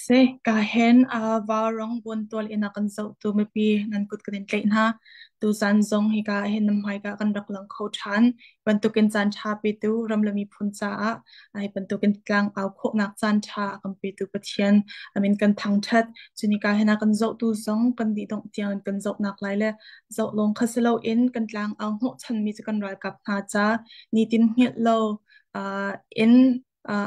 Si, ka hen vaurawng buantual in a kan zohtu mipi nan kut kan in tlaih hna. Tuzan zong hika hin nan hmaika kan rak lang kho ṭhan. Bantukin caan ṭha petu ram le miphun caah ai bantukin tlang au khawhnak caan ṭha a kan petu Pathian amin kan thangṭhat. Cunika hin a kan zohtu zong kan dih dongh tiang in kan zohnak lai le zoh lawng kha si loin kan tlang au hnawhchanmi cu kan ralkap hna ca nitin hngilh lo in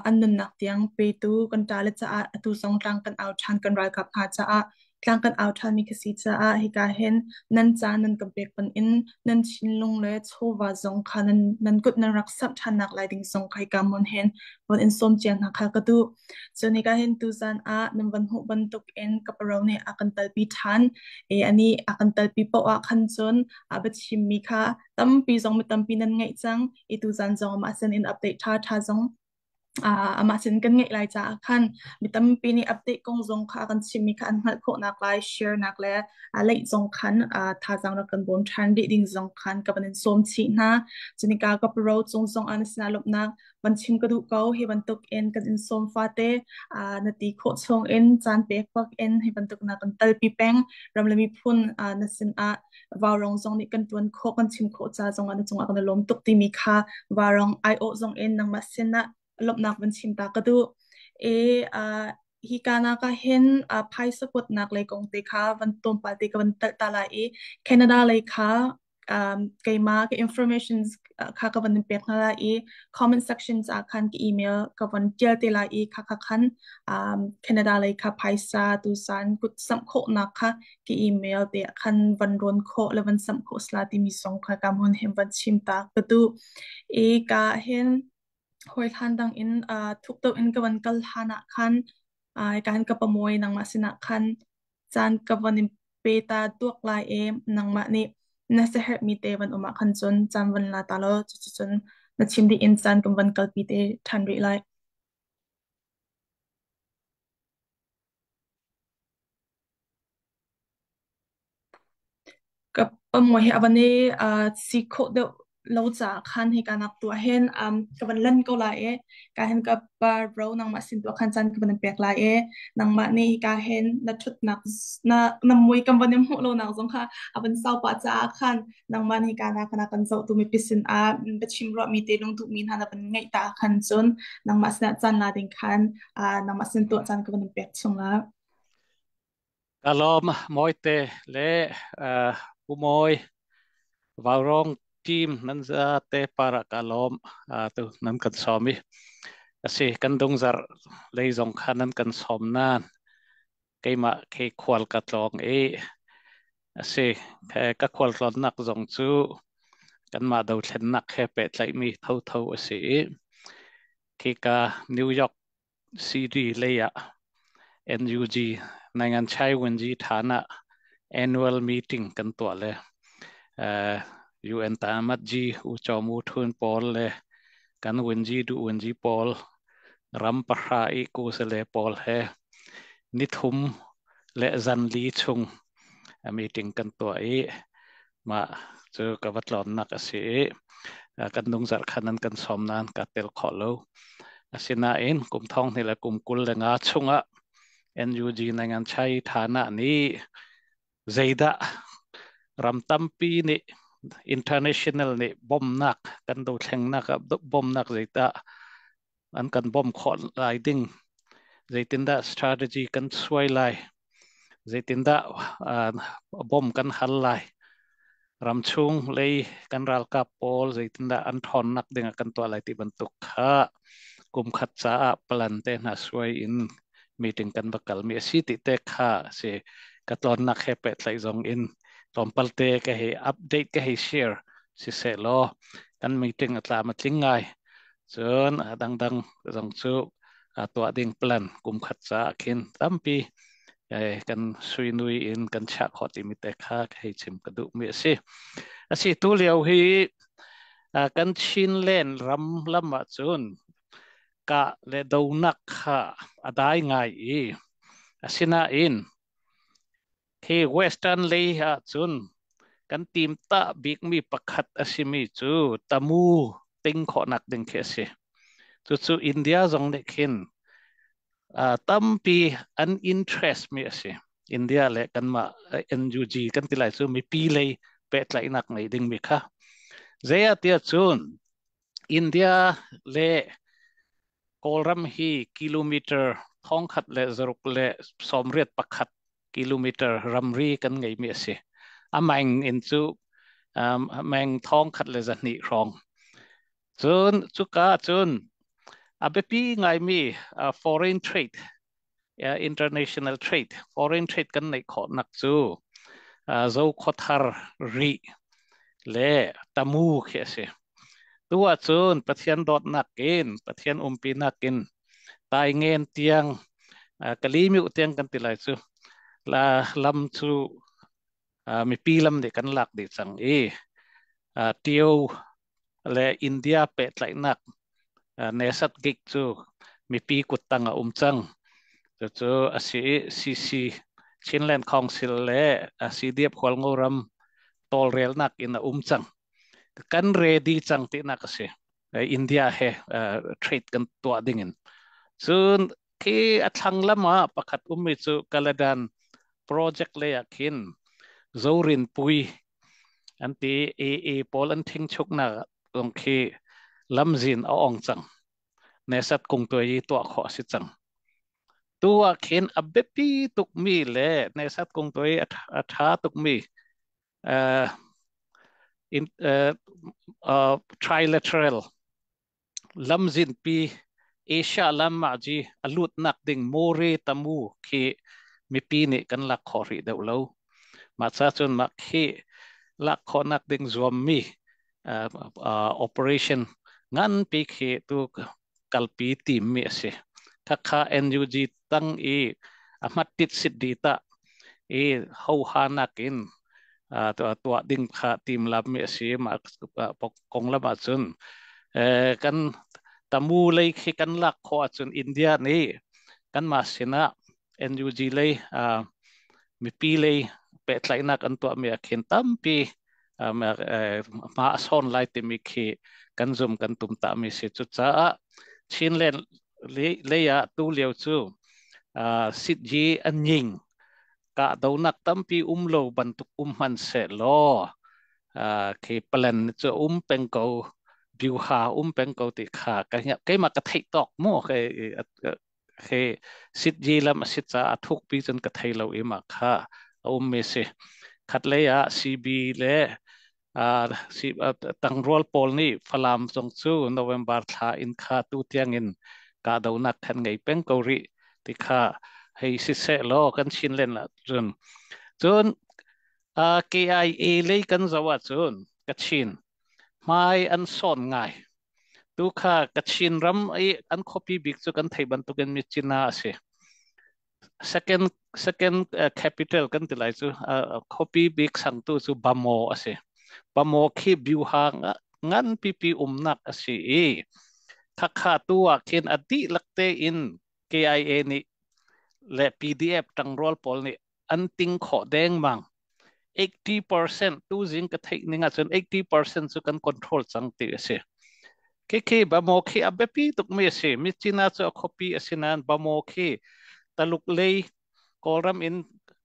an nunnak tiang petu kan ṭale caah atu zong tlang kan au ṭhan kan ralkap hna caah tlang kan au ṭhanmi ka si caah hika hin nan ca nan kan pek in nan thinlung le chawva zong kha nan kut nan rak samh ṭhannak lai ding zong kha hika mun hin von in sawm cia hna kha ka duh. Cun hika hin tuzan ah nan van hmuh bantuk in ka paro nih a kan talpi ṭhan. E ani a kan talpi paoh ah khan cun a biachimmi kha tampi zong mi tampi nan ngeih cang i tuzan zong amah sin in update ṭha ṭha zong amah sin kan ngeih lai caah khan mi tampi nih update kong zong kha kan chimmi kha an hngalh khawhnak lai share nak le leih zong khan thazaang rak kan bawm ṭhan rih ding zong khan ka van in sawm chih hna. Cunika ka pro cung zong ah na sinah lawmhnak van chim ka duh ko. Hi bantuk in kan in sawm fate na ti khawh chung in caan pek bak in hi bantuk na kan talpi peng ram le miphun na sinah Vaurawng zong nih kan ṭuan khawh, kan chim khawh ca zongah na cungah kan i lawm tuk timi kha vaurawng aiawh zong in nangmah sinah lawmhnak van chim ta ka duh. E hi ka nak ah hin phaisa kuatnak lei kong te kha van tlawmpal te ka van telh ta lai i Canada lei kha keimah ka information kha ka van in pek hna lai i comment sections ah khan ka email ka van ṭial te lai i kha kha khan Canada lei kha phaisa tusan kut samh khawhnak kha ka email te ah khan van rawn khawh le van samh khawh sla timi zong kha ka hmun hem van chim ta ka duh. I ka hin hawi hlan dang in thuk deuh in ka van kal hlan ah khan ka han ka pamuai nangmah sinah khan caan ka van in pe ta tuak lai i nangmah nih na siaherhmi te van um ah khan cun caan van la ta law cuticun na chim dih in caan kan van kalpi te ṭhan rih lai. Ka pamua hi a van i si khawh deuh lo caah khan hika nak tu ah hin ka van lan ko lai i ka hin ka pa bro nangmah sin tu ah khan caan ka van in pek lai i nangmah nih hika hin na ṭhutnak na mui kan van in hmuh lonak zong kha a van sau pah caah khan nangmah nih hika nak na kan zohtu mipi sin ah biachim ruahmi te lungduhmi hna na van ngeih ta ah khan cun nangmah sinah caan la ding khan nangmah sin tuah caan ka van in pek chung la. Ka lawm Mawite le Pu Mawi Vaurawng team nan zate para ka lawm tu nan kan sawm i asi kan dungzar lei zong kha nan kan sawm nan keimah khi khual ka tlawng i asi ka khual tlawnnak zong cu kanmah dothlennak he pehtlaihmi thotho asi i khika New York City lei ah NUG Nanganchai Wenji Than ah annual meeting kan tuah le UN Tamat G U Chaw Mu Thun pawl le kan Wenji du Wenji pawl ram pahra i kusale pawl he nithum le zanli chung meeting kan tuah i mah cu ka va tlawnnak a si i kan nungzarh khan an kan sawm nain ka tel khawh lo. Asinain kum thong hnih le kum 25 chungah NUG nangan chai thana nih zeidah ram tampi nih international nih bomnak kan dothlengnak ah bomnak zeidah an kan bom khawh lai ding zeitindah strategy kan suai lai zeitindah bom kan hal lai ramchung lei kan ralkap pawl zeitindah an ṭhawnnak ding ah kan tuah lai ti bantuk kha kum khat caah plan te hna suai in meeting kan va kalmi a si ti te kha si ka tlawnnak he pehtlaih zong in tlawmpal te ka hei update ka hei share siseh law kan meeting a tlam a tling ngai. Cun a dangdang zong cu tuah ding plan kum khat caah khin tampi kan suinui in kan chiah khawh timi te kha ka hei chim ka duhmi a si. A si tu lio hi kan Chinland ram lam ahcun kah le donak kha a dai ngai i asinain Hi Western lei ahcun kan team tah bikmi pakhat a simi cu tamu ting khawhnak ding khi a si. Cucu India zong nih khin Tampi an interest mi a si. India le kanmah NUG kan ti lai cu mipi lei pehtlaihnak ngei ding mi kha. Zei ah tiah cun India le Kawlram hi kilometer 1,681 kilometer ramri kan ngeimi a si. A meng in cu meng 1,200 hrawng. Cun cuka cun a biapi ngaimi foreign trade, international trade, foreign trade kan neih khawhnak cu Zokhawthar Rih le Tamu khi a si. Tu ahcun Pathian dawtnak in, Pathian umpinak in Taingen tiang, Kalimiu tiang kan ti lai cu, la lam cu mipi lam nih kan lak dih cang i Tio le India pehtlaihnak Nesat Gig cu mipi kuttang a um cang. Cucu a si i CC Chinland Council le CDF Hualngoram tawlrelnak in a um cang. Kan ready cang tinak a si. India he trade kan tuah ding in. Cun khi a thlang lam ah pakhat ummi cu Kaladan project lei ah khin Zorin Pui an ti i i pawl an thing chuknak zong khi lamzin a ong cang. Nesat kung tuai i tuah khawh a si cang. Tu ah khin a biapi tukmi le nesat kung tuai a ṭha tukmi in, trilateral lamzinpi Asia lam ah ji a lutnak ding More Tamu khi mipi nih kan lak khawh rih deuh lo. Mah ca cun mah khi lak khawhnak ding zuammi operation nganpi khi tu kalpi timmi a si. Khakha NUG tang i a hmattit sit di ta i hoha nakin tuah ding kha tim lammi a si. Mah konglam ahcun kan tamu lei khi kan lak khawh ahcun India nih kanmah sinah NUG lei mipi lei pehtlaihnak an tuahmi ah khin tampi hma a sawn lai timi khi kan zum kan tum tami si. Cucaah Chinland lei ah tu lio cu sityi an nying kahdohnak tampi um lo bantuk um hmanh sehlaw khi plan cu um peng ko biuha um peng ko ti kha keimah ka theih tawk mu khi sityi lam a si caah thukpi cun ka thei lo i mah kha a ummi si. Khatlei ah CB le tangrual pawl nih Falam zong cu November thla in kha tu tiangin kahdohnak khan ngei peng ko rih ti kha hei siseh law kan chin len ah cun cun KIA lei kan zoh ahcun Kachin hmai an sawn ngai. Tu kha Kachin ram i an khuapi bik cu kan theih bantukin Myitkyina a si. Second second capital kan ti lai cu khuapi bik sangtu cu Bamaw a si. Bamaw khi Byuha ngan pipi umnak a si i khakha tu ah khin a dihlak tein KIA nih le PDF ṭangrual pawl nih an ting khawh dengmang. 80% tu zing ka theih ning ahcun 80% cu kan control cang ti a si. Khi Bamaw khi a biapi tukmi a si. Myitkyina cu a khuapi a si nain Bamaw khi Taluk lei Kawlram in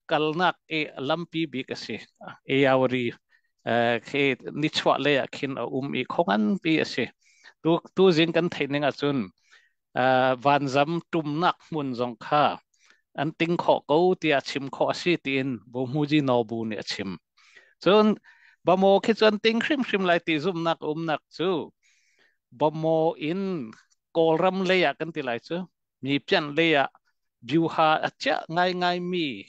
kalnak i lampi bik a si. Ayawari khi nichuah lei ah khin a um i khaw nganpi a si. Tu tu zing kan theih ning ahcun vanzam ṭumnak hmun zong kha an ting khawh ko tiah chim khawh a si tiin Bohmuji Nobu nih a chim. Cun Bamaw khi cu an ting hrimhrim lai ti zumhnak umnak cu Bamaw in Kawlram lei ah kan ti lai cu mi pian lei ah Byuha a chiah ngaingaimi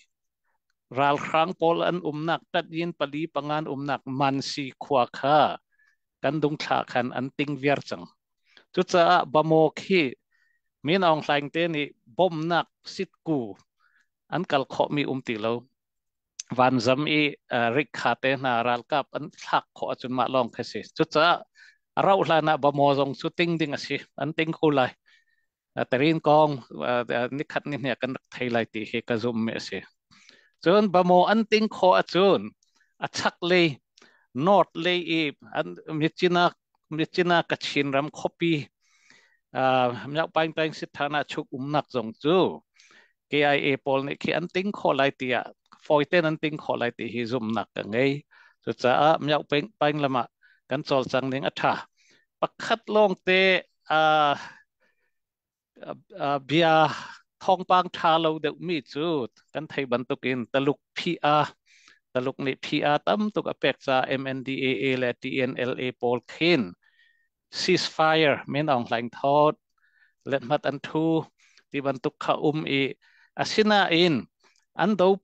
ralhrang pawl an umnak tatyin pali pangan umnak Mansi khua kha kan dungthla khan an ting viar cang. Cucaah Bamaw khi Min Aung Hlaing te nih bawmhnak sitku an kal khawhmi um ti lo. Vanzam i rikha te hna ralkap an thlak khawh ahcun mah lawng khi si. Cucaah a rauh hlan ah Bamaw zong cu ting ding a si. An ting ko lai. Tarin kong nikhat ni hne kan rak thei lai ti hi ka zummi a si. Cun Bamaw an ting khawh ahcun a chak lei north lei i an Myitkyina Myitkyina Kachin ram khuapi Myauk Paing Paing Sithana chuk umnak zong cu KIA pawl nih khi an ting khawh lai tiah fawiten an ting khawh lai ti hi zumhnak ka ngei. Cucaah Myauk Paing Paing lam ah kan cawlcang ning a ṭha. Pakhat lawng te bia thawngpang ṭha lo deuhmi cu kan thei bantukin Taluk PR Taluk nih PR tam tuk a pek caah MNDAA le TNLA pawl khin ceasefire Min Aung Hlaing thawt lethmat an thu ti bantuk kha um i asinain an do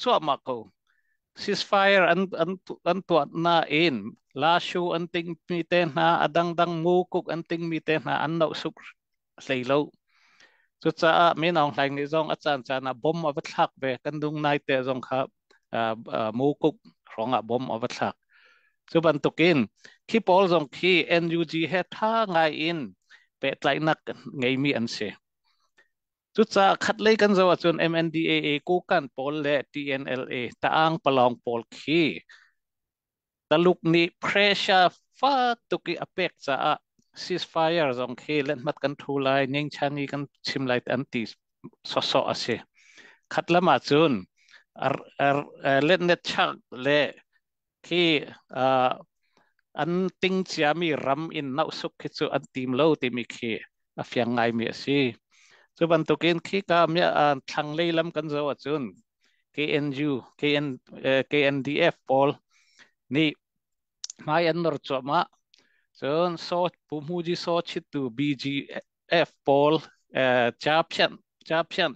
cuahmah ko. Ceasefire an tuah nain Lashu an tingmi te hna, a dangdang mukuk an tingmi te hna an noh suk hlei lo. Cucaah Min Aung Hlaing nih zong a caan caan ah bom a va thlak ve. Kan dung nai te zong kha mukuk hrawng ah bom a va thlak. Cu bantukin khi pawl zong khi NUG he tha ngai in pehtlaihnak ngeimi an si. Cucaah khatlei kan zoh ahcun MNDAA Kukan pawl le TNLA Ta'ang Palawng pawl khi Taluk nih pressure fak tuk i a pek caah ceasefire zong khi lethmat kan thu lai, Nyingchan i kan chim lai an ti sawsawh a si. Khat lam ahcun letnet chak le khi an ting ciami ram in nauhsuk khi cu an tim lo timi khi a fiang ngaimi a si. Cu bantukin khi ka thlanglei lam kan zoh ahcun KNU, KN, KNDF pawl nih hmai an nor cuahmah. Cun so Pu Hmuji so chittu BGF pawl cha phian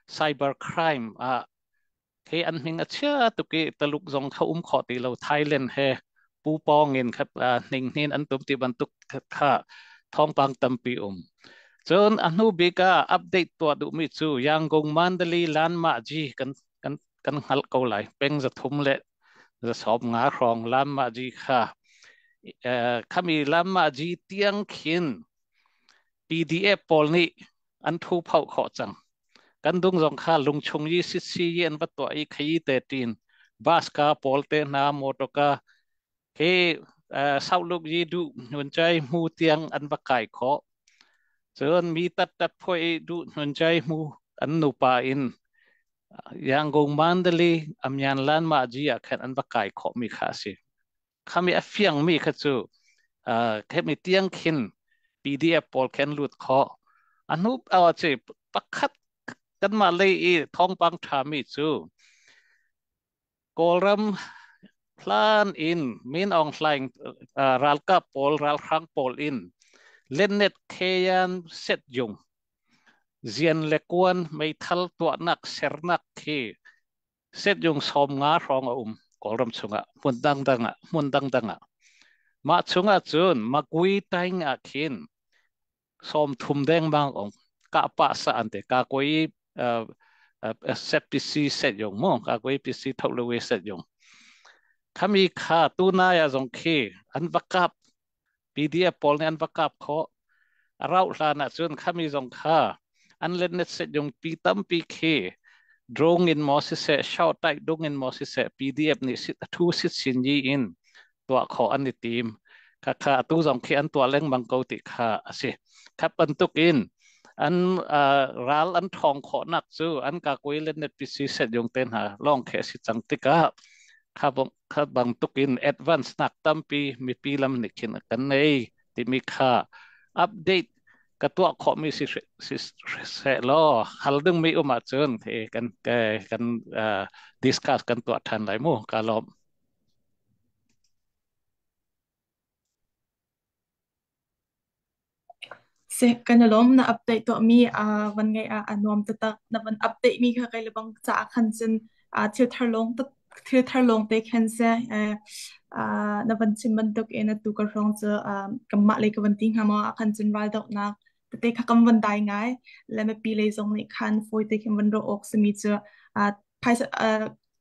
cyber crime ah khi an hming a chia tuk i Taluk zong kha um khawh ti lo. Thailand he pu pawng in kha hning hnin an tum ti bantuk kha thawngpang tampi um. Cun a hnu bik ah update tuah duhmi cu Yangon Mandalay Lanma Ji kan hngalh ko lai, peng 375 hrawng Lanma Ji kha khami Lanma Ji tiang khin PDF pawl nih an thu phoh khawh cang. Kan dung zong kha lungchung yi sitsi yi an va tuah i khayi te tin bus ka pawl te hna motor ka khi sauluk yi du hnun chai mu tiang an va kai khawh. Cun mi tat tat phoi du hnun chai mu an nupa in Yangon Mandalay amyan lan ma ji ah khan an va kai khawh mi kha a si. Khami a fiang mi kha cu khemi tiang khin PDF pawl khen lut khawh. A hnu che pakhat kanmah lei i thawngpang ṭha mi cu Kawlram hlan in Min Aung Hlaing ralkap pawl ralhrang pawl in Lennet Khayan Setyung zian le kuan meithal tuahnak sernak khi setyung 50 hrawng a um Kawlram chungah hmun dangdang ah hmun dangdang ah. Mah chungah cun Magui Taing ah khin 30 dengmang um ka pa sa an te ka koi set PC set yong mo ka koi PC thok le we set yong khami kha tu na ya zong khi an va kap PDF pawl nih an va kap khawh. A rauh hlan ah cun khami zong kha an letnet set yung pi tampi khi drone in maw siseh, short type dung in maw siseh, PDF nih sit thu sit sin yi in tuah khawh an i tim. Kha kha atu zong khi an tuah lengmang ko ti kha a si. Kha bantuk in an ral an ṭhawng khawhnak cu an kakui le net PC set yung te hna lawng khi a si cang tikah kha kha bantuk in advance nak tampi mipi lam nih khin kan nei timi kha update ka tuah khawhmi si si seh law hal dingmi um ahcun kan kan discuss kan tuah ṭhan lai mu. Ka lawm. Si kan i lawm. Na update tuahmi van ngaih ah a nuam taktak. Na van update mi kha kei le bang caah khan cun thil thar lawng te khan si. Na van chim bantuk in atu ka hrawng cu kanmah lei ka van ti hnga maw ah khan cun raldohnak tete kha kan van dai ngai. Le mipi lei zong nih khan fawi te khin van ruah awk simi cu phaisa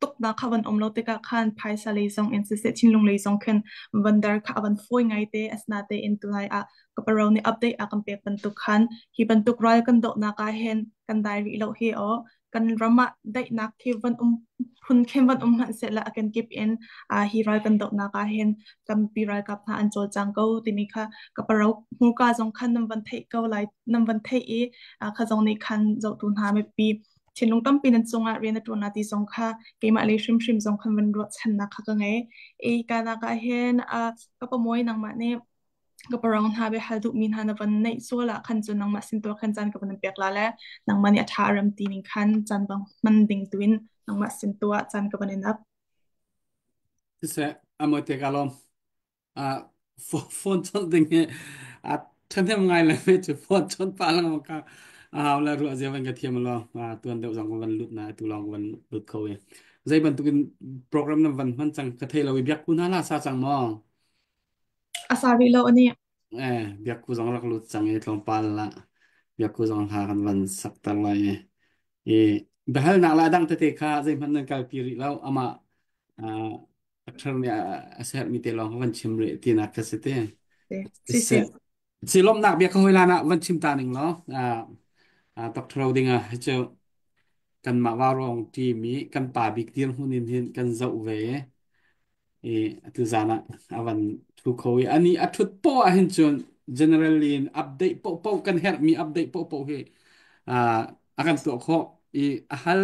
tuknak kha van um lo tikah khan phaisa lei zong in siseh thinlung lei zong khin vandar kha a van fawi ngai te. Asinain in tunai ah ka paro nih update a kan pek bantuk khan hi bantuk ral kan dohnak ah hin kan dai rih lo hi aw. Kan ram ah daihnak khi van um phun khin van um hmanh sehla a kenkip in hi ral kan dohnak ah hin tampi ralkap hna an cawlcang ko timi kha ka paro hmurka zong khan nan van theih ko lai, nan van theih i kha zong nih khan zohtu hna mipi thinlung tampi nan cungah rian a ṭuan ti zong kha keimah lei hrimhrim zong khan van ruahchannak kha ka ngei. I kanak ah hin ka pamuai nangmah nih ka parang hna be hal duhmi hna na van neih sual ah khan cun nangmah sin tuah khan caan ka van pek la le nangmah nih a ṭha a rem ti ning khan caan bang hman ding tuin nangmah sin tuah caan ka van in ap. Siseh, amote ka lawm. Phone chawnh ding hi a ṭhahnem ngai le me cu phone chawnh pah lengmang ka a hau le ruah zia van ka thiam lo. Tuan deuh zong van lut na tu lawng van lut kho i zei bantukin program na van hman cang ka thei lo i biak ku na la sa cang maw? A sa rih lo ani. Eh, biak ku zong rak lut cang i tlawmpal la biak ku zong hla kan van sak ter lai i i biahalnak la dang tete kha zeihmanh nan kalpi rih lo amah doctor nih a sermi te lawng van chim rih tinak ka si te. Si si. Si lomnak bia ka hoi lan ah van chim ta ning law doctor ro ding ah cu kan mah warong team i kan pa bik dir hmun in hin kan zoh ve i atu zan ah a van thu kho i ani a thut po ah hin cun generally in update po po kan herh mi update po po hi a kan tuah khawh i a hal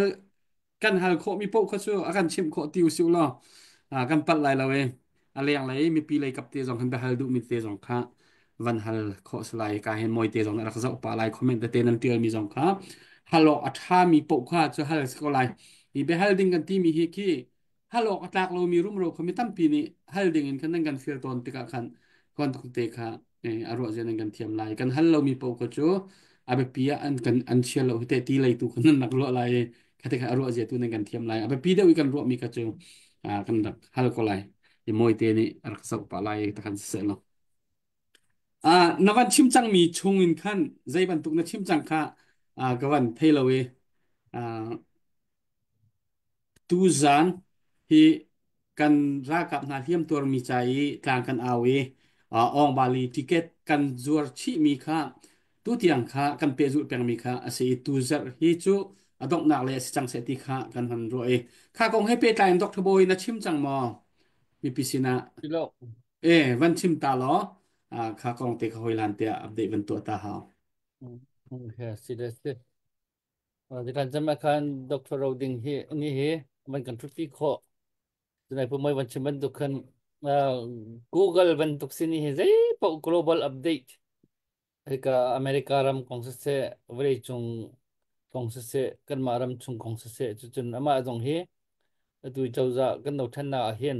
kan hal khawhmi paoh kha cu a kan chimh khawh ti usih law kan palh lai lo e. A leng lei mipi lei kap te zong kan biahal duhmi te zong kha van hal khawh si lai. Ka hin moi te zong rak zoh pa lai, comment te nan tial mi zong kha hal awk a ṭhami paoh kha cu hal si ko lai. Hi biahal ding kan timi hi khi hal awk a tlak lomi rumro kha mi tampi nih hal ding in khan nan kan feel tawn tikah khan kon te kha a ruah zia nan kan thiam lai. Kan hal lomi paoh kha cu a biapi ah an kan an chia lo hi te ti lei tu kha nan rak ruah lai i kha te kha a ruah zia tu nan kan thiam lai. A biapi deuh i kan ruahmi kha cu kan rak hal ko lai i mawite nih a rak zoh pah lai ta khan siseh law na van chim cangmi chung in khan zei bantuk na chim cang kha ka van thei lo i tuzaan hi kan ralkap hna hliamtuarmi ca i tlang kan au i Awngbali ticket kan zuar chihmi kha tutiang kha kan pehzulh pengmi kha a si i tuzarh hi cu a donghnak lei a si cang seh ti kha kan han ruah i kha kong he pehtlai in Dr. Bawi na chim cang maw mipi sinah? Tilo. E van chim ta law kha kong te kha hoi lan tiah update van tuah ta hau. Okay, si le si. Kan cam ah khan Dr. Roding hi ni hi man kan thutpi khawh. Tunai pumai van chim bantuk khan Google bantuk sini hi zei paoh global update hika America ram kong siseh, vawlei cung kong siseh, kanmah ram chung kong siseh, cucun amah zong hi atu cozah kan dothlennak ah hin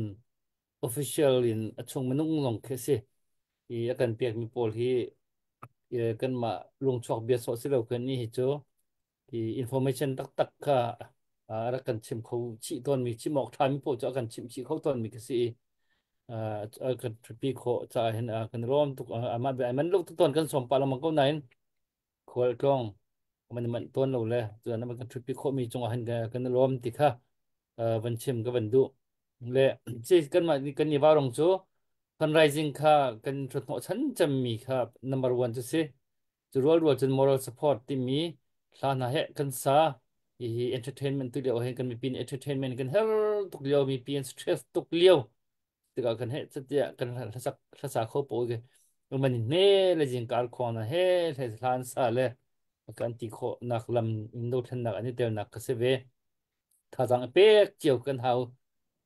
official in a chung minung zong khi a si. I a kan pekmi pawl hi kanmah lungchuak bia sawh si lo khan ni hi cu hi information taktak kha a rak kan chim kho chih tawnmi, chim awk ṭhami paoh cu a kan chimh chih kho tawnmi ka si i a kan ṭhatpi khawh caah hin kan rawm tuk. Amah bia ai man lo tuk tawn, kan sawm pah lengmang ko nain khual tlawng man manh tawn lo le cun an kan ṭhutpi khawhmi cungah hin kan i lawm ti kha van chim ka van duh le ci kanmah kan i varong cu fundraising kha kan ṭhuthnawh chan cemmi kha number one cu si. Cu rual rual cun moral support timi hla hna he kan sa. Hihi entertainment tu lio hin kan mipi nih entertainment kan her tuk lio, mipi an stress tuk lio tikah kan he catiah kan hlasak hlasa kho po ke man hme le jing kar khong na he hle hlan sa le kan ti kho nak lam in do thlen nak ani tel nak ka se ve. Thazang pek cio kan hau.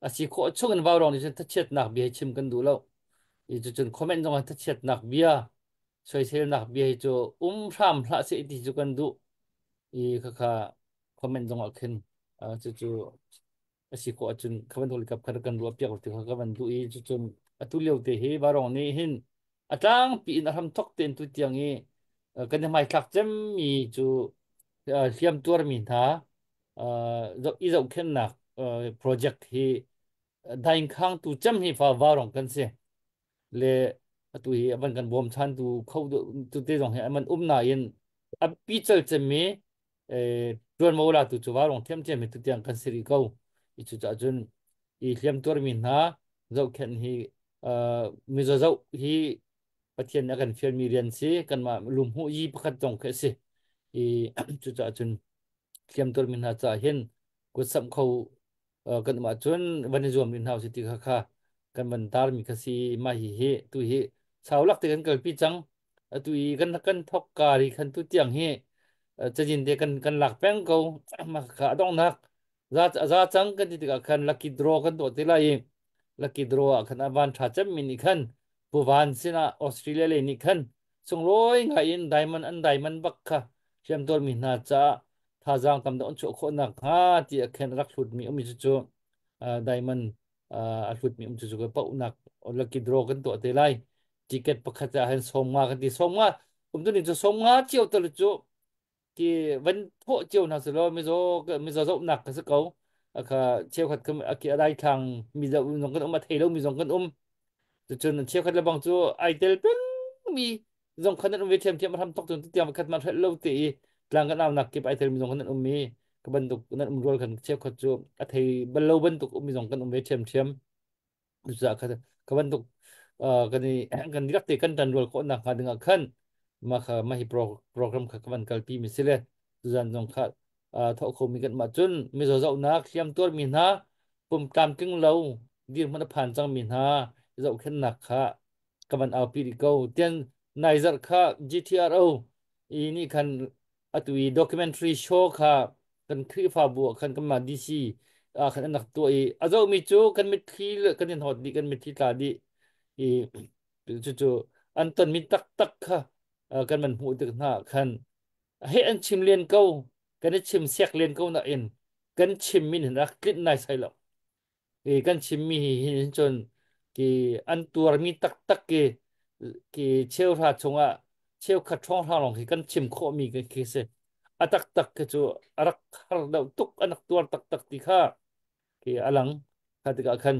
A si khawh chung in vau rong ni cun thachiat nak bia chim kan duh lo i cu cun comment zong thachiat nak bia soisel nak bia hi cu um hram hlah se ti cu kan duh i khakha comment zong ah khin cu cu a si khawh ahcun kha bantuk kap kha kan ruah piak ti kha ka van duh i cucun atu lio te hi varong nih hin a tlangpi in a hram thok tein tu tiang i kan i hmaithlak cemmi cu hliam tuarmi hna i zohkhenhnak project hi daingkhang tu cem hi fa varong kan si le atu hi avan kan bawm chan tu kho tu te zong hi aman um nain a pi chal cemmi ṭuanvo latu cu vaurawng thiamthiam hi tutiang kan si rih ko. I cucaah cun i hliamtuarmi hna zohkhenh hi mizaw zoh hi Pathian nih a kan fialmi rian si, kanmah lumhmuh yi pakhat zong khi a si. I cucaah cun hliam tuar mi hna ca hin kut samh kho kan um ahcun van i zuam rih hna usih ti kha kha kan van tar mi kha si. Mah hi hi tu hi sau lak te kan kalpi cang. Atu i kan kan thok kar i khan tu tiang hi cazin te kan kan lak peng ko. Mah kha a donghnak za za cang kan ti tikah khan lucky draw kan tuah te lai i lucky draw ah khan a van tha cem mi nih khan Pu Van sinah Australia lei nih khan sunglawi ngai in diamond an diamond bak kha hriamtuar mi hna caah thazaang tam deuh an chuah khawh nakhnga ti a khen rak hlutmi um cu diamond a hlutmi um cu cu pauhnak lucky draw kan tuah te lai. Ticket pakhat ah hin 50 kan ti, 50 um tu ning cu 50 cio tal cu ki van thawh cio hna selaw mizaw mizaw zohnak ka si ko. Akha cheukhat kum aki adai thlang mi zoh zong kan um, a thei lo mi zong kan um. Cucun cheukhat le bang cu ai tel peng mi zong khan an um ve thiam thiam. Ram tok cun tiang khat ma hrel lo te i tlang kan au nak kip ai tel mi zong kan um mi ka bantuk nan um rual khan cheukhat cu a thei bal lo bantuk um mi zong kan um ve thiam thiam. Cucaah kha kha bantuk kan i kan rak te kan ṭanrual khawh nakhnga dingah khan mah kha mah hi program kha ka van kalpi mi si le tuzan zong kha thawh khomi kan mah cun mizaw zohnak, hliam tuarmi hna, pum tlamtling lo dirhmun a phan cangmi hna zohkhenhnak kha ka van aupi rih ko. Tian nai zarh kha GTRO i nih khan atu i documentary show kha kan Khrihfabu ah khan kanmah DC ah khan an rak tuah i a zohmi cu kan mitthli kan in hawt dih, kan mitthli tla dih i cucu an tonmi taktak kha kan van hmuh tik hna khan he an chim len ko, kan i chim siak len ko nain kan chim min hin rak tlinh nai sai lo. I kan chimmi hi hin cun ki an tuarmi taktak ki ki cheuhra chungah cheukhat hrawnghrang lawng khi kan chim khawhmi khi si. A taktak khi cu a rak har deuh tuk, an rak tuar taktak ti kha ki a lang. Kha tikah khan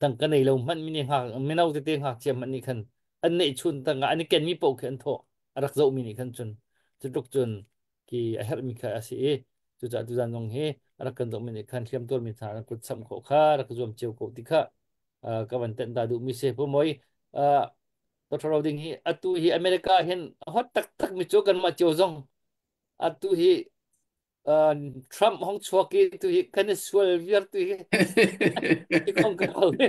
tangka nei lo hmanh mini ngak mino tete ngakchia hmanh nih khan an neih chun tangka an i kenmi paoh khi an thawh, a rak zohmi nih khan cun cu tluk cun ki a herhmi kha a si i cucaah tuzan zong hi a rak kan zohmi nih khan hliam tuarmi hna an kut samh khawh kha rak zuam cio ko ti kha ka van tenh ta duhmi si. Pu Moi, Dr. Roding hi atu hi America hin hot taktak mi cu kanmah cio zong atu hi Trump hong chuak i tu hi kan i sual viar tu hi i kong ka hau hi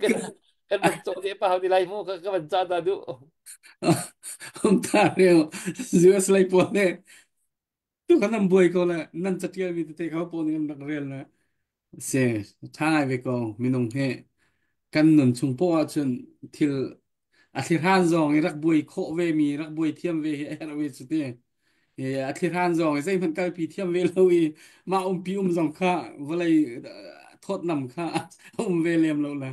kan kan van cawh te pa hau ti lai mu ka ka van ca ta duh. Um ta reo US lei pawl nih tu kan an buai ko le nan catial mi tete kha pawl nih an rak rel le se tha ngai ve ko. Minung hi kan nun chung poah ahcun thil a thlihran zong i rak buai khawh ve mi, rak buai thiam ve hi a herh ve cu ti. A thlihran zong i zeihmanh kalpi thiam ve lo i mah umpi um zong kha vawlei thawtnam kha a um ve lem lo le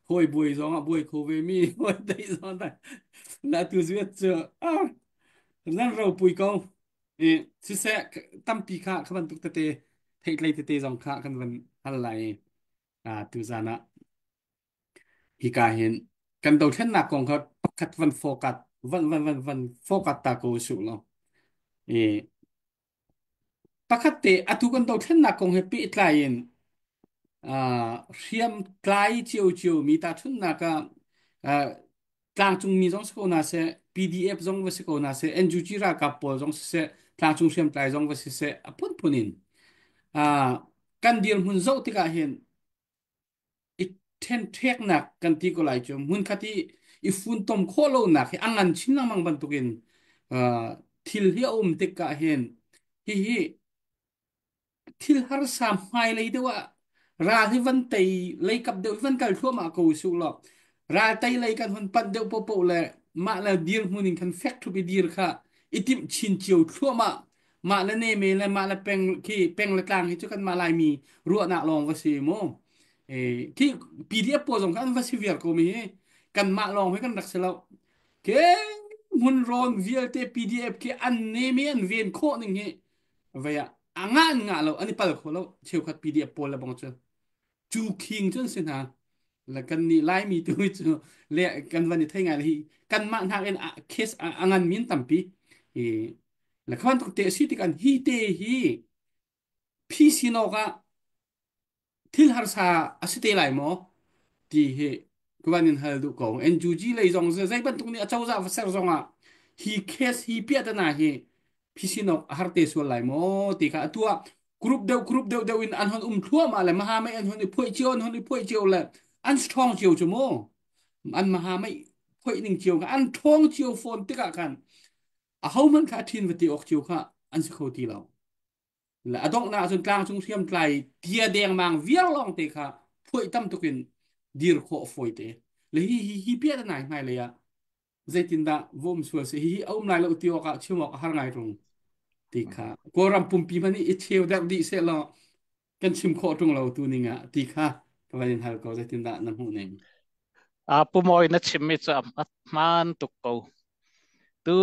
hawi buai zong ah buai kho ve mi hawi dei zong ah la tu zuat cu ah nan ropui ko. I siseh, tampi kha kha bantuk tete theihtlei tete zong kha kan van hal lai tuzan ah. Hika hin kan dothlennak kong kha pakhat van focus van van van van focus ta ko usih law i pakhat te atu kan dothlennak kong he pehtlai in hriam tlai ciocio mi tahchunhnak ah tlangcung mi zong si ko hna seh, PDF zong va si ko hna seh, NUG ralkap pawl zong siseh, tlangcung hriamtlai zong va siseh, a phunphun in kan dirhmun zoh tikah hin i ṭhenṭheknak kan ti ko lai cu, hmunkhat i i funtom khawh lonak hi a ngan chin lengmang bantukin thil hi a um tik ah hin hihi thil harsa hmailei deuh ah ral hi van tei lei kap deuh van kal thluahmah ko usih law ral tei lei kan hun panh deuh popoh le mah le dirhmun in khan fek ṭhup i dir kha i timh chin cio thluahmah. Mah le neme le mah le peng khi peng le tlang hi cu kan mah Laimi ruahnak lawng va si mu. Khi PDF pawl zong kha an va si viar ko mi hi kanmah lawng hi kan rak si lo. Ke hmun rawn vialte PDF khi an neme an ven khawh ning hi vei ah a ngah an ngah lo, an i pal kho lo cheukhat PDF pawl le bang cu cu khing cun si hna la. Kan nih Laimi tu hi cu le kan van i thei ngai le hi kanmah hnak in case a ngan min tampi i le kha bantuk te a si tik an hi te hi phi sinawk ah thil harsa a si te lai maw ti hi kuan in hal duh ko. NUG lei zong zei bantuk nih a cozah va ser zong ah hi case hi piahtana hi phisinok a har te sual lai maw ti kha atu ah group deuh group deuh deuh in an hon um thluahmah le maha mei an hon i phuai cio an hon i phuai cio le an strong cio cu mu an maha mei phuai ning cio kha an ṭhawng cio fawn tikah khan a ho hmanh kha a ṭhin va ti awk cio kha an si kho ti lo. Le a donghnak ahcun tlangcung hriamtlai tia dengmang viar lawng te kha phuai tam tukin dir khawh fawi te. Le hi hi hi piah nai hmai lei ah zeitindah vom sual si hi hi a um lai lo ti awk ah chim awk a har ngai rung ti kha Kawlram pumpi hmanh i cheu deuh dih seh law kan chim khawh ṭung lo tu ning ah ti kha ka van in hal ko zeitindah na hmuh ning? A pumawi na chimmi cu a hmaan tuk ko. Tu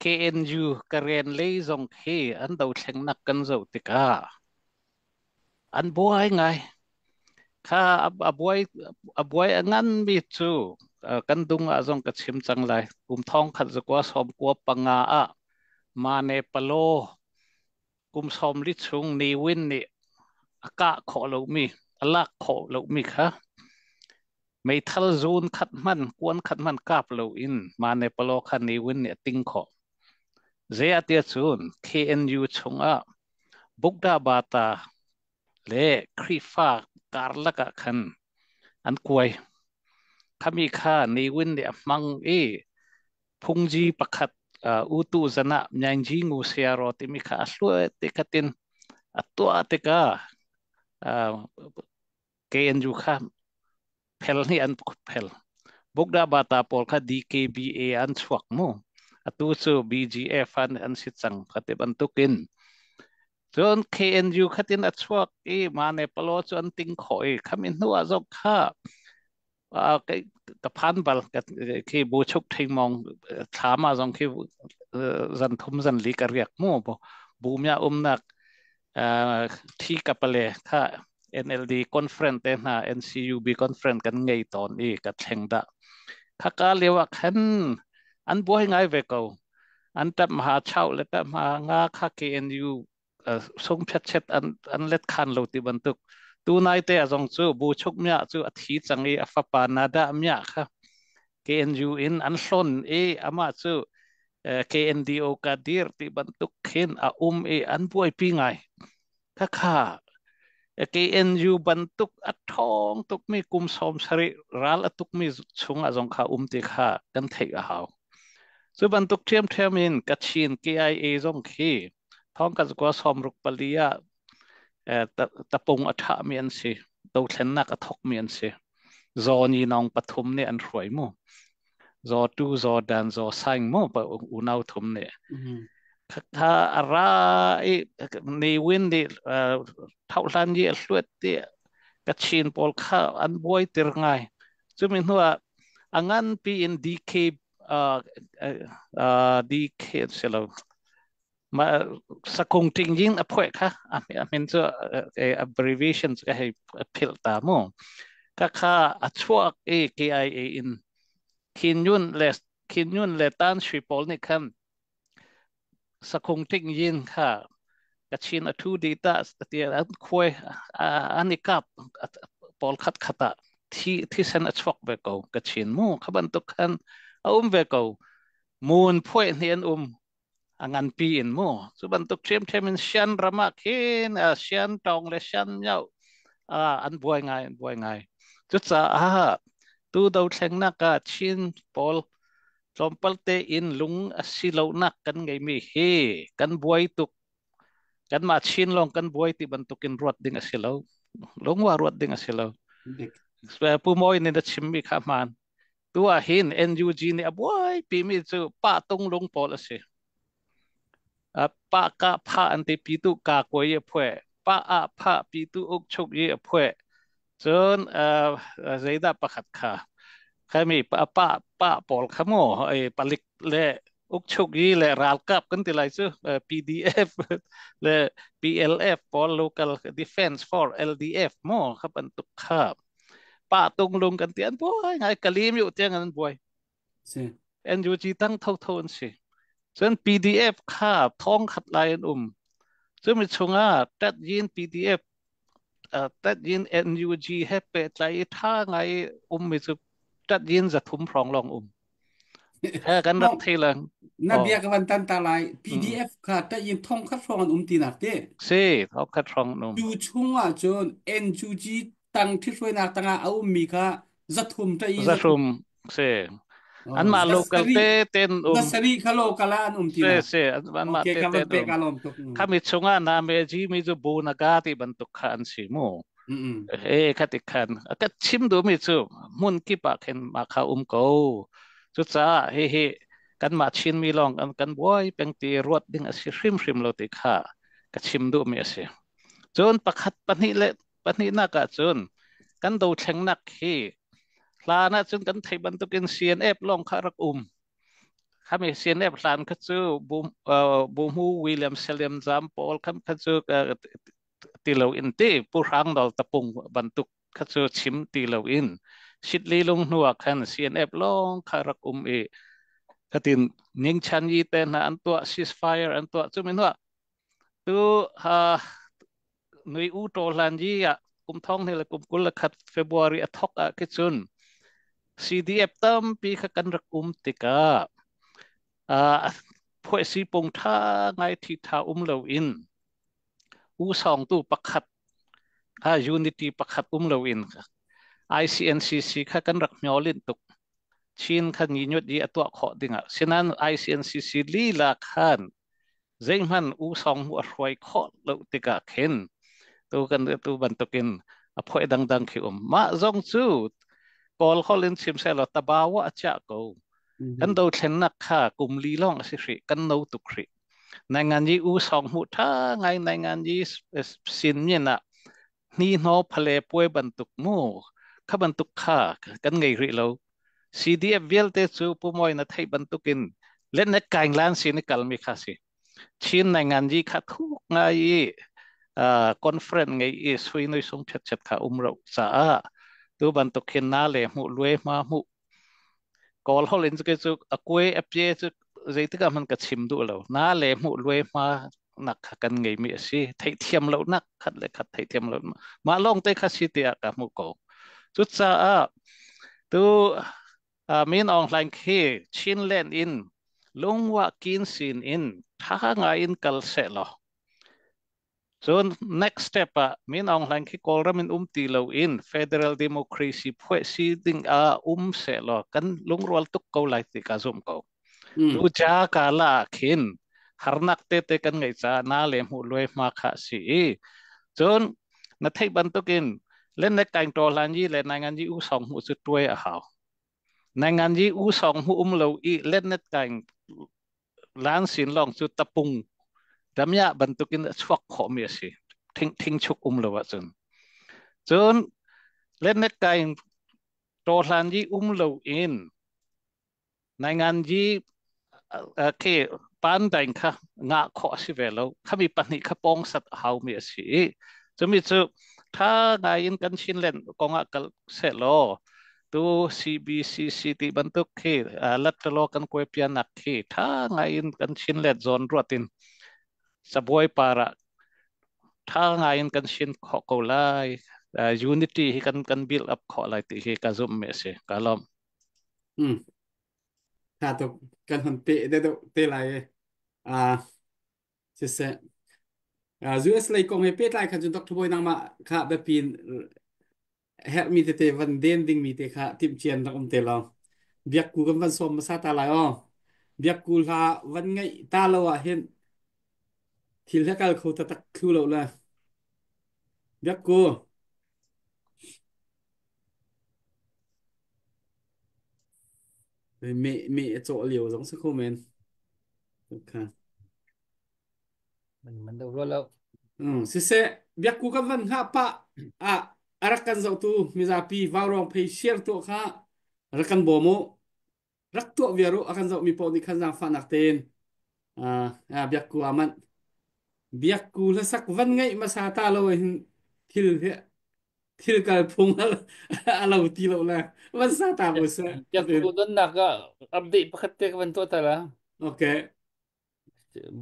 KNU Karen lei zong khi an dothlengnak kan zoh tikah an buai ngai. Kha a buai a nganmi cu kan dung ah zong ka chim cang lai. Kum thong khat zakua sawm kua panga ah Mane Palo kum 40 chung Ni Win nih a kah khawh lomi, a lak khawh lomi kha meithal zun khat hman, kuan khat hman kap loin Mane Palo kha Ne Win nih a ting khawh. Zei ah tiah cun KNU chungah Bukda Bata le Khrihfa karlak ah khan an kuai. Khami kha Ne Win nih a hmang i phungji pakhat utu zan ah Myaingji Ngu Sayaro timi kha a hluai te khatin a tuah tikah KNU kha phel nih an phel. Bukda Bata pawl kha DKBA an chuak mu. Atu cu BGF an si cang khati bantukin. Cun KNU khatin a chuak i mane palo cu an ting khawh i khami hnu ah zong kha ka phan bal khi bu chuk thingmong thlam ah zong khi zan thum zan li ka riak mu bu mya umnak thi ka pale kha NLD conference te hna NCUB conference kan ngei tawn i ka thleng dah kha ka lio ah khan an buai ngai ve ko an tap ma chau le tap ma nga kha KNU sung phet chet an let khan lo ti bantuk tu nai te azong cu bu chuk mya cu a thi cang i a fapa nada mya kha KNU in an hlon i amah cu KNDO ka dir ti bantuk khin a um i an buaipi ngai kha kha KNU bantuk a ṭhawng tukmi kum 70 ral a tukmi chung ah zong kha um ti kha kan theih a hau. Cu bantuk ṭhiamṭhiam in Kachin KIA zong khi thong ka zakua 64 ah tapung a ṭhahmi an si, dothlennak a thawkmi an si. Zaw ni nong pathum nih an hruai mu. Zaw tu, zaw dan, zaw saing mu pa unau thum nih. Kha a ra i ni win nih thohlan yi a hluat ti Kachin pawl kha an buai tir ngai. Cumi hnu ah a nganpi in DK DK silo ma sakung ting yin a phuai kha a min cu abbreviation cu ka hei philh ta mu ka kha a chuak i KIA in Khin Nyunt le Khin Nyunt le Tan Sui pawl nih khan Sakhung Ting Yin kha Kachin a thu dih ta tiah an khuai an i kap pawl khat khat ah thi thisen a chuak ve ko Kachin mu kha bantuk khan a um ve ko mun phuai hni an um a nganpi in mu cu bantuk ṭhiamṭhiam in Shan ram ah khin Shan tawng le Shan myo an buai ngai an buai ngai cucaah tu dothlennak ah Chin pawl tlawmpal tein lung a si lonak kan ngeimi hi kan buai tuk kanmah Chin lawng kan buai ti bantukin ruat ding a si lo lungwa ruat ding a si lo Pu Mawi nih na chimmi kha hmaan tu ah hin NUG nih a buai pimi cu pa tung lung pawl a si pa ka pha an ti pi tu ka kuai a phue pa a pha pi tu uk chuk i a phue cun zeidah pakhat kha khami pa pa pa pawl kha mu ai palik le ukchuk yi le ralkap kan ti lai cu PDF le PLF pawl local defense for LDF mu kha bantuk kha pa tung lung kan ti an buai ngai kalim yu tiang an buai si NUG tang tho tho an si cun PDF kha thong khat lai an um cumi chungah tat yin PDF tat yin NUG he pehtlai i tha ngai ummi cu tat yin 300 hrawng lawng um. Kan rak Thong thei lang. na Oh. bia ka van tan ta lai. Mm. PDF kha ta in thong khat hrawng an um ti nak te. Si, thong khat hrawng an um. Cu chung ah cun NUG tang ṭhithruainak tangah a ummi kha 300 ta i 300. 300 si. Anmah local 900 te ten um. 700 kha local ah an um ti Si nak. si, anmah Okay, te ka van ten pek um. alom tuk. Mm. Khami chungah na me ji mi cu bu na ga ti bantuk kha an si mu. Mm. E khati khan ka chim du mi cu hmun kip ah khin ma kha um ko. Cucaah hihi kanmah Chinmi lawng an kan buai peng ti ruat ding a si hrimhrim lo ti kha ka chim duhmi a si. Cun pakhat pahnih le pahnihnak ah cun kan dothlengnak hi hlan ah cun kan theih bantukin CNF lawng kha rak um. Khami CNF hlan kha cu Buhmu William Salim Zam pawl khan kha cu ti lo in ti Pu Hrang Nawl tapung bantuk kha cu chim ti lo in Sitli lung hnu ah khan CNF lawng kha rak um i khatin Ning Chan Yi te hna an tuah, ceasefire an tuah. Cu mi hnu ah tu nui u to hlan yi ah kum thong ni le kum 21 February a thok ah khi cun CDF tampi kha kan rak um tikah phuai si pung tha ngai thi tha um lo in u song tu pakhat kha unity pakhat um lo in ICNCC kha kan rak myolin tuk. Chin kha ni nyut i atuah khawh dingah sinan ICNCC lila khan zeihman u song mu a hruai khawh lo tikah khin tu kan tu bantukin a phoi dangdang khi um. Mah zong cu Kawl hol in chim selaw tabawa a chiah ko. Kan do thlennak kha kum li long a si hri, kan no tuk hri. Nai ngan yi u song mu tha ngai, nai ngan yi sin min ah hni hno phale puai bantuk mu kha bantuk kha kan ngei rih lo. CDF vialte cu pumoi na theih bantukin let net kaing lan sin i kalmi kha si. Chin nai ngan yi kha thuk ngai i conference ngei i sui nui sung chet chet kha um ro caah tu bantuk hin na le hmuh lue ma hmuh Kawl holh in cu cu a kuai a pye cu zeitik ah hmanh ka chim duh lo. Na le hmuh lue hma nak kha kan ngeimi a si. Theihthiam lo nak khat le khat theihthiam lo. Mah lawng te kha si tiah ka hmuh ko. Cucaah tu Min Aung Hlaing khi Chinland in lungwa kin sin in tha ngai in kal seh law. Cun next step ah Min Aung Hlaing khi Kawlram in um ti loin federal democracy phuai si ding ah um sehlaw kan lungrual tuk ko lai ti ka zumh ko. Tu ja ka la khin harnak te te kan ngeih caah na le hmuh luai hma kha si i cun na theih bantukin len ne kaing to hlan yi le nai ngan yi u song hmuh cu tuai a hau. Nai ngan yi u song hmuh um lo i len net kaing lan sin lawng cu tapung damya bantukin a chuak khawhmi a si. Thing thing chuk um lo ahcun. Cun lennet kai tawhlan yi um lo in naingan yi ke pan daing kha ngah khawh a si ve lo. Khami pahnih kha pong sat a haumi a si i cumi cu tha ngai in kan Chinland kongah kal seh law tu CBCC ti bantuk khi lattalo kan kuai pianak khi tha ngai in kan Chinland zawn ruat in sabuai para tha ngai in kan sin khawh ko lai. Unity hi kan kan build up khawh lai ti hi ka zumh mi a si. Ka lawm. Tha tuk. Kan hon pe de te lai. Siseh US lei kong he pehtlai khan cun Dr. Bawi nangmah kha biapi herhmi tete van den dingmi te kha timhcian rak um te law biakku kan van sawm hmasa ta lai aw. Biakku hla van ngaih ta lo ah hin thil he kal kho taktak thlu lo le biakku. Me me a cawh lio zong si kho men. Okay. Man man do ro lo. Siseh biakku kan van hngah pah ah a rak kan zohtu mizapi vaurawng phei share tuah kha rak kan bawm u. Rak tuah viar u. A kan zohmi paoh nih khan zaangfahnak tein biakku aman biakku hlasak van ngaih hmasa ta lo hin thil thil kal phung a lo ti lo le van sa ta bu se. Biakku donnak ah update pakhat te ka van tuah ta la. Okay.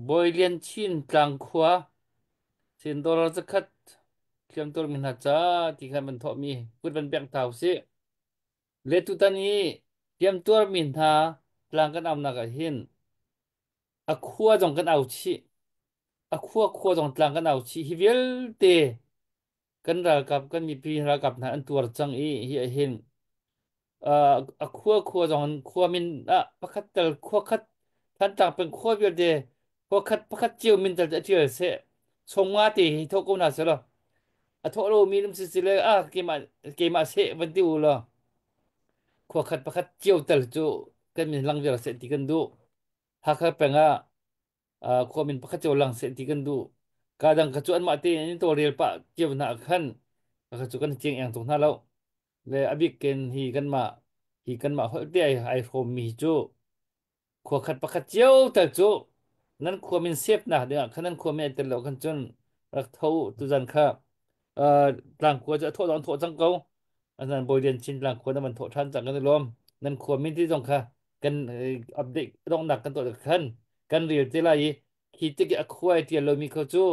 Bawi Lian Chin Tlangkhua sin dollar zakhat hliamtuar mi hna ca ti khan van thawhmi kut van bengh ta usih. Le tutan i hliamtuar mi hna Tlang kan aunak ah hin a khua zong kan au chih. A khua khua zong tlang kan au chih. Hi vialte kan ralkap kan mipi ralkap hna an tuar cang i hi ah hin a khua khua zong in khua min ah pakhat tal khua khat Thantlang peng khua vialte khua khat pakhat cio min tal a ṭial seh sawmnga te hi thawh ko hna seh law a thawh lomi um si si le a keimah keimah seh van ti u law khua khat pakhat cio tal cu kan min lang viar seh ti kan duh. Hakha peng ah khua min pakhat cio lang seh ti kan duh. Ka dang kha cu anmah te in tawlrel pah cio hna khan kha cu kan chiang eng tuk hna lo. Le a bik ken hi kanmah hi kanmah holh te ai ai hrawm mi cu khua khat pakhat cio tal cu nan khua min sep nak ding ah khan nan khua min ai tel lo khan cun rak tho tuzan kha tlangkhua cu a thawh zong thawh cang ko. Anan Bawi Lian Chin tlangkhua na man thawh ṭhan cang kan i lawm. Nan khua min ti zong kha kan update donghnak kan tuah khan kan rel te lai i khi tik i a khua ai ṭial lomi kho cu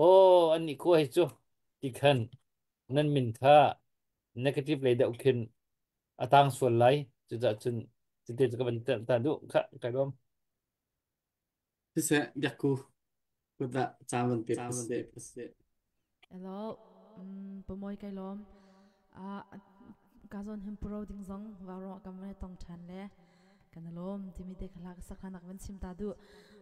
aw an nih khua hi cu ti khan nan min kha negative lei deuh khin a tang sual lai. Cucaah cun cuti cu ka van ta duh kha kai lawm. Siseh, biakku kut ah caan van pek ka si. Hello, pamoy kai lawm. Ah, ka zon him puro ding zong wa ro kam ve tong than le kan lawm timi te khala ka sak nak van chim ta du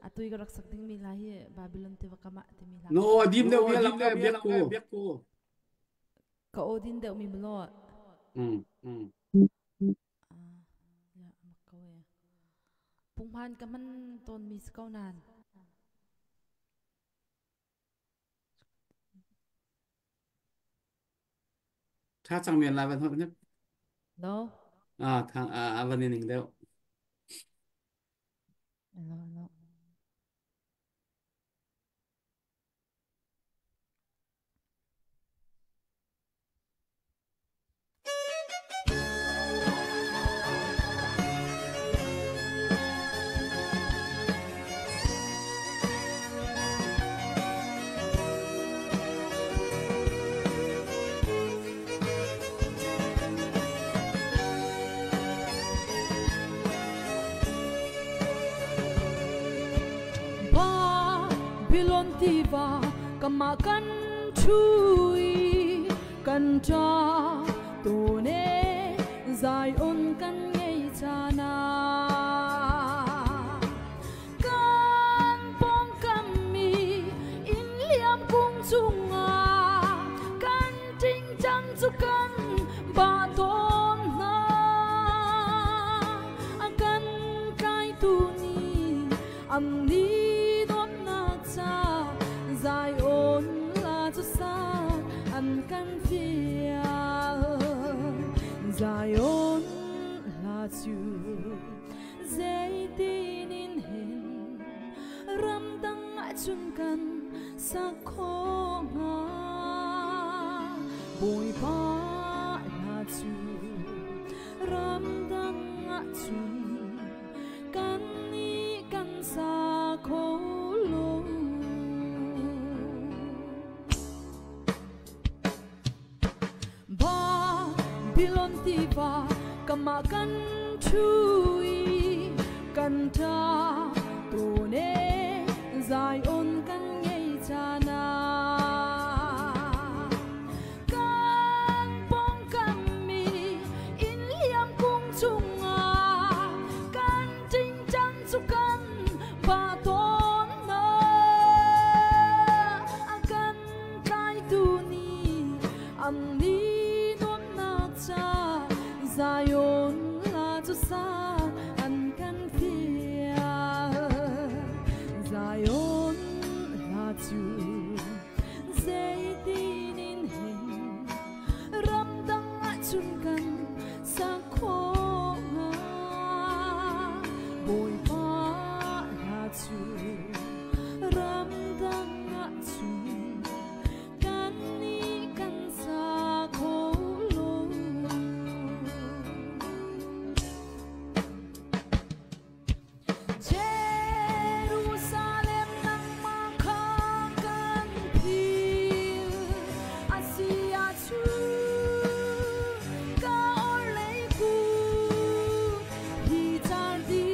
atui ka rak sak ding mi la hi Babylon te wa kama timi la No, adim deuh mi lang le biakku. Ka odin deuh mi mlo. Ah, ya mak ko e. Punghman ka man ton mi si ko nan. Tha cang men lai van hot hnik. No. Ah, thang a van ning deuh. Hello, hello. Babylon tiva kama kan thui kan cha tu ne Zion kan ngei chana kan pong kami in liam kung chunga kan ting chang chu kan ba ton na kan kai tu ni am ni don na cha Zion la chu sa an kan fial Zion la chu zeitin in hin ram dang ah chun kan sa kho hnga Bawipa la chu ram dang ah chun kan ni kan sa kho lo. Babylon tiva kama kan thui kan tha tu ne Zion kan ngei chana kan pong kami in liam kung chunga kan ting chang chu kan ba ton na kan kai tu ni am ni nuam na cha Zion la chu sa an kan fial Zion la chu zeitin in hin ram dang ah chun kan sa kho nga Bawipa la chu ram dang ah chun kan ni kan sa kho lo. Jerusalem nangmah kha kan phil Asia chu ka orlei ku hi car di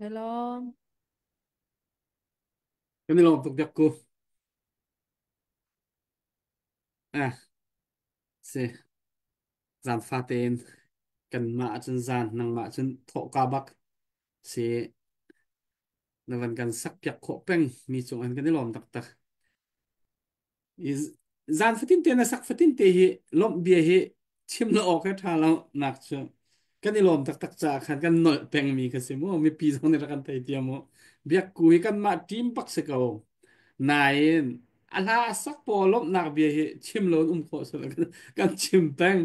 Hello. Kan i lawm tuk biak ku. Eh, si zan fa tein kanmah ahcun zan nangmah cun thawhka bak si na van kan sak piak khawh peng mi cung an kan i lawm taktak. Zan fatin te na sak fatin te hi lawmh bia hi chim lo awk he ṭha lo nak cu kan i lawm taktak caah khan kan nolh pengmi kha si mu. Mipi zong nih rak kan thei tiam mu. Biakku hi kanmah team bak si ko nain a hla a sak pawl lawmhnak bia hi chim lo in um khawh sila kan chim peng.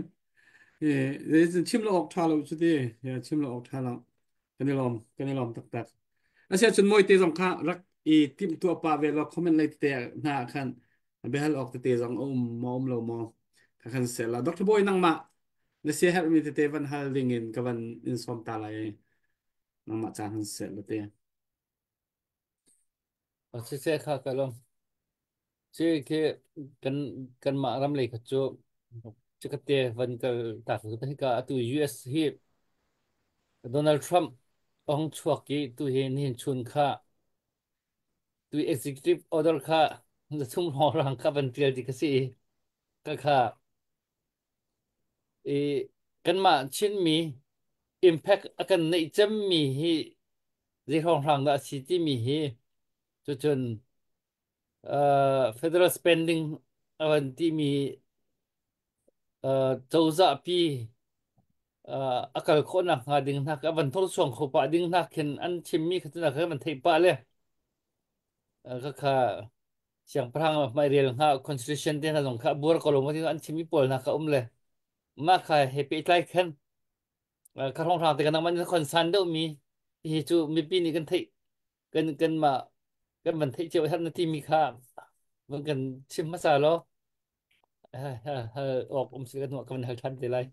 Chim lo awk ṭha lo cu ti. Chim lo awk ṭha lo. Kan i lawm, kan i lawm taktak. Asiahcun Mawite zong kha rak i timhtuah pah ve law comment lei tete hna ah khan biahal awk tete zong a um maw um lo maw kha khan seh la. Dr. Bawi, nangmah na siaherhmi tete van hal ding in ka van in sawm ta lai i nangmah caan han seh la te. Siseh kha ka lawm. Ci khi kan kanmah ram lei kha cu cikate van kal tak hika atu US hi Donald Trump a hung chuak i tuhi nihin chun kha tu executive order kha zathum hrawng kha van tial ti ka si i ka kha i kanmah Chinmi impact a kan neih cemmi hi zei hrawnghrang dah a si timi hi cucun federal spending a van timi cozah pi a kal khawhnak hnga ding hna a van thorsuang kho pah ding hna khin an chimmi kha tuna kha van theih pah le ka kha siangpahrang hmai rel hnga constitution te hna zong kha buar ko lo ma an chimmi pawl hna kha um le mah kha he pehtlai khan ka hrawnghrang te kan man concern deuh mi hi cu mipi nih kan theih kan kan mah kan van theih cio na ti mi kha van kan chim hmasa law awk um si kan ka van hal than te lai.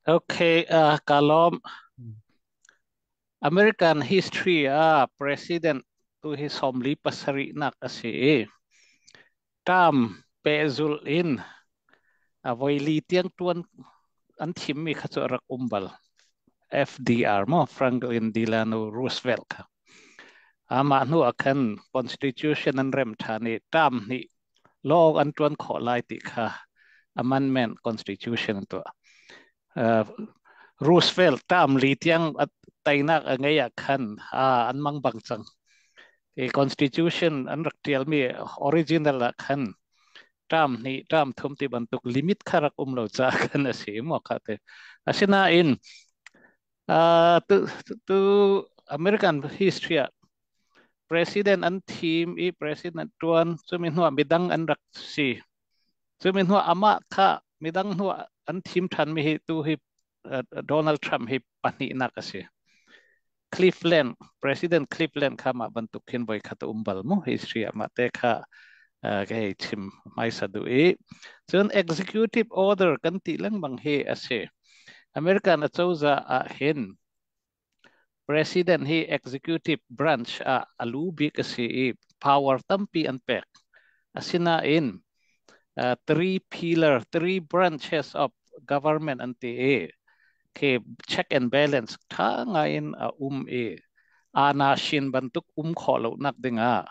Okay, ka lawm. American history ah president tu hi 47 nak a si i term pehzulh in a voili tiang tuan an thimmi kha cu a rak um bal. FDR mo Franklin Delano Roosevelt kha. Amah hnu ah khan constitution an rem ṭhan i term hnih lawng an ṭuan khawh lai ti kha amendment constitution an tuah. Roosevelt term li tiang teinak a ngei ah khan an mang bang cang. I constitution an rak ṭialmi original ah khan term hnih term thum ti bantuk limit kha rak um lo caah khan a si maw kha te. Asinain tu, tu American history ah president an thim i president ṭuan cumi hnuah midang an rak si. Cumi hnuah amah kha midang hnuah an thim ṭhanmi hi tu hi Donald Trump hi pahnihnak a si. Cleveland, President Cleveland kha mah bantuk khin voi khat a um bal mu history ah mah te kha ka hei chim hmaisa duh i cun executive order kan ti lengmang hi a si. American acozah ah hin President hi executive branch ah a lu bik a si i power tampi an pek. Asinain three pillar, three branches of government an ti i khi check and balance tha ngai in a um i ana shin bantuk um khawh lo nak ding ah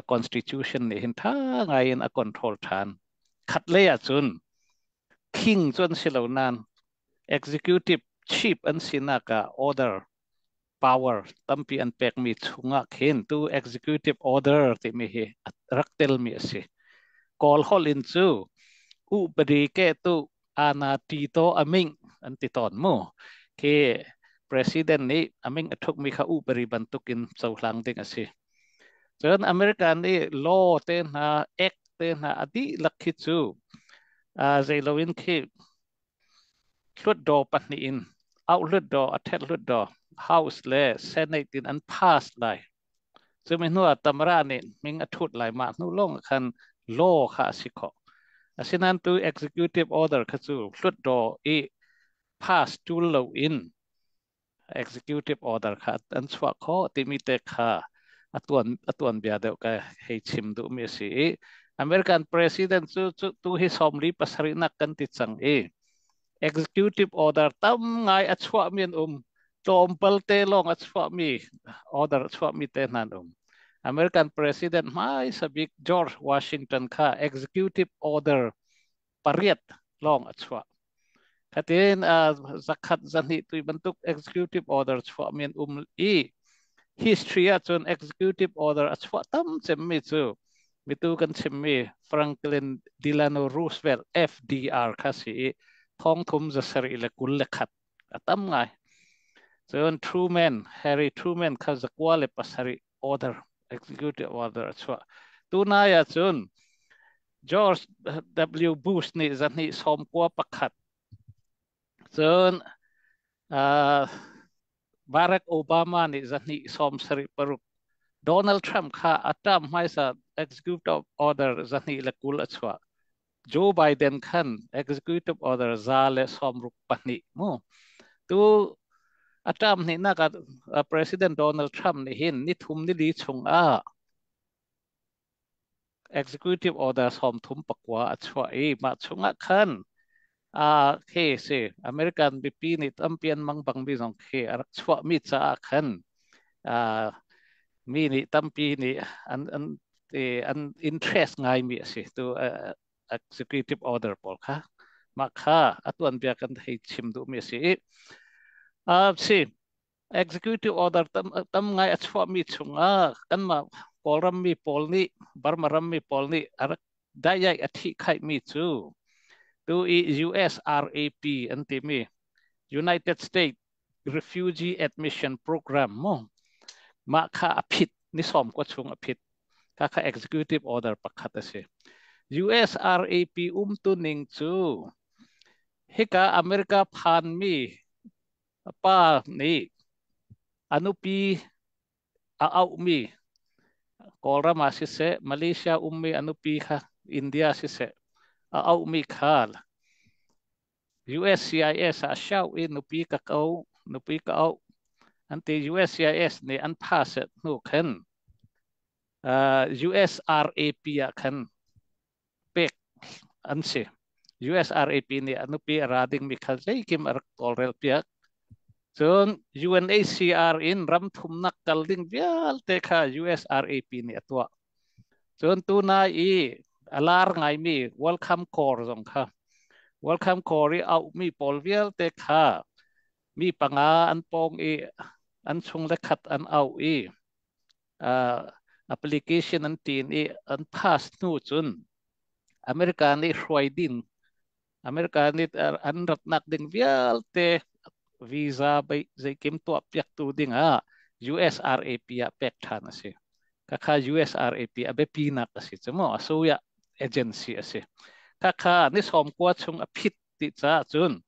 constitution nih hin tha ngai in a control than. Khat lei ah cun king cu an si lo nain executive chief an sinak ah order power tampi an pekmi chungah khin tu executive order timi hi rak telmi a si. Kawl holh in cu upadi ke tu ana ti to aming an ti tawn mu. Khi president nih aming a thukmi kha upari bantukin cohlang ding a si. Cun American nih law te hna act te hna a dihlak khi cu zei loin khi Hlutdaw pahnih in auh-hlutdaw, a ṭhet-hlutdaw, House le Senate in an pass lai. Cumi hnu ah Tamara nih hming a ṭhut lai. Mah hnu lawng ah khan law kha a si khawh. Asinain tu executive order kha cu hlutdaw i pass ṭul loin executive order kha an chuah khawh timi te kha a tuanbia deuh ka hei chim duhmi a si i American president cu tu hi 47 nak kan ti cang i executive order tam ngai a chuahmi an um. Tlawmpal te lawng a chuahmi order a chuahmi te hna an um. American President hmaisa bik George Washington kha executive order pariat lawng a chuah. Khatin zakhat zahnih tui bantuk executive order chuahmi an um i history ahcun executive order a chuah tam cemmi cu mitu kan chimmi Franklin Delano Roosevelt FDR kha si i thongthum 721 a tam ngai. Cun Truman, Harry Truman kha 97 order, executive order a chuah. Tunai ahcun George W. Bush nih 291, cun Barack Obama nih 276, Donald Trump kha a term hmaisa executive order 220 a chuah. Joe Biden khan executive order 162 mu. Tu a term hnihnak ah President Donald Trump nih hin ni thum ni li chung ah executive order 39 a chuah i mah chungah khan khi si American mipi nih tampi an mang bangmi zong khi a rak chuahmi caah khan mi nih tampi nih an interest ngaimi a si tu executive order pawl kha. Mah kha a tuanbia kan hei chim duhmi a si i si executive order tam ngai a chuahmi chungah kanmah Kawlram mi pawl nih, Burma ram mi pawl nih a rak daiai a thih khaihmi cu tu i USRAP an timi United States Refugee Admission Program mu, mah kha a phit, ni 90 chung a phit. Kha kha executive order pakhat a si. USRAP umtu ning cu hika America phanmi pa nih a nupi a auhmi Kawlram ah siseh, Malaysia ummi a nupi kha India siseh, a auhmi kha USCIS ah shout i nupi ka ko, nupi ka auh an ti. USCIS nih an pass hnu khan USRAP ah khan pek an si. USRAP nih a nupi a ra dingmi kha zeikim a rak tawlrel piak. Cun UNHCR in ram thumnak kal ding vialte kha USRAP nih a tuah. Cun tunai i a lar ngaimi Welcome Corps zong kha, Welcome Corps i auhmi pawl vialte kha mi panga an pawng i an chung le khat an auh i application an tin i an pass hnu cun America nih hruai ding, America nih an ratnak ding vialte visa zeikim tuah piaktu ding ah USRAP ah pek ṭhan a si. Khakha USRAP a biapi nak a si cu mu, asuya agency a si. Khakha ni 90 chung a phit ti caah cun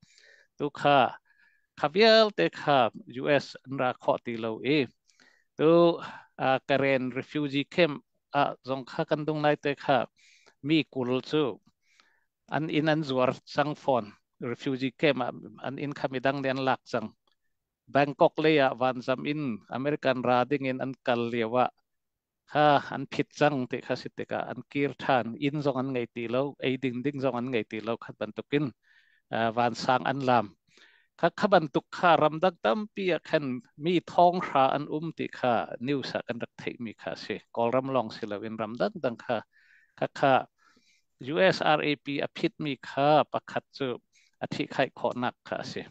tu kha kha vialte kha US an ra khawh ti lo i tu Karen refugee camp ah zong kha kan dung lai te kha mi 20 cu an inn an zuar cang fawn. Refugee camp ah an inn kha midang nih an lak cang. Bangkok lei ah vanzam in American ra ding in an kal lio ah kha an phit cang ti kha si tikah an kir ṭhan, inn zong an ngei ti lo, ei ding ding zong an ngei ti lo. Khat bantukin vansang an lam kha kha bantuk kha ramdang tampi ah khan mi thong hra an um ti kha news ah kan rak theihmi kha a si. Kawlram lawng si loin ramdang dang kha kha kha USRAP a phitmi kha pakhat cu a thihkhaih khawhnak kha a si.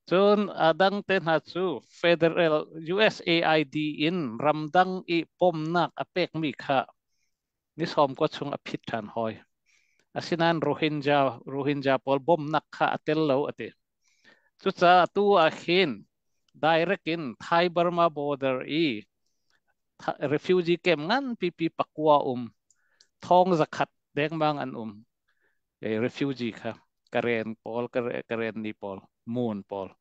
Cun a dang te hna cu federal USAID in ramdang i pomnak a pekmi kha ni 90 chung a phit ṭhan hoi. Asinain Rohingya pawl bawmnak kha a tel lo a ti. Cucaah tu ah khin direct in Thai Burma border i refugee camp ngan pipi pakua um, 100,000 dengmang an um refugee kha, Karen pawl, Karen ni pawl, Moon pawl,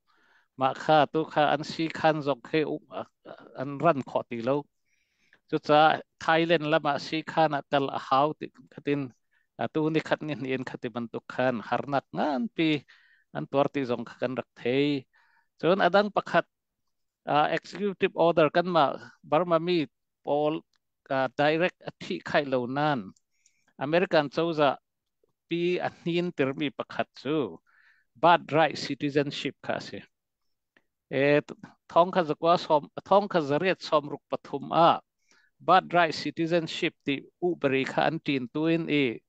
mah kha tu kha an si khan zong khi an ran khawh ti lo. Cucaah Thailand lam ah si khan ah kal a hau ti khatin atu ni khat ni hnih in khati bantuk khan harnak nganpi an tuar ti zong kha kan rak thei. Cun adang pakhat executive order kanmah Burma mi pawl direct a thih khai lo nan American cozah pi a hnin tirmi pakhat cu birthright citizenship kha a si. E thong kha zakwa som thong kha zariat som ruk pathum a birthright citizenship ti uberi kha an tin tuin i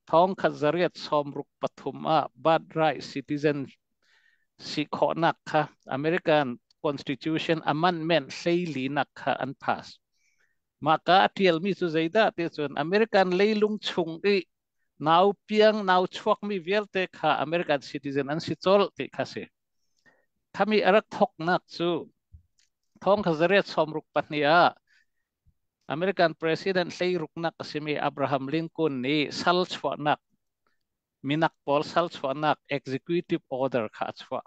thong kha zariat som ruk pathum a birthright citizen si khawhnak kha American Constitution Amendment hleili nak kha an pass. Mah ka a ṭialmi cu zeidah ti cun American leilung chung i nau piang nau chuakmi vialte kha American citizen an si colh ti kha si. Khami a rak thoknak cu thong kha zariat sawmruk pahnih ah American President hleiruknak a simi Abraham Lincoln nih sal chuahnak minak pawl sal chuahnak executive order kha a chuah.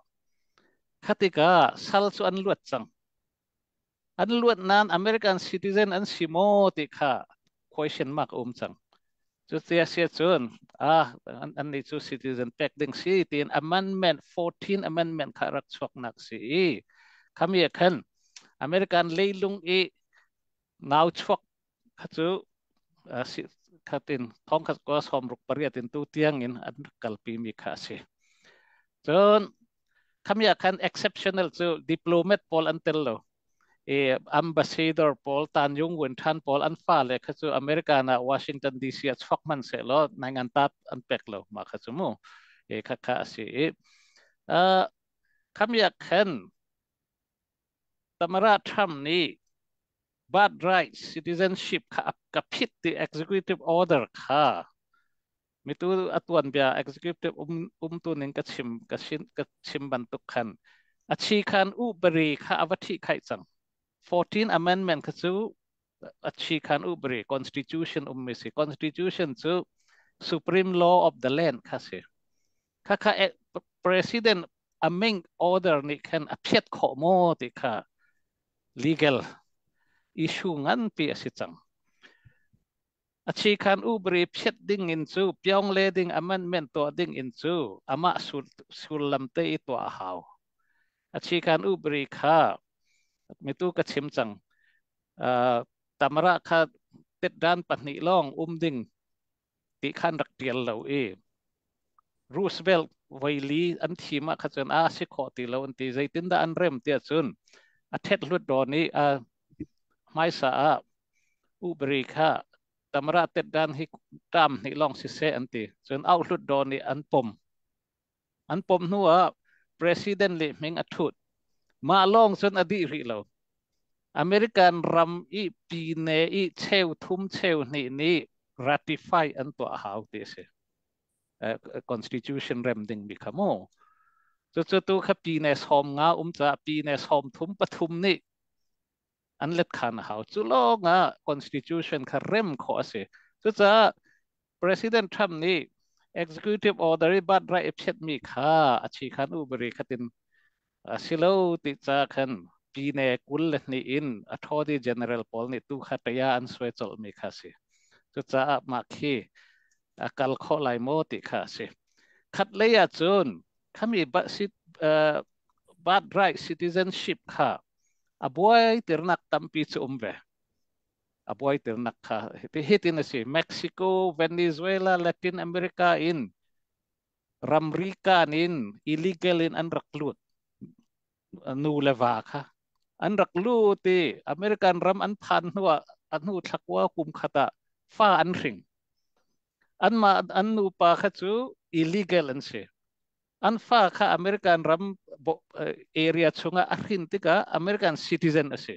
Kha tikah sal cu an luat cang. An luat nain American citizen an si maw ti kha question mark a um cang. Cuti a si ahcun ah an nih cu citizen pek ding si tiin amendment 14 amendment kha rak chuaknak si i khami ah khan American leilung i nau chuak kha cu khatin thong khat kwa som ruk pariat in tu tiang in an kalpi mi kha a si. Cun khami ah khan exceptional cu diplomat pawl an tel lo. I ambassador pawl tan yung wen than pawl an fa le kha cu America na Washington DC ah chuak man se lo nai ngan tat an pek lo ma kha cu mu e kha kha a si i khami ah khan Tamara Trump nih birthright citizenship kha ka phit ti executive order kha mitu atuan bia executive umtu ning ka chim ka sin ka chim bantuk khan a chi khan u bari kha ava thi khai cang 14 amendment kha cu a chi khan u bari constitution um mi si constitution cu supreme law of the land kha si kha kha president aming order nih khan a phiat khawh maw ti kha legal issue nganpi a si cang. A chi khan ubri phiat ding in cu pyong le ding amendment tuah ding in cu amah sullam te i tuah a hau. A chi khan ubri kha mitu ka chim cang. Tamara kha tetdan pahnih lawng um ding ti khan rak tial lo i Roosevelt voili an thim ah kha cun a si khawh ti lo an ti zeitindah an rem tiah cun a thet hlut dawn i a hmaisa ah uberi kha tamara tet dan hi tam hnih lawng siseh an ti cun au hlut dawn i an pom an pom hnu ah president le hming a thut mah lawng cun a dih rih lo American ram i pine i cheu thum cheu hnih nih ratify an tuah hau ti a si constitution rem ding mi kha mu cu tu kha pine som nga um ca pine som thum pathum nih an let khan a hau cu lawng ah constitution kha rem khawh a si cucaah President Trump nih executive order i bat right phiat mi kha a chi khan uberi khatin silo ti ca khan pine kul le hnih in attorney general pawl nih tu kha taya an suai colh mi kha si cucaah mah khi a kal khawh lai maw ti kha si khat lei ah cun khami birthright citizenship kha a buai tirnak tampi cu um ve a buai tirnak kha hitin a si Mexico Venezuela Latin America in ramri kan in illegal in an rak lut nu le va kha an rak lut i American ram an phan hnuah a hnu thlakua kum khat ah fa an hring anmah an nupa kha cu illegal an si an fa kha American ram area chungah a hrin tikah American citizen a si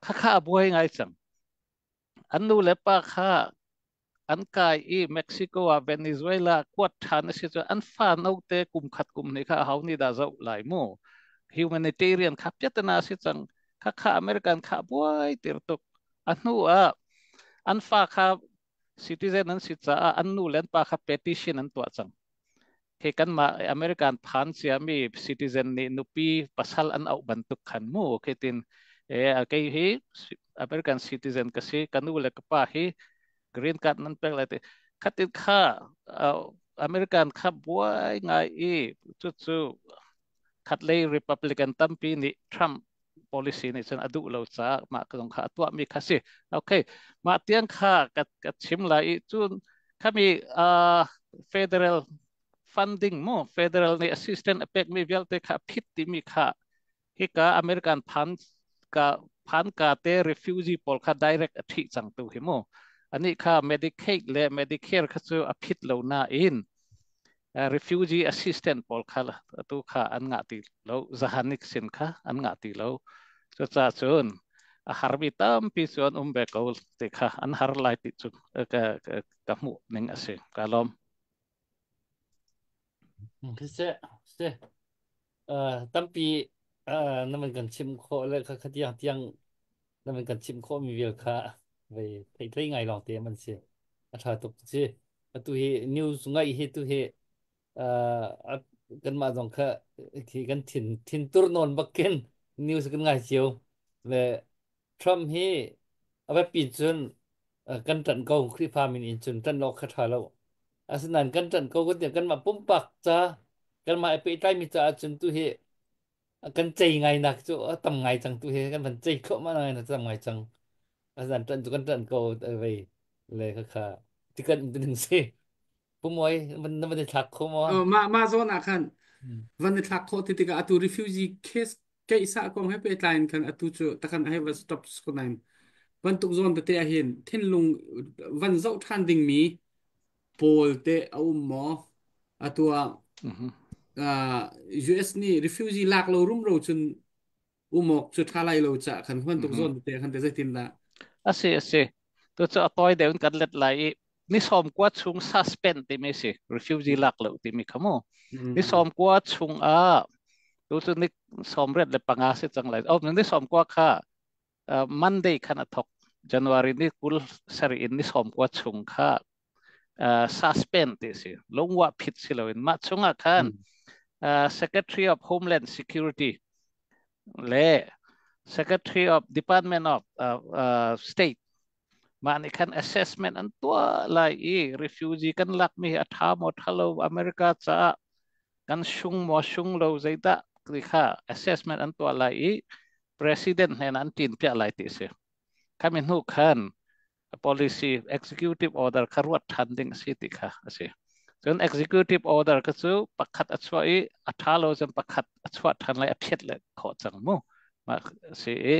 kha kha a buai ngai cang an nu le pa kha an kai i Mexico ah Venezuela kuat ṭhan a si cu an fa note kum khat kum hnih kha aho nih dah zoh lai mu humanitarian kha piatana si cang kha kha American kha buai tir tuk a hnu ah an fa kha citizen an si caah an nu le an pa kha petition an tuah cang khi kanmah American phan ciami citizen nih nupi pasal an auh bantuk khan mu khi tin e kei hi American citizen ka si ka nu le ka pa hi green card nan pek lai ti khatin kha American kha buai ngai i cu cu khatlei Republican tampi nih Trump policy nih cun a duh lo caah mah zong kha a tuahmi kha si. Okay, mah tiang kha ka chim lai i cun khami federal funding mu federal nih assistant a pekmi vialte kha phit timi kha Hika American phan ka phan ka te refugee pawl kha direct a ṭhih cang tu hi mu. Ani kha Medicaid le Medicare kha cu a phit lo nain refugee assistant pawl kha atu kha an ngah ti lo, zahanik sin kha an ngah ti lo. Cucaah cun a harmi tampi cu an um ve ko ti kha an har lai ti cu ka hmuh ning a si. Ka lawm. Se se tampi na man kan chim khawh le kha kha tiang tiang na man kan chim khawh mi vial kha vei thei thei ngai lawng te man si a tha tuk si. Atu hi news ngai hi tu hi kanmah zong kha khi kan thin thin tur nawn bakin news kan ngai cio le Trump hi a biapi cun kan ṭanh ko. Khrihfa min in cun ṭanh awk kha ṭha lo. Asinain kan ṭanh ko kan ti, kanmah pumpak ca, kanmah i pehtlaimi caah cun tu hi kan cei ngai nak cu a tam ngai cang. Tu hi kan van cei thluahmah ngai na tam ngai cang. Asinain ṭanh cu kan ṭanh ko vei le khakha tikan um ding si. Pumoi na van i thlak kho maw? Mah zawn ah khan van i thlak khawh ti tikah atu refugee case keihsah kong he pehtlai in khan atu cu takhan a hei va stop ko nain bantuk zawn tete ah hin thinlung van zoh ṭhan dingmi pawl te a um maw? Atu ah US nih refugee lak lo rumro cun umawk cu ṭha lai lo ca khan bantuk zawn tete khan te zeitin dah? Asi asi. Tu cu a tawi deuh in kan let lai i ni 90 chung suspend timi si, refugee lak lo timi kha mu. Ni 90 chung ah, tu cu ni 85 si cang lai. Oh, ni 90 kha Monday khan a thok. January ni 27 in ni 90 chung kha suspend ti si. Lungwa phit si loin mah chungah khan Secretary of Homeland Security le Secretary of Department of State mah nih khan assessment an tuah lai i refugee kan lakmi hi a ṭha maw ṭha lo, America caah kan sung maw sung lo, zeidah ti kha assessment an tuah lai i president hnen an ṭin piah lai ti si. Khami hnu khan policy executive order kha ruat ṭhan ding a si ti kha a si. Cun executive order kha cu pakhat a chuah i a ṭha lo cun pakhat a chuah ṭhan lai, a phiat le khawh cang mu. Mah si i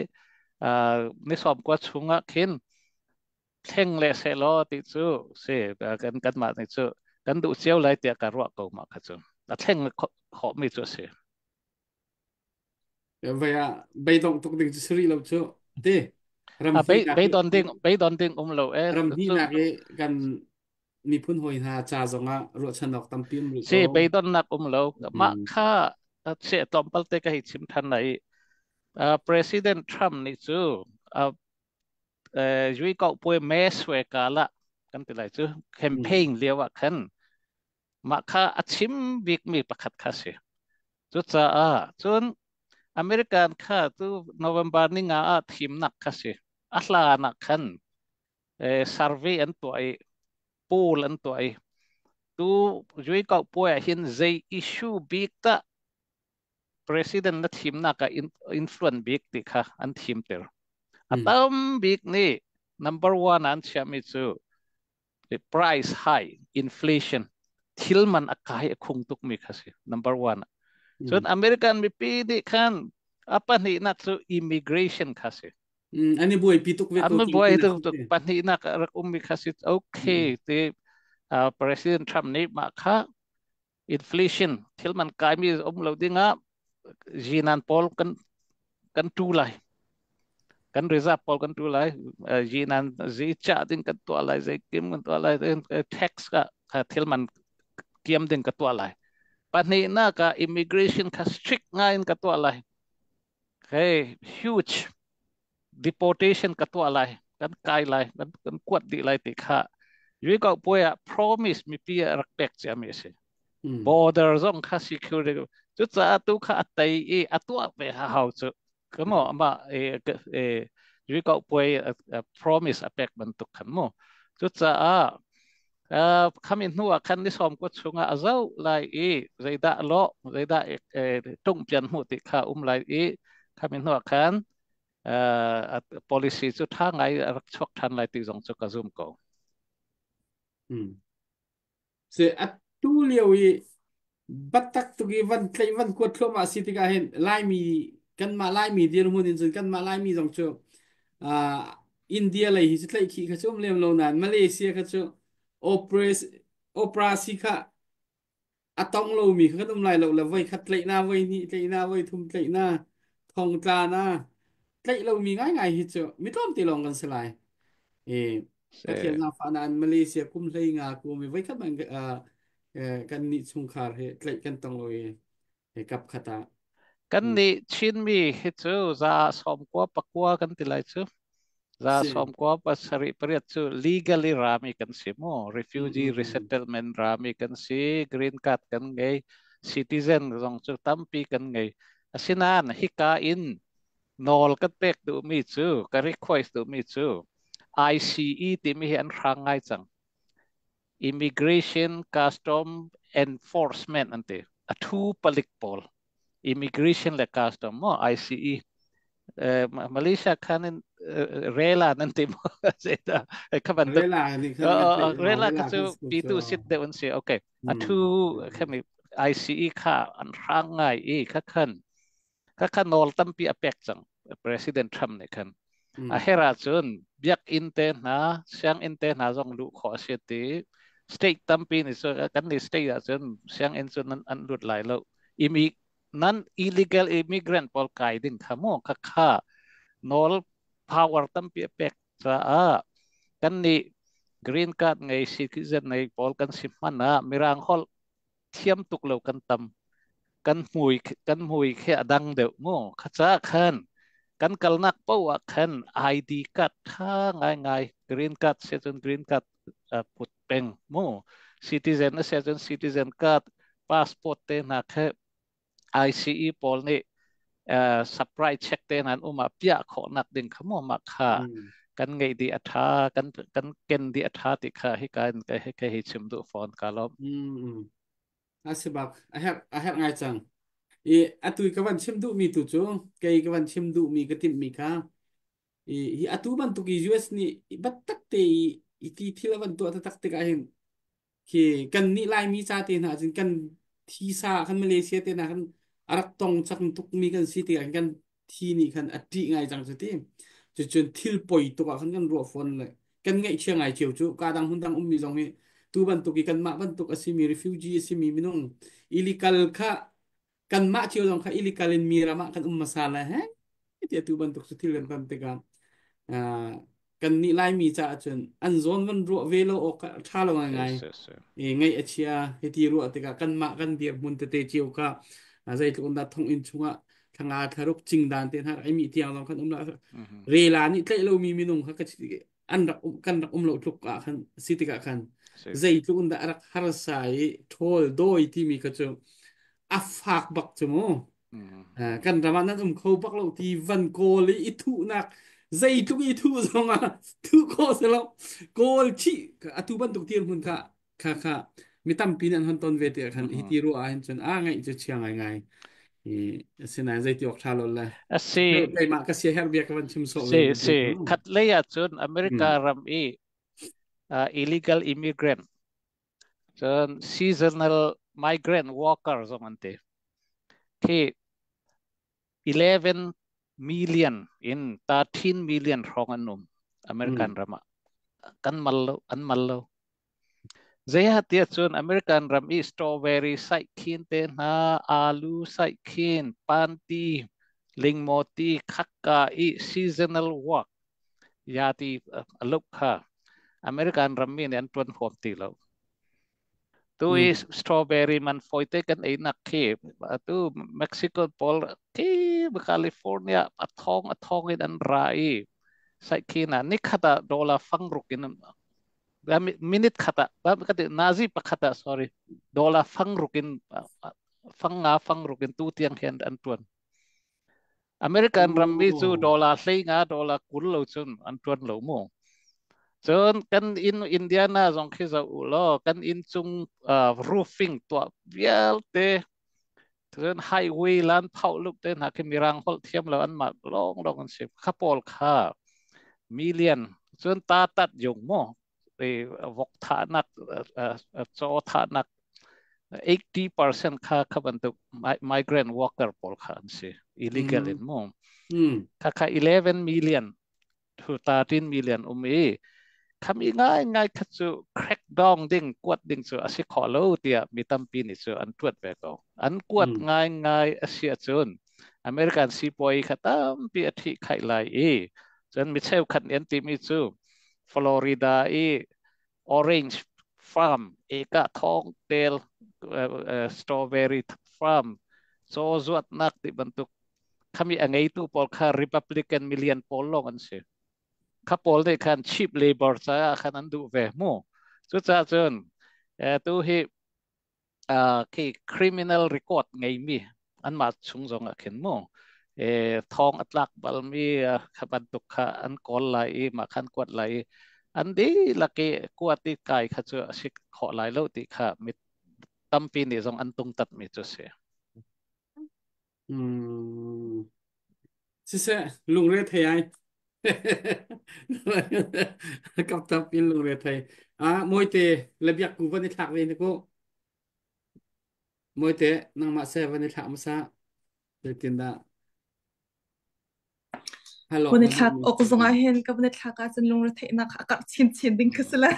ni 90 chungah khin thleng le sehlaw ti cu si kan kanmah nih cu kan duh cio lai tiah ka ruah ko. Mah kha cu a thleng khawhmi cu a si. Vai ah beidongh tuk ding cu si rih lo cu te ram A hnih nak i beidon ding beidon ding um lo e. Ram hnih nak i kan miphun hawi hna ca zongah ruahchan awk tampi um rih Si ko. Beidonnak um lo. Mah kha che tlawmpal te ka hei chim than lai. President Trump nih cu yui kau puai me swe ka la kan ti lai cu campaign lio ah khan mah kha a chim bikmi pakhat kha si. Cucaah cun American kha tu November ni nga ah thimnak kha si. A hlan ah khan survey an tuah i poll an tuah i tu yui kau puai ah hin zei issue bik dah president na thimnak ah influence bik ti kha an thimter. A tam bik nih number one an chiahmi cu the price high inflation, thil man a kai a khung tukmi kha si number one. Cun American mipi nih khan a pahnihnak cu immigration kha si. An i buaipi tuk ve An ko. i buai tuk tuk pahnihnak rak ummi kha si. Okay ti President Trump nih mah kha inflation thil man kaimi um lo dingah zinan pawl kan tu lai, kan reserve pawl kan tu lai, zinan zi cha ding kan tuah lai, zei kim kan tuah lai, tax ka thil man kiam ding ka tuah lai. Pahnihnak ah immigration kha strict ngai in ka tuah lai, hey, huge deportation ka tuah lai, kan kai lai, kan kuat dih lai ti kha yui kau puai ah promise mipi ah rak pek ciami a si. Border zong kha security cucaah tu kha a tei i a tuah ve ha hau cu kamo ama e e yui kau puai promise a pek bantuk khan mu. Cucaah khami hnu ah khan ni 90 chungah a zoh lai i zeidah lo zeidah tung pian hmu ti kha um lai i khami hnu ah khan policy cu ṭha ngai a rak chuak ṭhan lai ti zong cu ka zum ko. Se atu lio i batak tuk i van tlaih van kuat thluahmah si tikah hin Laimi Kanmah Laimi dirhmun in cun kanmah Laimi zong cu India lei hi cu tlaihkhih kha cu um lem lo nain Malaysia kha cu opres operasi kha a tong lomi kha kan um lai lo le voi khat tlaih na voi hnih tlaih na voi thum tlaih na thong tla na tlaih lomi ngaingai hi cu mi tlawmte lawng kan si lai. E Se Pathian zaangfah nain Malaysia kum hlei nga kum i voi khat man kan nih chungkhar he tlaih kan tong lo i he kap khat ah. Kan nih Chinmi hi cu za sawm kua pakua kan ti lai cu. Za Si. sawm kua pasarih pariat cu legally rami kan si mu. Mm, Refugee mm, mm. resettlement rami kan si. Green card kan ngei. Citizen zong cu tampi kan ngei. Asinain hika in nawl kan pek duhmi cu, ka request duhmi cu ICE timi hi an hrang ngai cang. Immigration Custom Enforcement an ti. A thu palik pawl. Immigration le Custom mo ICE. Malaysia khan in rela nan ti mo zeta kha bantuk Rela nih khan kan tlaih rela kha rela cu kan si pitu cu. sit deuh an si. Okay. A thu Mm. khami ICE kha an hrang ngai i kha khan kha kha nawl tampi a pek cang President Trump nih khan. A Mm. her ahcun biakinn te hna, sianginn te hna zong luh khawh a si ti. State tampi nih cun kan nih state ahcun sianginn cu nan an lut lai lo. Imi nan illegal immigrant pawl kai ding kha mu kha kha nawl power tampi a pek caah kan nih green card ngei citizen nei pawl kan si hmanh ah mirang holh thiam tuk lo kan tam. Kan hmui khi a dang deuh mu. Kha ca khan kan kalnak paoh ah khan ID card tha ngaingai, green card si cun green card put peng mu, citizen na si cun citizen card, passport te hna khe ICE pawl nih surprise check te nan um ah piah khawh nak ding kha mu mah kha Mm. kan ngeih dih a tha, kan ken dih a tha ti kha hi kan ka hi hi chim duh fawn ka lawm. Mm. Mm. A si bak a herh ngai cang. I atu ka van chim duhmi tu cu kei ka van chim duhmi ka timhmi kha i hi atu bantuk i US nih battak te i ti thil a van tuah taktak tikah hin khi kan nih Laimi ca te hna cun kan thisa kan Malaysia te hna kan a rak tong cang tukmi kan si tikah kan thi nih khan a ṭih ngai cang cu ti. Cucun thil poi tuk ah khan kan ruah fawn le kan ngaihchia ngai cio cu ka dang hmun dang ummi zong hi tu bantuk i kanmah bantuk a simi refugee a simi minung illegal kha kanmah cio zong kha illegal in mi ram ah kan um hmasa le he ti tu bantuk cu thil kan tam tikah kan nih Laimi caah cun an zawn van ruah ve lo awk ṭha lo ngaingai. Si, si, si. I ngaih a chia hiti ruah tikah kanmah kan dirhmun tete cio kha zeitluk in dah thonginn chungah thlanga thlaruk cingdan te hna ai mi tiang zong khan um la rela nih tlaih lomi minung kha an rak um kan rak um lo tluk ah khan si tikah khan Si. zeitluk in dah a rak harsa i ṭhawl dawi timi kha cu a fak bak cu mu. Kan ram ah nan um kho bak lo ti van kawl i i thuhnak zeitluk i thuh zong ah thuh khawh si lo kawl chih atu bantuk dirhmun kha kha kha mi tampi nih an hon ton ve ti khan hi ti ruah ah hin cun a ngaih cu chia ngai ngai i asinain zeiti awk ṭha lo le Asi. keimah ka sia herh bia ka van chim sawh ve Si, mi si. si. Khat lei ahcun America Mm. ram i illegal immigrant, cun seasonal migrant worker zong an ti. Khi 11 million in 13 million hrawng an um American ram ah. Kan mal lo, an mal lo. Zeicahtiah cun American ram i strawberry saikhin te hna, alu saikhin, panti, lingmawti, khakka i seasonal work ya ti aluk kha American rammi nih an tuan huam ti lo. Tu i strawberry man foite kan ei nak khi atu Mexico pawl khi California a thong in an ra i saikhin ah nikhat ah dollar fang ruk in minute khat ah nazi pakhat ah, sorry, dollar fang ruk in fang nga fang ruk in tu tiang hian an tuan. American rammi cu dollar 15 dollar 20 lo cun an tuan lo mu. Cun kan in Indiana zong khi zoh u law kan inn cung roofing tuah vialte, cun highway lan phauh luk te hna khi mirang holh thiam lo an mah lawng lawng an si. Kha pawl kha million cun ta tat yung mu vok thahnak, caw thahnak. 80% kha kha bantuk migrant worker pawl kha an si, illegal in mu. Kha kha 11 million to 13 million um i khami ngai ngai kha cu crack down ding kuat ding cu a si khawh lo tiah mi tampi nih cu an tuat ve ko. An kuat ngai ngai a si ahcun American sipuai kha tampi a thih khaih lai i cun mi cheukhat nih an timi cu Florida i orange farm eka thong tel, strawberry farm, caw zuatnak ti bantuk khami a ngeitu pawl kha Republican million pawl lawng an si. Kha pawl nih khan cheap labor caah khan an duh ve mu. Cucaah cun tu hi khi criminal record ngeimi anmah chung zong ah khin mu thong a tlak balmi kha bantuk kha an kawl lai i mah khan kuat lai i an dihlak i kuat i kai kha cu a si khawh lai lo ti kha mi tampi nih zong an tungtatmi cu a si. Siseh, lungre thei ai. Kap tap in lungre thei. Ah, mawite le biak ku van i thlak ve ni ku. Mawite, nangmah se van i thlak masa. Zeitin dah? Hello, Van i na thlak duhmi awk si. zong ah hin ka van i thlak ahcun lungre theihnak a karh chinchin ding kha si la.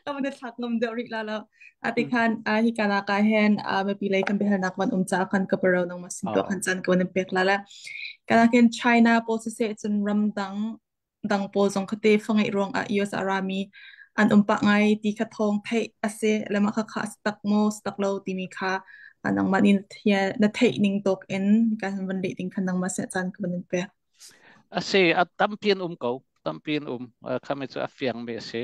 Ka van i thlak ngam deuh rih la lo. Ati khan hi ka nak ah hin mipi lei kan biahalnak van um caah khan ka paro nang ma sin tuah khan caan ka van in pek la la. Ka nak hin China pawl siseh cun ramdang dang pawl zong khate fangeih ruang ah US a rami an um pah ngai ti kha thawng theih a si le mah kha kha a si tak maw si tak lo timi kha nangmah nih na theih ning tawk in kan van leh ding kha nangmah sin caan ka van in pek. A si, a tampi an um ko, tampi an um. Khami cu a fiang mi a si.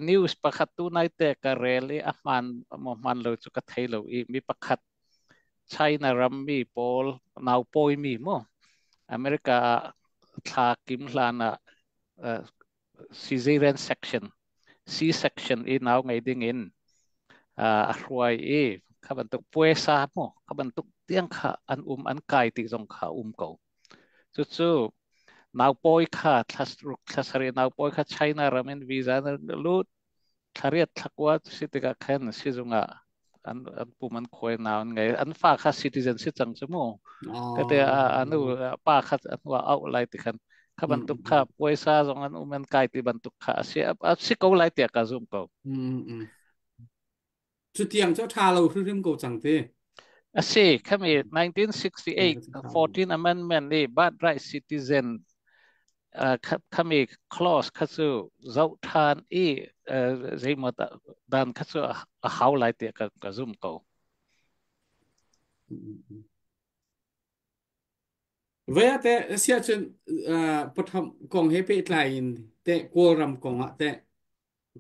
News pakhat tu nai te ka rel i a hmaan maw hmaan lo cu ka thei lo i mi pakhat China ram mi pawl nau pawi mi mu America ah thla kim hlan ah cesarean section C section i nau ngei ding in a hruai i kha bantuk puaisa mu kha bantuk tiang kha an um an kai ti zong kha um ko. Cucu naupawi kha thla 6 thla 7 naupawi kha China ram in visa na lut thla 8 thla 9 si tikah khan sizung ah an pum an khuai nau an ngei an fa kha citizen si cang cu mu kate anu pa kha anu auh lai ti khan kha bantuk kha puaisa zong an um an kai ti bantuk kha a si a si ko lai tiah ka zum ko. Cu tiang cu ṭha lo hrimhrim ko cang ti. A si, khami 1968 14 Amendment nih birthright citizen khami clause kha cu zoh ṭhan i zeimaw dan kha cu a hau lai tiah ka zum ko. Voi ah teh siahcun pathum kong he pehtlai in teh Kawlram kong ah teh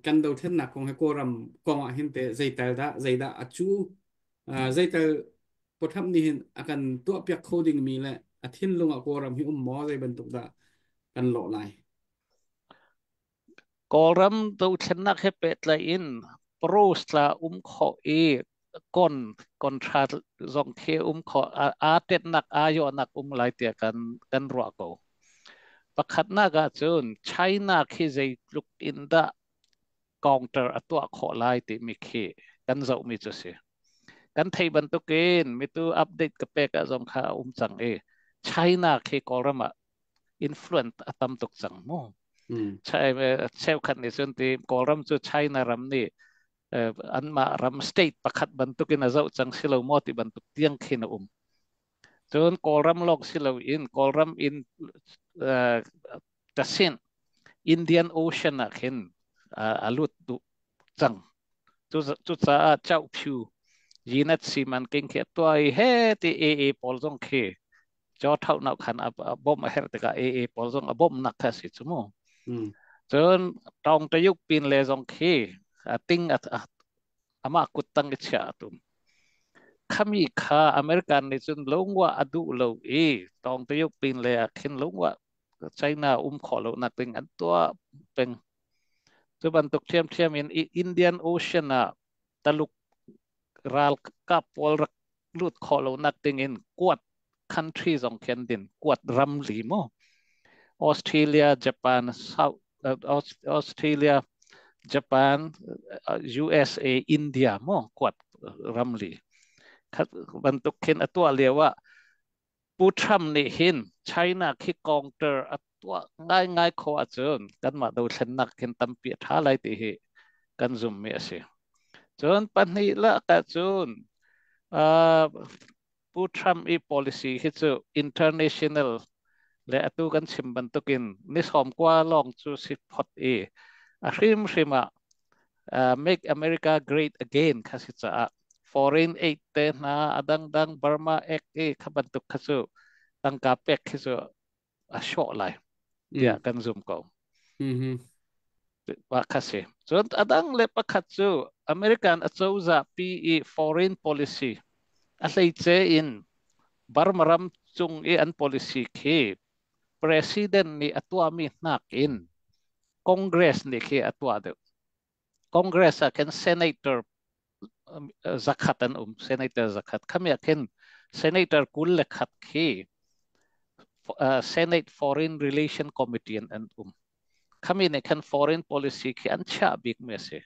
kan dothlennak kong he Kawlram kong ah hin teh zeital dah zeidah a cu zeital pathum nih hin a kan tuahpiak kho dingmi le a thinlung ah Kawlram hi um maw zei bantuk dah kan lawh lai. Kawlram dothlennak he pehtlaih in pros tla um khawh i kon kontra zong khi um khawh aa tetnak aa yawhnak um lai tiah kan ruah ko. Pakhatnak ahcun China khi zeitluk in dah counter a tuah khawh lai timi khi kan zohmi cu si. Kan theih bantukin mitu update ka pek ah zong kha a um cang i China khi Kawlram ah influence a tam tuk cang mu. Cheukhat nih cun ti Kawlram cu China ram nih anmah ram state pakhat bantukin a zoh cang si lo maw ti bantuk tiang khin a um. Cun Kawlram lawng si loin Kawlram in tasin Indian Ocean ah khin a lut duh cang. Cucaah Chauhpyu Yinat Siman king khi a tuah i he ti AA pawl zong khi Jaw thauhnak khan a bawmh a herh tikah AA pawl zong a bawmhnak kha a si cu mu. Cun Tawng Tayuk pin le zong khi a ting amah kuttang i chiah a tum. Khami kha American nih cun lungwa a duh lo i Tawng Tayuk pin le ah khin lungwa China um khawh lo nak ding an tuah peng. Cu bantuk ṭhiamṭhiam in Indian Ocean ah Taluk ralkap pawl rak lut khawh lo nak ding in kuat country zong khi an din kuat ram li mu. Australia, Japan, South Australia, Japan, USA, India mo kuat ramli. Khat bantuk khin atua lewa Pu Trump nih hin China khi counter a tuah ngaingai khawh ahcun kanmah dothlennak khin tampi a ṭha lai ti hi kan zummi a si. Cun pahnih lak ahcun Pu Trump i policy hi cu international le atu kan chim bantukin ni 90 lawng cu si phot i a hrimhrim ah Make America Great Again kha si caah foreign aid te hna a dangdang Burma Act i kha bantuk kha cu tangka pek khi cu a hrawh lai tiah kan zum ko. Mah kha si. Cun a dang le pakhat cu American acozah pi i foreign policy a hleice in Burma ram cung i an policy khi president nih a tuahmi hnakin Congress nih khi a tuah deuh. Congress ah khin senator 100 an um, senator 100. Khami ah khin senator 21 khi Senate Foreign Relation Committee an um. Khami nih khan foreign policy khi an chiah bikmi a si.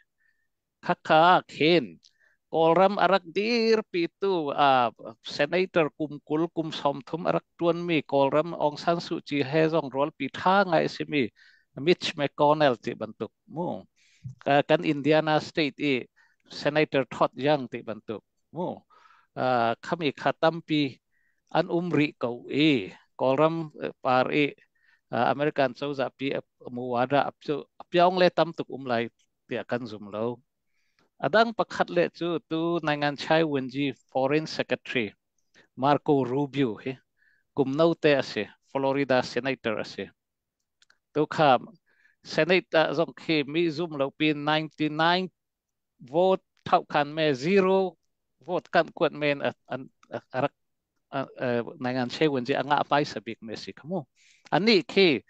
Khakha ah khin Kawlram a rak dirpitu senator kum 20 kum 30 a rak ṭuanmi Kawlram Aung San Suu Kyi he zong rualpi ṭha ngai a simi Mitch McConnell ti bantuk mu kan Indiana state i Senator Todd Young ti bantuk mu khami kha tampi an um rih ko i Kawlram par i American cozah pi muwada apyong le tam tuk um lai tiah kan zum lo. A dang pakhat le cu tu Nangan Chai Wenji Foreign Secretary Marco Rubio hi kum note a si, Florida Senator a si. Tu kha Senate ah zong khi mi zum lo pi 99 vote thau khan me zero vote kan kuat men an rak nangan che wen ji anga pai sabik me si khamu ani khi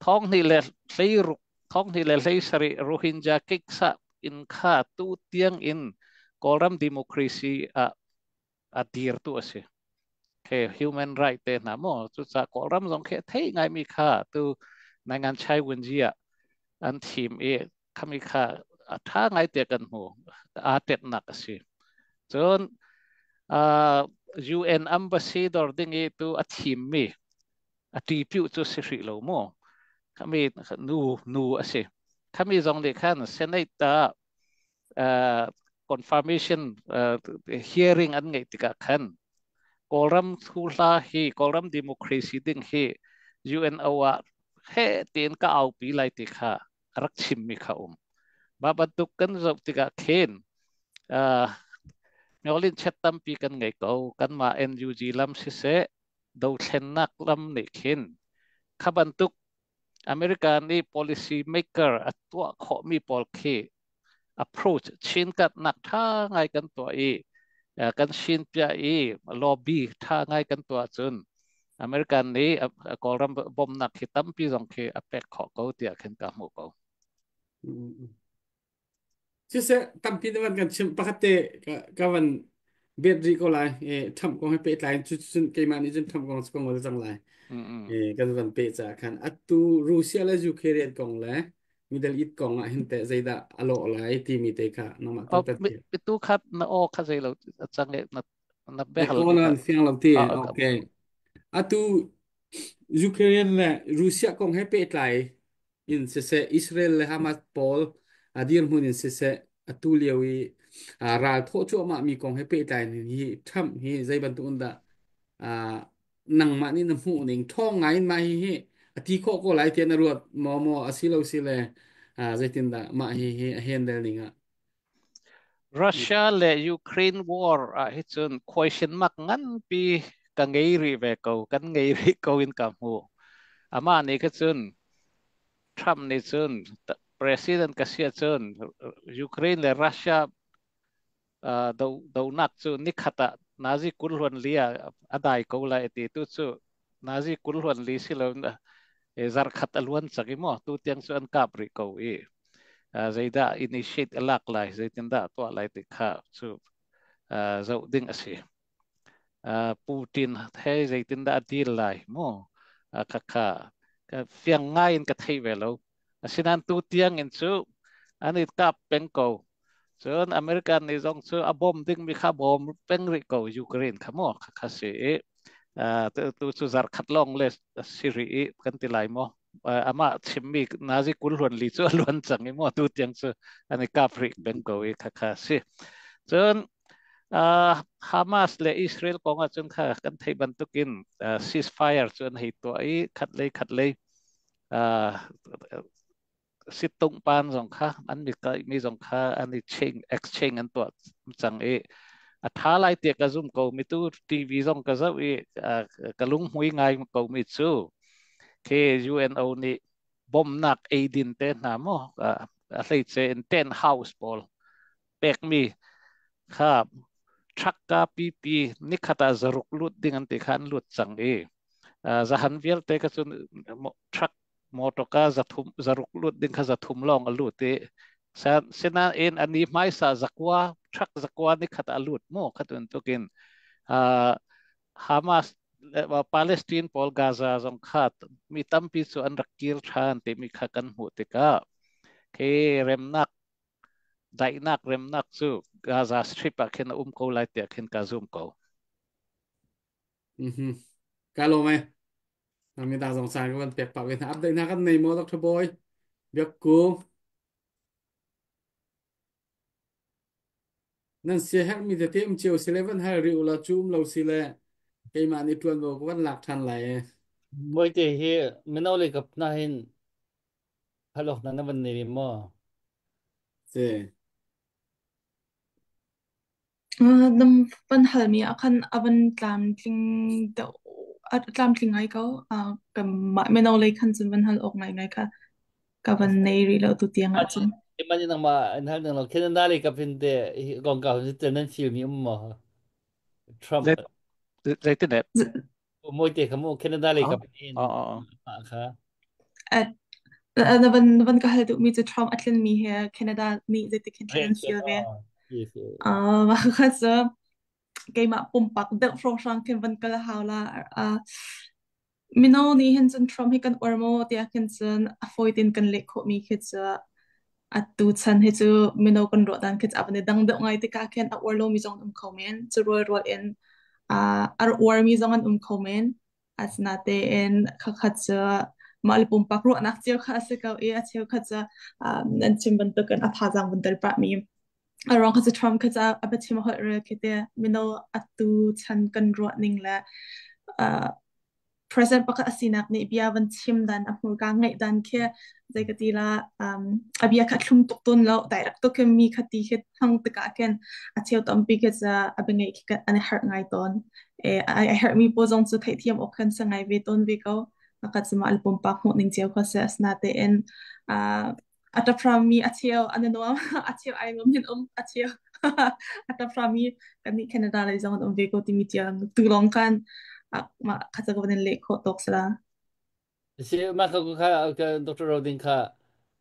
thong ni le hlei ruk thong ni le hlei sari Rohingya kiksa in kha tu tiang in Kawlram democracy a a dir tu a si ke human right te hna mo cu ca Kawlram zong khi thei ngai mi kha tu nangan chai wen ji a an thim i khami kha a tha ngai te kan hmu a tet nak a si. Cun UN ambassador ding i tu a thim mi a ti piu cu si hrih lo mu khami nu nu a si. Khami zong nih khan Senate ta confirmation hearing an ngeih tikah khan Kawlram thu hla hi Kawlram democracy ding hi UNO ah he tiin ka aupi lai ti kha a rak chimmi kha um. Mah bantuk kan zoh tikah khin Myolin chet tampi kan ngei ko. Kanmah NUG lam siseh dothlennak lam nih khin kha bantuk America nih policy maker a tuah khawhmi pawl khi approach chinkatnak ṭha ngai kan tuah i kan sin piah i lobby ṭha ngai kan tuah cun American nih Kawlram bawmhnak hi tampi zong khi a pek khawh ko tiah khin ka hmuh ko. Siseh tampi na van kan chimh pakhat te ka van bet rih ko lai. E, Trump kong he pehtlai in cun keimah nih cun Trump kong cu ka ngol cang lai. E, kan van peh caah khan atu Russia le Ukraine kong le Middle East kong ah hin teh zeidah a lawh lai timi te kha nangmah tu kan tu khat na aw kha zei lo chang le na na behal mi kha fiang lo ti. Okay, atu Ukraine le Russia kong he pehtlai in siseh, Israel le Hamas pawl a dirhmun in siseh, atu lio i ral thawh cuahmah mi kong he pehtlai in hi Trump hi zei bantuk in dah nangmah nih na hmuh ning ṭhawng ngai in mah hi hi a ti khawh ko lai tiah na ruat maw maw a si lo si le zeitindah mah hi hi a handle ning ah? Russia le Ukraine war ah hi cun question mark nganpi ka ngei rih ve ko, kan ngei rih ko in ka hmu. Amah nih kha cun Trump nih cun president ka si ahcun Ukraine le Russia donak cu nikhat ah nazi 24 ah a dai ko lai ti tu cu nazi 24 si lo zarkhat a luan cang i maw tu tiang cu an kap rih ko i zeidah initiate a lak lai, zeitindah tuah lai ti kha cu zoh ding a si. Putin he zeitindah a deal lai mu kha kha fiang ngai in ka thei ve lo. Asinain tu tiang in cu An i kap peng ko. Cun American nih zong cu a bawm dingmi kha bawm peng rih ko Ukraine kha maw kha si i tu cu zarkhat lawng le si rih i kan ti lai maw amah chimmi nazi 20 hluan li cu a luan cang i maw tu tiang cu an i kap rih peng ko i kha kha si. Cun Hamas le Israel kong ahcun kha kan theih bantukin ceasefire cu an hei tuah i khat lei khat lei situngpan zong kha an mi mi zong kha an i change exchange an tuah cang i a tha lai tiah ka zum ko mi tu TV zong ka zoh i ka lunghmui ngai ko mi cu khi UNO nih bomnak eidin te hna maw a hleice in tent house pawl pekmi kha truck ka pipi nikhat ah 6 lut ding an ti kha an lut cang i zahan vialte ka cun truck motorka 300 600 lut ding kha 300 lawng a lut i sinain ani hmaisa 900 truck 900 nikhat ah lut mu kha tukin Hamas Palestine pawl Gaza zong kha mi tampi cu an rak kir ṭhan timi kha kan hmuh tikah khi remnak daihnak remnak cu Gaza Strip ah khin a um ko lai tiah khin ka zum ko. Mhm. Ka lawm e. Nami da zong caan ka van pek pah ve hna. Update hna kan nei maw Dr. Boy? Biakku. Nan sia herhmi tete um cio si le van hal rih ula cu um lo si le keimah nih ṭuanvo ka van lak ṭhan lai e. Mawite hi mino lei kap na hin halok na na van nei maw? Si. Nam van halmi ah khan a van tlamtling deuh a tlamtling ngai ko. Kanmah mino lei khan cun van hal awk ngaingai kha ka van nei rih lo tutiang ahcun. Man in nangmah an hal nang lo Canada lei kap hin te kongkau hin te nan feel mi um maw? Trump Zeitin eh? Mawite kha mu Canada lei kap hin Oh. kha. Na van ka hal duhmi cu Trump a tlinmi he Canada nih zeitik hin thlen an feel ve. Mah kha cu keimah pumpak deuh hrawnghrang khin van kal hau la. Mino nih hin cun Trump hi kan uar maw tiah khin cun a fawi tein kan leh khawhmi khi cu atu chan hi cu mino kan ruah dan khi cu a van i dang deuh ngai tikah khin a uar lomi zong an um kho men. Cu rualrual in a uarmi zong an um kho men. Asinain khakhat cu mah le pumpak ruahnak cio kha a si ko i a cheukhat cu nan chim bantukin a thazaang vun tel pahmi a ruang kha cu Trump kha cu a biachim a holh rel khi te mino atu chan kan ruah ning le president pakhat a sinak nih bia van chim dan a hmurka ngaih dan khi zei ka ti la a bia kha thlum tuk tawn lo direct tuk mi kha ti khi hmang tikah khin a cheu tampi khi cu a bia ngaih khi an i harh ngai tawn. A herhmi pawl zong cu theihthiam awk khan si ngai ve tawn ve ko. Pakhat cu mah le pumpak hmuh ning cio kha si. Asinain a ṭaprami a cheu an i nuam, a cheu ai nuam hin um, a cheu a ṭaprami kannih Canada lei zong an um ve ko timi tiang tu lawng khan mah kha cu ka van in leh khawh tawk si la. Si mah kha kha Dr. Rodin kha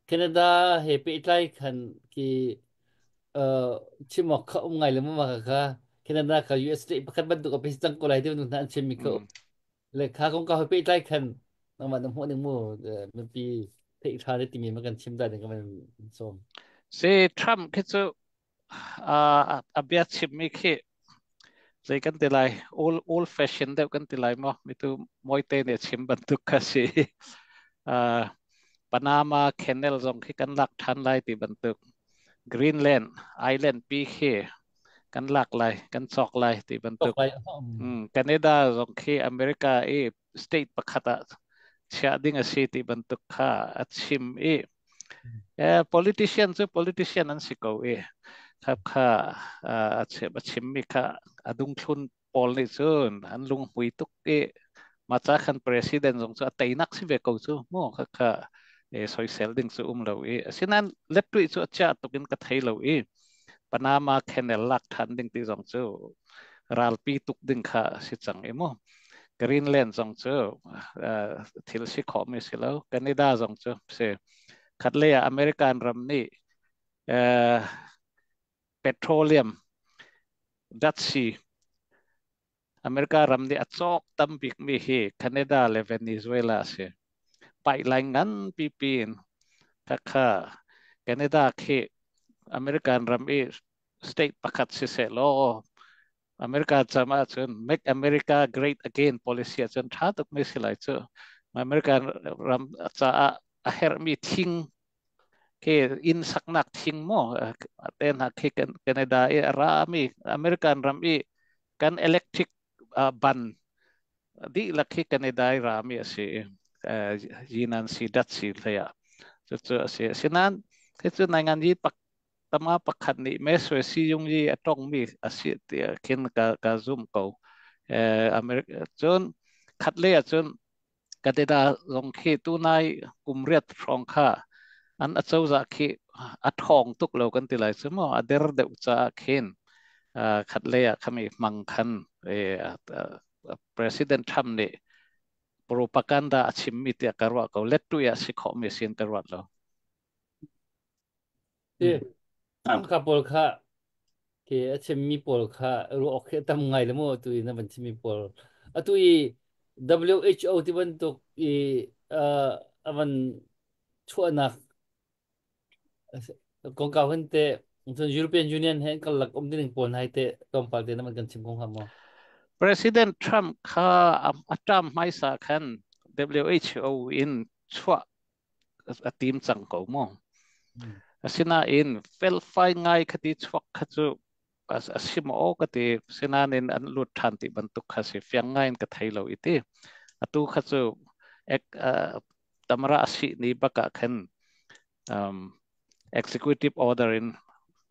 Canada he pehtlai khan ki chim awk kha um ngai le ma kha Canada kha US state pakhat bantuk a phi cang ko lai ti bantuk hna an chim mi kha le kha kong ka hoi pehtlai khan nangmah na hmuh ning mu mipi theih tha le timi ma kan chim da ding ka van sawm. Si Trump khi cu a bia chimmi khi zei kan ti lai old fashion deuh kan ti lai maw mitu mawite nih chim bantuk kha si. Panama Canal zong khi kan lak ṭhan lai ti bantuk Greenland Island pi khi kan lak lai kan cawk lai ti bantuk Canada zong khi America i state pakhat ah chiah ding a si ti bantuk kha a chim i politician cu politician an si ko i kha kha a chimmi kha a dungthlun pawl nih cun an lunghmui tuk i maca khan president zong cu a teinak si ve ko cu mu kha kha soisel ding cu um lo i asinain lettuih cu a chia tuk in ka thei lo i Panama Canal lak ṭhan ding ti zong cu ralpi tuk ding kha si cang i mu Greenland zong cu thil si khawhmi si lo Canada zong cu si khatlei ah American ram nih petroleum datsi America ram nih a cawk tam bikmi hi Canada le Venezuela a si. Pipeline ngan pipi in khakha Canada khi American ram i state pakhat si seh law America cam ahcun Make America Great Again policy ahcun ṭha tuk mi si lai cu. American ram caah a herhmi thing khi inn saknak thing maw te hna khi Canada i a ra mi American ram i kan electric ban dihlak khi Canada i ra mi a si yinan si dat si hlei ah cucu a si. Asinain khi cu nai ngan yi pak tama pakhat nih me sui si yung yi a tong mi a si ti khin ka zum ko. America cun khat le ah cun Canada zong khi tunai kum riat hrawng kha an acozah khi a ṭhawng tuk lo kan ti lai cu maw, a der deuh caah khin khat lei ah khami hmang khan President Trump nih propaganda a chimmi tiah ka ruah ko. Let tu ah si khawhmi sin ka ruat lo. Ti ka pawl kha ke a chimmi pawl kha ruah awk khi tam ngai le mu tu i na van chimmi pawl atu i WHO ti bantuk i a van chuahnak kongkau hin te cun European Union he kal lak um ding pawl nai te tlawmpal te na van kan chim kong ha maw? President Trump kha a term hmaisa khan WHO in chuah a tim cang ko mu. Asinain felfai ngai khati chuak kha cu a si maw ka ti. Sinain an lut ṭhan ti bantuk kha si fiang ngai in ka thei lo i ti. Atu kha cu ek, tamara a si ni bak ah khan executive order in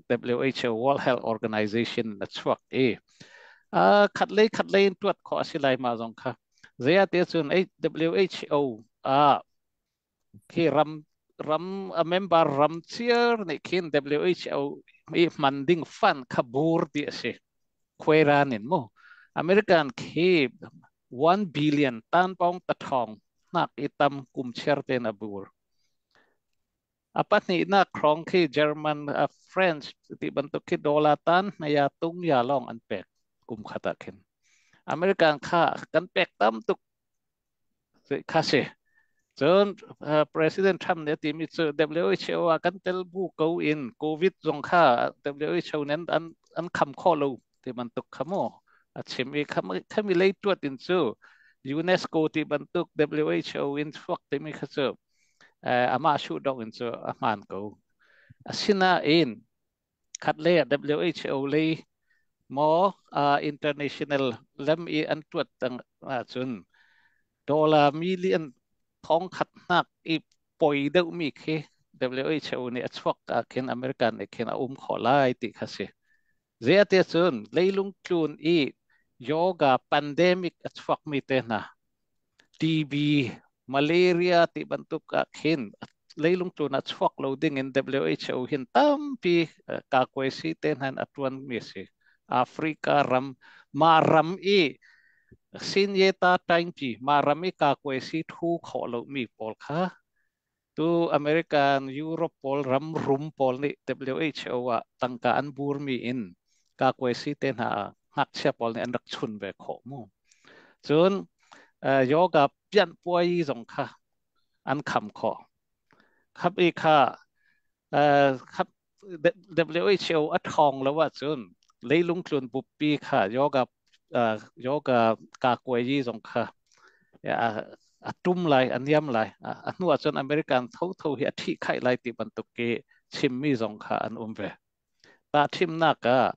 WHO, World Health Organization, a chuak i khat lei khat lei in tuat khawh a si lai ma zong kha. Zei ah ti cun WHO ah khi ram ram a member ram chiar nih khin WHO i hman ding fund kha bur ti a si khuairan in mu. American khi 1 billion tan pong ta thong nak i tam kum chiar ten a bur. A pahnihnak hrawng khi German, French ti bantuk khi dollar tan hnaya tung ya long an pek kum khat ah khin. American kha kan pek tam tuk kha si. Cun President Trump nih a timi cu WHO ah kan tel bu ko in COVID zong kha WHO nih an kham khawh lo ti bantuk kha mu a chim i khami lei tuat in cu UNESCO ti bantuk WHO in chuak timi kha cu amah shuh dong in cu a hmaan ko. Asinain khat le WHO lei maw international lem i an tuat tang ahcun dollar million thong khat hnak i poi deuhmi khi WHO nih a chuak ah khin American nih khin a um khawh lai ti kha si. Zeate cun leilung tlun i yoga pandemic a chuakmi te hna TB, malaria ti bantuk ah khin leilung tlun ah chuak lo ding in WHO hin tampi kakuaisi te hna in a tuan mi si. Africa ram ma ram i sinyeta taingpi ma ram i kakuaisi thu khawh lo mi pawl kha tu American, Europe pawl ram rum pawl nih WHO ah tangka an bur mi in kakuaisi te hna ngakchia pawl nih an rak chun ve khawh mu. Cun yoga pian puai zong kha an kham khawh. Khap i kha khap WHO a ṭhawng lo ahcun leilung tlun bupi kha yoga yoga kakuai zong kha a tum lai, a niam lai, a hnu ahcun American thotho hi a ṭhih khaih lai ti bantuk ki chimmi zong kha an um ve. Ta thimnak ah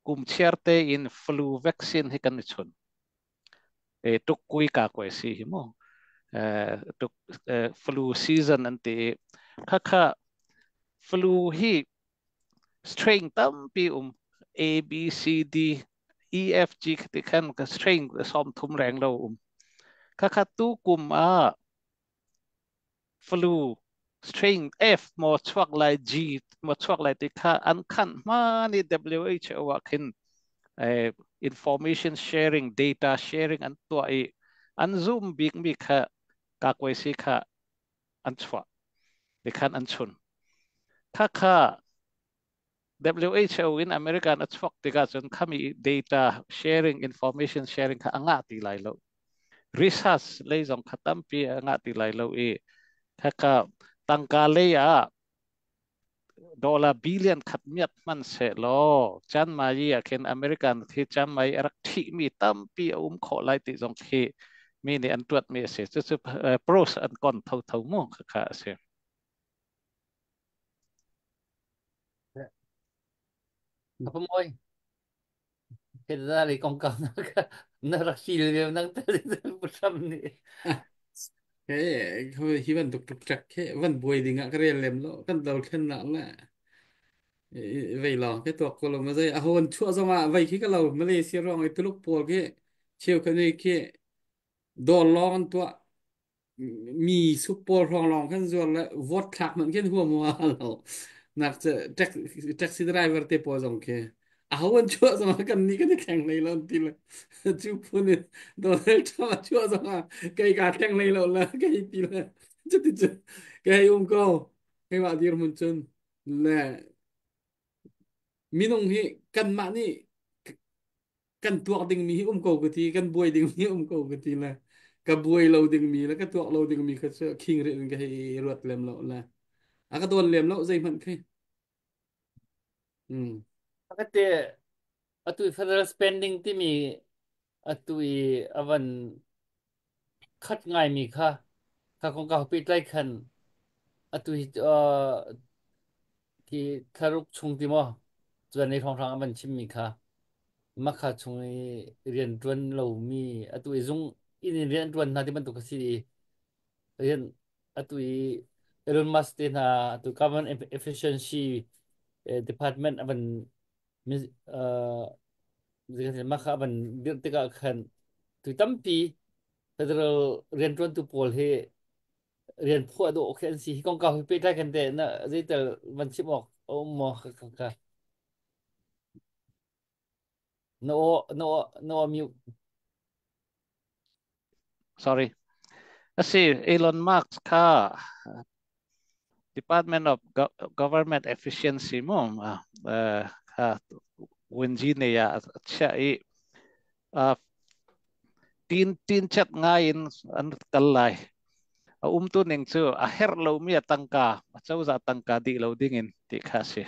kum chiar te in flu vaccine hi kan i chun. E tuk kui ka koi si hi mu. Tuk flu season an ti. Kha kha flu hi strain tampi um, A B C D E F G ti khan ka strain som thum reng lo um. Kha kha tu kum a flu strain F mo chuak lai, G mo chuak lai ti kha an khan ma ni WHO ah khin information sharing, data sharing an tuah i an zoom bik mi kha ka koi si kha an chuah ti khan an chun. Kha kha WHO in American a chuak tikah cun khami data sharing, information sharing kha anga ti lai lo, research lei zong kha tampi anga ti lai lo i kha kha tangka lei ah. Dollar billion khat miat hman se law chan mai ah khin American khi chan mai a rak thih mi tampi a um khawh lai ti zong khi mi nih an tuat mi a si. Cucu pros an kon tho tho mu kha a si. Apa moi Keda le kong kau na ka na rak sil ve nang te putam ni. He hi ban tuk tuk chak he van buai ding ah ka rel lem lo kan do thlen na la vei long ke tuak ko lo ma zai a hon chua zong ah vei khi ka lo Malaysia rong i Tuluk pawl khi cheu ka nei khi dawr lawng an tuah mi sup pawl hrawng lawng khan zuar le vote thlak hmanh khin huam hua lo nak che taxi driver te pawl zong khi a ho an chuah zong ah kan ni kan i thleng hlei lo ti le cu phun in Donald Trump a chuah zong ah kei ka thleng hlei lo la kei ti le cuti cu kei um ko keimah dirhmun cun le minung hi kanmah nih kan tuak dingmi hi um ko ka ti kan buai dingmi um ko ka ti le ka buai lo dingmi le ka tuak lo dingmi kha cu khing rih in ka hei ruat lem lo le a ka dawn lem lo zeihmanh khi mm. Kate atu federal spending timi atu i avan khat ngai mi kha kha kong ka pi tlai khan atu hi khi thlaruk chung ti maw chuan ei hrawnghrang a van chimmi kha makha chung i rian ṭuan lomi atu i zung inn in rian ṭuan hna ti bantuk a si i rian atu i Elon Musk te hna atu government efficiency department a van makha a van dirh tikah khan tu tampi federal rianṭuantu pawl hi rian phuah dawh khi an si. Hi kongkau hi pehtlai kan te na zeitel van chim awk a um maw ka ka ka na aw na aw na aw mute. Sorry. Asi Elon Musk kha Department of Government Efficiency mu kha wenji ne ya chia i tin tin chat ngai in an kal lai. A umtu ning cu a herh lomi a tangka, a cozah tangka dih lo ding in ti kha a si.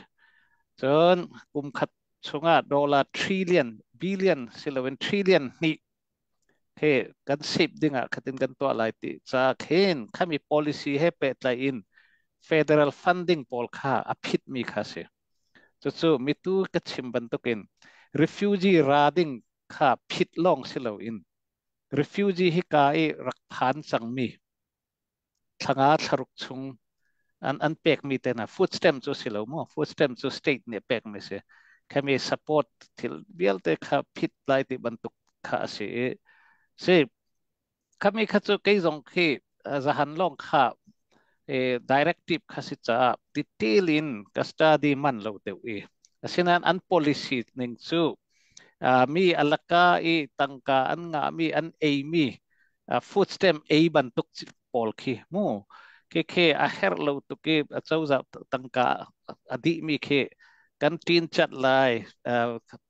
Cun kum khat chungah dollar trillion, billion si loin trillion hnih he kan save ding ah khatin kan tuah lai ti ca khin khami policy he pehtlai in federal funding pawl kha a phit mi kha si. Cucu mitu ka chim bantukin refugee ra ding kha phit lawng si loin refugee hika i rak phan cangmi thlanga thlaruk chung an an pekmi te hna food stamp cu si lo mu, food stamp cu state nih pekmi si, khami support thil vialte kha phit lai ti bantuk kha a si i si khami kha cu kei zong khi zahan lawng kha directive kha si caah detail in ka study man lo deuh i asinain an policy ning cu mi alaka i tangka an ngahmi an eimi food stamp ei bantuk pawl khi mu khi khi a herh lo tuk i acozah tangka a dihmi khi kan ṭin cat lai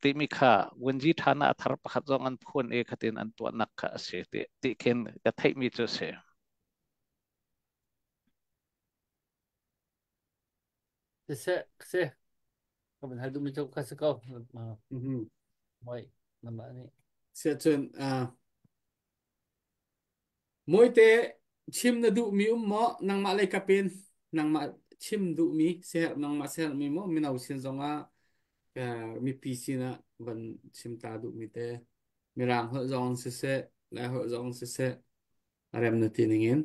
timi kha wenji ṭhana a thar pakhat zong an phun i khatin an tuahnak kha a si ti ti khin ka theihmi cu a si. Siseh, seh, ka van hal duhmi cu ka si ko. Moi, namah nih. Siahcun, Mawite chim na duhmi um maw? Nangmah lei kap in nangmah chim duhmi siaherh nangmah siaherhmi maw mino sin zongah mipi sinah van chim ta duhmi te Mirang holh zong siseh Lai holh zong siseh a rem na ti ning in.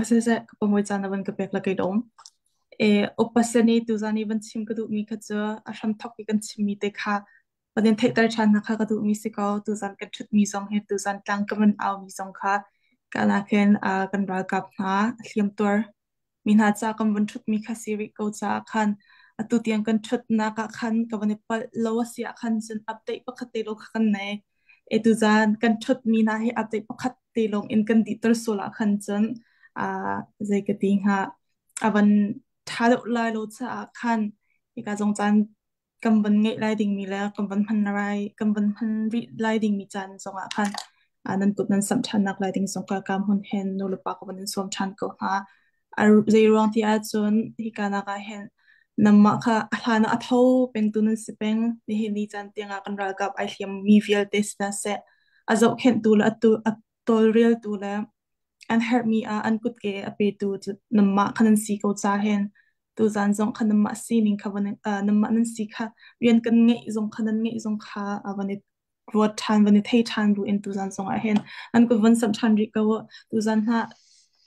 Siseh, ka pamoi caan na van ka pek la kai lawm. E, upasani tuzan i van chim ka duhmi kha cu a hram thok i kan chimmi te kha van in theihter ṭhan hna kha ka duhmi si ko. Tuzan kan ṭhutmi zong hi tuzan tlang ka van aumi zong kha kana khin kan ralkap hna hliamtuar mi hna ca kan van ṭhutmi kha si rih ko caah khan atu tiang kan ṭhutnak ah khan ka van i palh lo a si ah khan cun update pakhat te lo kha kan nei. E tuzan kan ṭhutmi hna hi update pakhat te lawng in kan dihter sual ah khan cun zei ka ti hnga a van ṭha deuh lai lo caah khan hika zong caan kan van ngeih lai dingmi le kan van hman lai kan van hman rih lai dingmi caan zongah khan nan kut nan samh ṭhannak lai ding zong ka ka hmun hen nu le pa ka van in sawm ṭhan ko hna. Zeiruang ti ahcun hika nak ah hin nangmah kha a hlan ah a tho pengtu nan si peng. Nihin ni caan tiangah kan ralkap ai hliammi vialte si hna seh, a zohkhenhtu le a tawlreltu le an herhmi ah an kutke a petu cu nangmah kha nan si ko ca hin tuzaan zong kha nangmah sining kha van nangmah nan si kha rian kan ngeih zong kha nan ngeih zong kha van i ruat ṭhan van i thei ṭhan bu in tuzaan zong ah hin an kut van samh ṭhan rih ko u. Tuzaan hna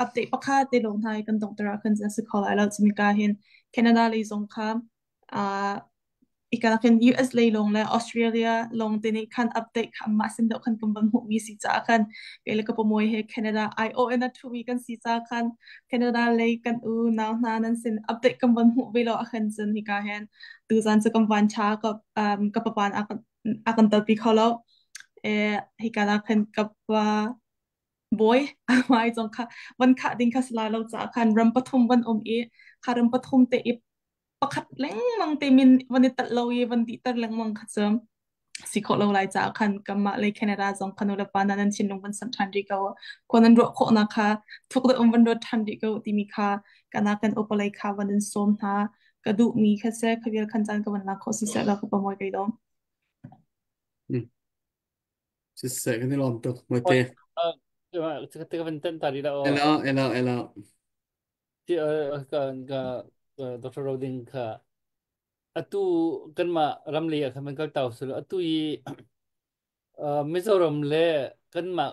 update pakhat te lawng hna i kan donghter ah khan a si kho lai lo. Cumika hin Canada lei zong kha Ika khin US lei lawng le Australia lawng te nih khan update kha anmah sin deuh khan kan van hmuhmi si caah khan kei le ka pamoy he Canada IO in a ṭhumi kan si caah khan Canada lei kan u nau hna nan sin update kan van hmuh ve lo ahkhan cun hika hin tuzan cu kan van ṭha ka ka papan a kan telpi kho lo. Hika ah khan ka pa bawi hmai zong kha van khah ding kha si lai lo caah khan ram pathum van um i kha ram pathum te i pakhat lengmang te min van i talh lo i van dihter lengmang kha cu si khawh lo lai caah khan kanmah lei Canada zong kha nulepa nan nan thinlung van sam ṭhan rih ko khua nan ruah khawhnak kha thuk deuh um van ruat ṭhan rih ko timi kha kana kan upalei kha van in sawm hna ka duhmi kha se kha vial khan caan ka van lak khawh siseh la ka pamoy kai dawm. Siseh kan i lawm tuk mate. Ka van tan ta ri la o. Elo elo elo. Ti ka ka Dr. Roding kha atu kanmah ramlei ah khan van kal tau sulu atu i Mizoram le kanmah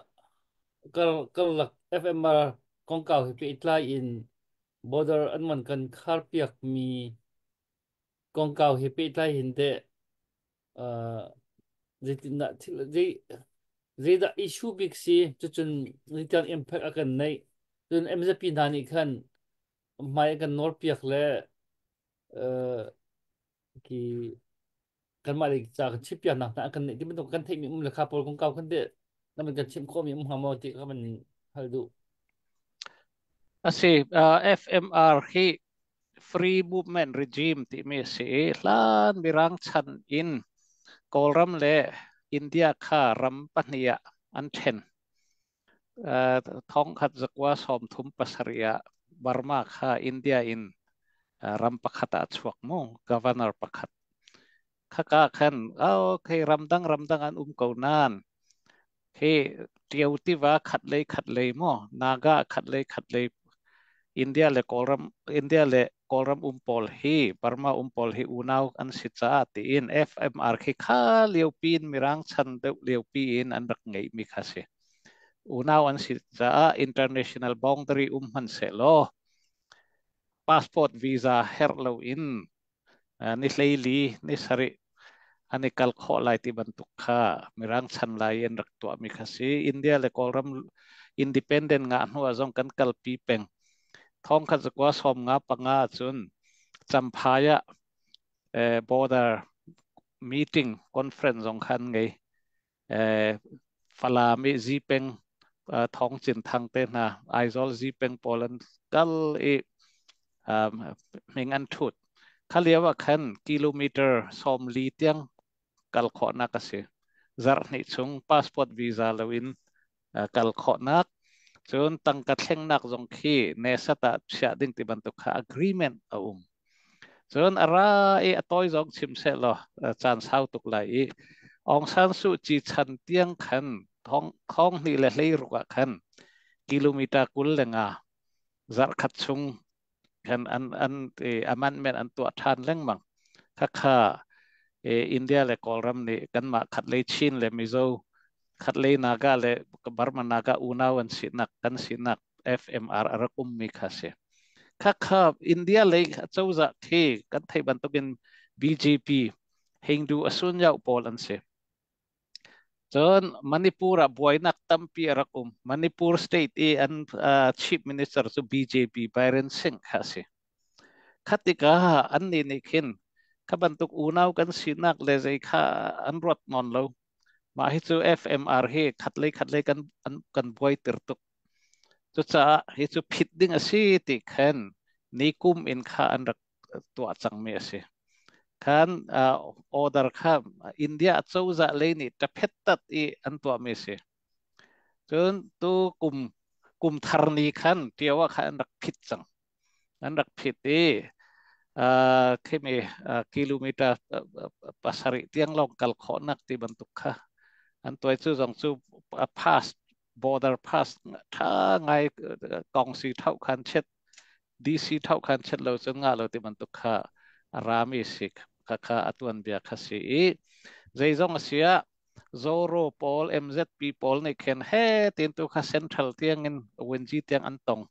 karlak FMR kongkau hi pehtlai in border an man kan khar piak mi kongkau hi pehtlai hin teh zeitindah thil zei zeidah issue bik si cucun zeitiang impact a kan neih cun MZP hna nih khan hmai a kan nawr piak le ki kanmah lei ca kan chim piaknak hna an kan neih ti bantuk kan theihmi um le kha pawl kongkau khan teh nan kan chimh khawhmi um hnga maw ti kha van hal duh. Asi FMR hi Free Movement Regime timi a si i hlan Mirang chan in Kawlram le India kha ram pahnih ah an ṭhen. Thongkhat zakua 37 ah Burma kha India in ram pakhat ah a chuak mu, governor pakhat. Khaka khan, okay, ramdang ramdang an um ko nain Hi Ṭio tiva khat lei khat lei maw Naga khat lei khat lei India le Kawlram India le Kawlram um pawl hi Burma um pawl hi unau an si caah tiin FMR khi kha liopi in Mirang chan deuh liopi in an rak ngeihmi kha si. Unau an si caah international boundary um hmanhsehlaw passport visa herh loin ni 14 ni 7 an i kal khawh lai ti bantuk kha Mirang chan lai in rak tuahmi kha si. India le Kawlram independent ngah hnu ah zong kan kalpi peng. Thong khat zakua 55 cun Champhai ah border meeting conference zong khan ngei. Falam i Zipeng Thawng Cin Thang te hna Aizawl Zipeng pawl an kal i hming an thut. Kha lio ah khan kilometer 40 tiang kal khawhnak a si. Zarh hnih chung passport visa loin kal khawhnak cun tangka thlengnak zong khi nesat ah chiah ding ti bantuk kha agreement a um. Cun a ra i a tawi zong chim seh law caan sau tuk lai i Aung San Suu Kyi chan tiang khan thong hnih le 16 ah khan kilometer 25 zarh khat chung khan an amendment an tuah ṭhan lengmang. Khakha India le Kawlram nih kanmah khatlei Chin le Mizo khatlei Naga le Burma Naga unau an sinak kan sinak FMR a rak ummi kha si. Khakha India lei cozah khi kan theih bantukin BJP Hindu asun yau pawl an si. Cun Manipur ah buainak tampi a rak um. Manipur state i an chief minister cu BJP Biren Singh kha a si. Khatikah annih nih khin kha bantuk unau kan sinak le zei kha an ruat nawn lo. Mah hi cu FMR hi khatlei khatlei kan buaiter tuk. Cucaah hi cu phit ding a si ti khan ni kum in kha an rak tuah cangmi a si. Khan order kha India cozah lei nih ṭaphet tat i an tuahmi a si. Cun tu kum kum thar ni khan Ṭio ah khan an rak phit cang. An rak phit i khimi kilometer 7 tiang lawng kal khawhnak ti bantuk kha an tuai. Cu zong cu pass, border pass tha ngai, kongsi thau khan chet, DC thau khan chet lo cun nga lo ti bantuk kha rami si kha kha atuan bia kha si i zeizong asia Zoro pawl, MZP pawl nih khin he tin tu kha central tiang in Wenji tiang an tong.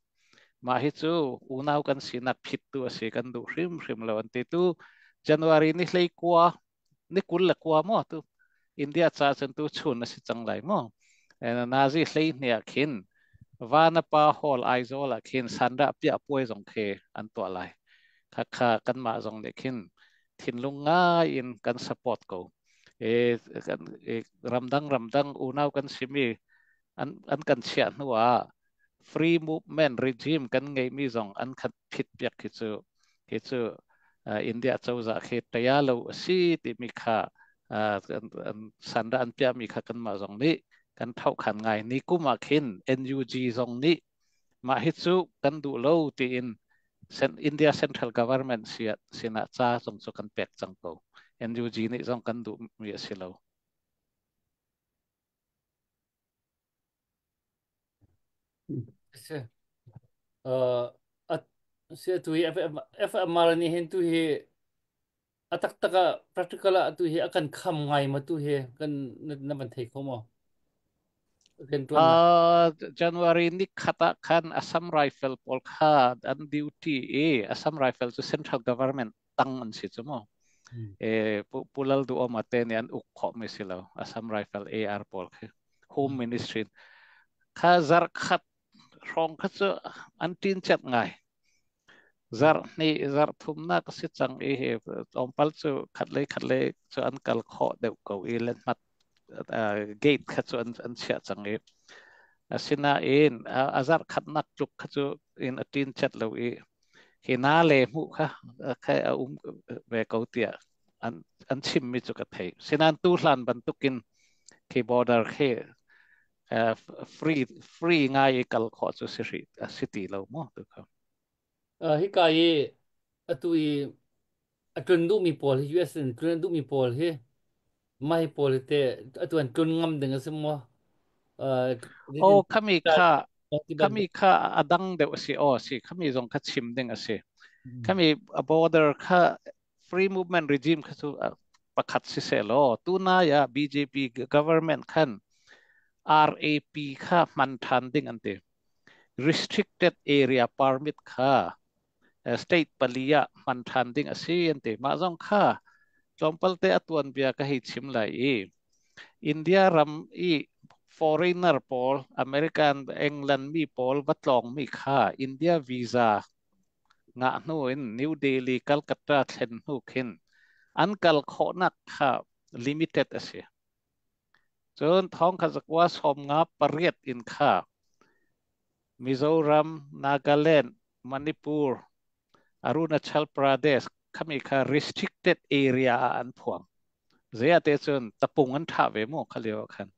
Mah hi cu unau kan sinak phit tu a si, kan duh hrimhrim lo an ti. Tu January ni 29, ni 29 maw, tu India ca cun tu chun a si cang lai maw, nazi 12 ah khin Vanapa Hall, Aizawl ah khin sandah piah puai zong khi an tuah lai. Kha kha kanmah zong nih khin thinlung ngai in kan support ko. E kan ramdang ramdang unau kan simi an kan chiah hnu ah free movement regime kan ngeihmi zong an khat phit piak khi cu India cozah khi taya lo a si timi kha sanda an piahmi kha kanmah zong nih kan thaukhan ngai. Ni kum ah khin NUG zong nih mah hi cu kan duh lo tiin India central government sinah ca zong cu kan pek cang ko. NUG nih zong kan duh mi a si lo. Si. Si tu hi FMR nih hin tu hi a taktak ah, practical ah tu hi a kan kham ngai ma? Tu hi kan na van thei kho maw kan tuan? January ni khat ah khan Assam Rifle pawl kha an duty i Assam Rifle cu central government tang an si cu mu. E Pulal du om ate nih an uk khawh mi si lo. Assam Rifle AR pawl khi Home Ministry kha zar khat hrawng kha cu an tin chet ngai. Zarh hnih zarh thumnak a si cang i hi tlawmpal cu khat lei khat lei cu an kal khawh deuh ko i lenhmat gate kha cu an chiah cang i asinain a zarh khatnak tluk kha cu in a ṭin chet lo i hi na le hmuh kha kha a um ve ko tiah an chimmi cu ka thei. Sinan tu hlan bantukin khi border khi free free ngai i kal khawh cu si hrih si ti lo mu tu kha. Hika i atu i a tlun duhmi pawl hi, US in tlun a duhmi pawl hi, mah hi pawl hi te atu an tlun ngam ding a si maw? O khami kha khami kha a dang deuh a si. O si khami zong kha chim ding a si. Khami border kha free movement regime kha cu pakhat si se law tu na ya BJP government khan RAP kha hman than ding an ti. Restricted area permit kha state pali ah hman ṭhan ding a si an ti. Mah zong kha tlawmpal te a tuanbia ka hei chim lai i India ram i foreigner pawl, American, England mi pawl va tlawng mi kha India visa ngah hnu in New Delhi, Calcutta thlen hnu khin an kal khawhnak kha limited a si. Cun 1958 in kha Mizoram, Nagaland, Manipur, Arunachal Pradesh khami kha restricted area ah an phuang. Zeiate cun tapung an thah ve mu kha lio khan.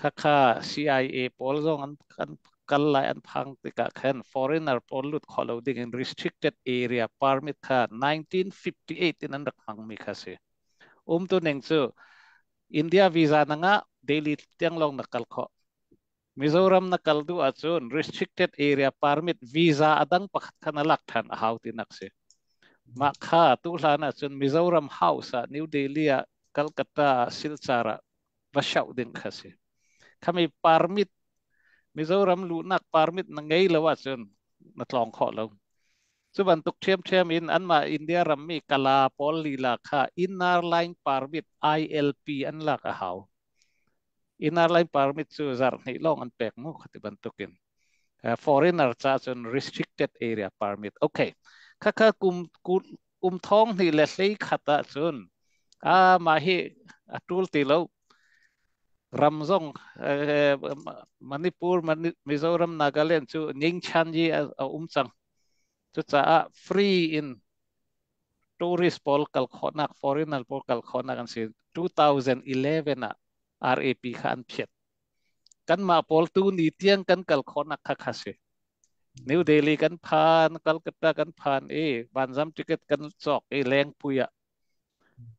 Kha kha CIA pawl zong an kal lai an phang tikah khan foreigner pawl lut kho lo ding in restricted area permit kha 1958 in an rak hmang mi kha si. Um tu ning cu India visa na ngah, Delhi tiang lawng na kal kho. Mizoram na kal duh ahcun restricted area permit visa adang pakhat kha na lak than a hau ti nak si. Mah kha tu hlan ahcun Mizoram House ah, New Delhi ah, Calcutta ah, Silchar ah va shauh ding kha si. Khami permit, Mizoram luhnak permit na ngei lo ahcun na tlawng khawh lo. Cu bantuk ṭhiamṭhiam in anmah India rammi Kala pawl lila kha Inner Line Permit, ILP, an lak a hau. Inner Line Permit cu zarh hnih lawng an pek mu khati bantukin. Foreigner ca cun restricted area permit. Okay. Khakha kum 2021 ah cun a mah hi a tul ti lo. Ram zong Manipur, Mizoram, Nagaland cu Ningchan yi a um cang. Cucaah free in tourist pawl kal khawhnak, foreigner pawl kal khawhnak an si. 2011 ah RAP kha an phiat. Kanmah pawl tu ni tiang kan kal khawhnak kha kha si. New Delhi kan phan, Calcutta kan phan i vanzam ticket kan cawk i Lengpui ah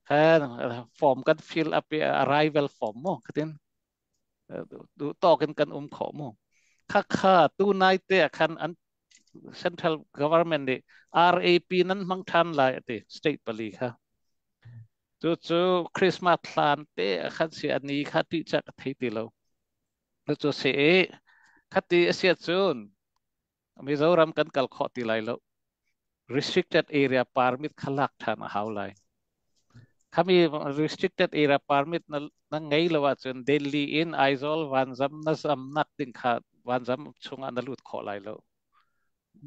khan form kan fill up i arrival form mu khatin du tawk in kan um kho mu. Kha kha tu nai te khan an central government nih RAP nan hmang than lai ati state pali kha. Cu cu Christmas thlan te khan si ani kha ti cha ka thei ti lo. Cu si i khati a si cun Mizoram kan kal khawh ti lai lo. Restricted area permit kha lak ṭhan a hau lai. Khami restricted area permit na ngei lo ahcun Delhi in Aizawl vanzam na zamnak ding kha vanzam chungah na lut khawh lai lo.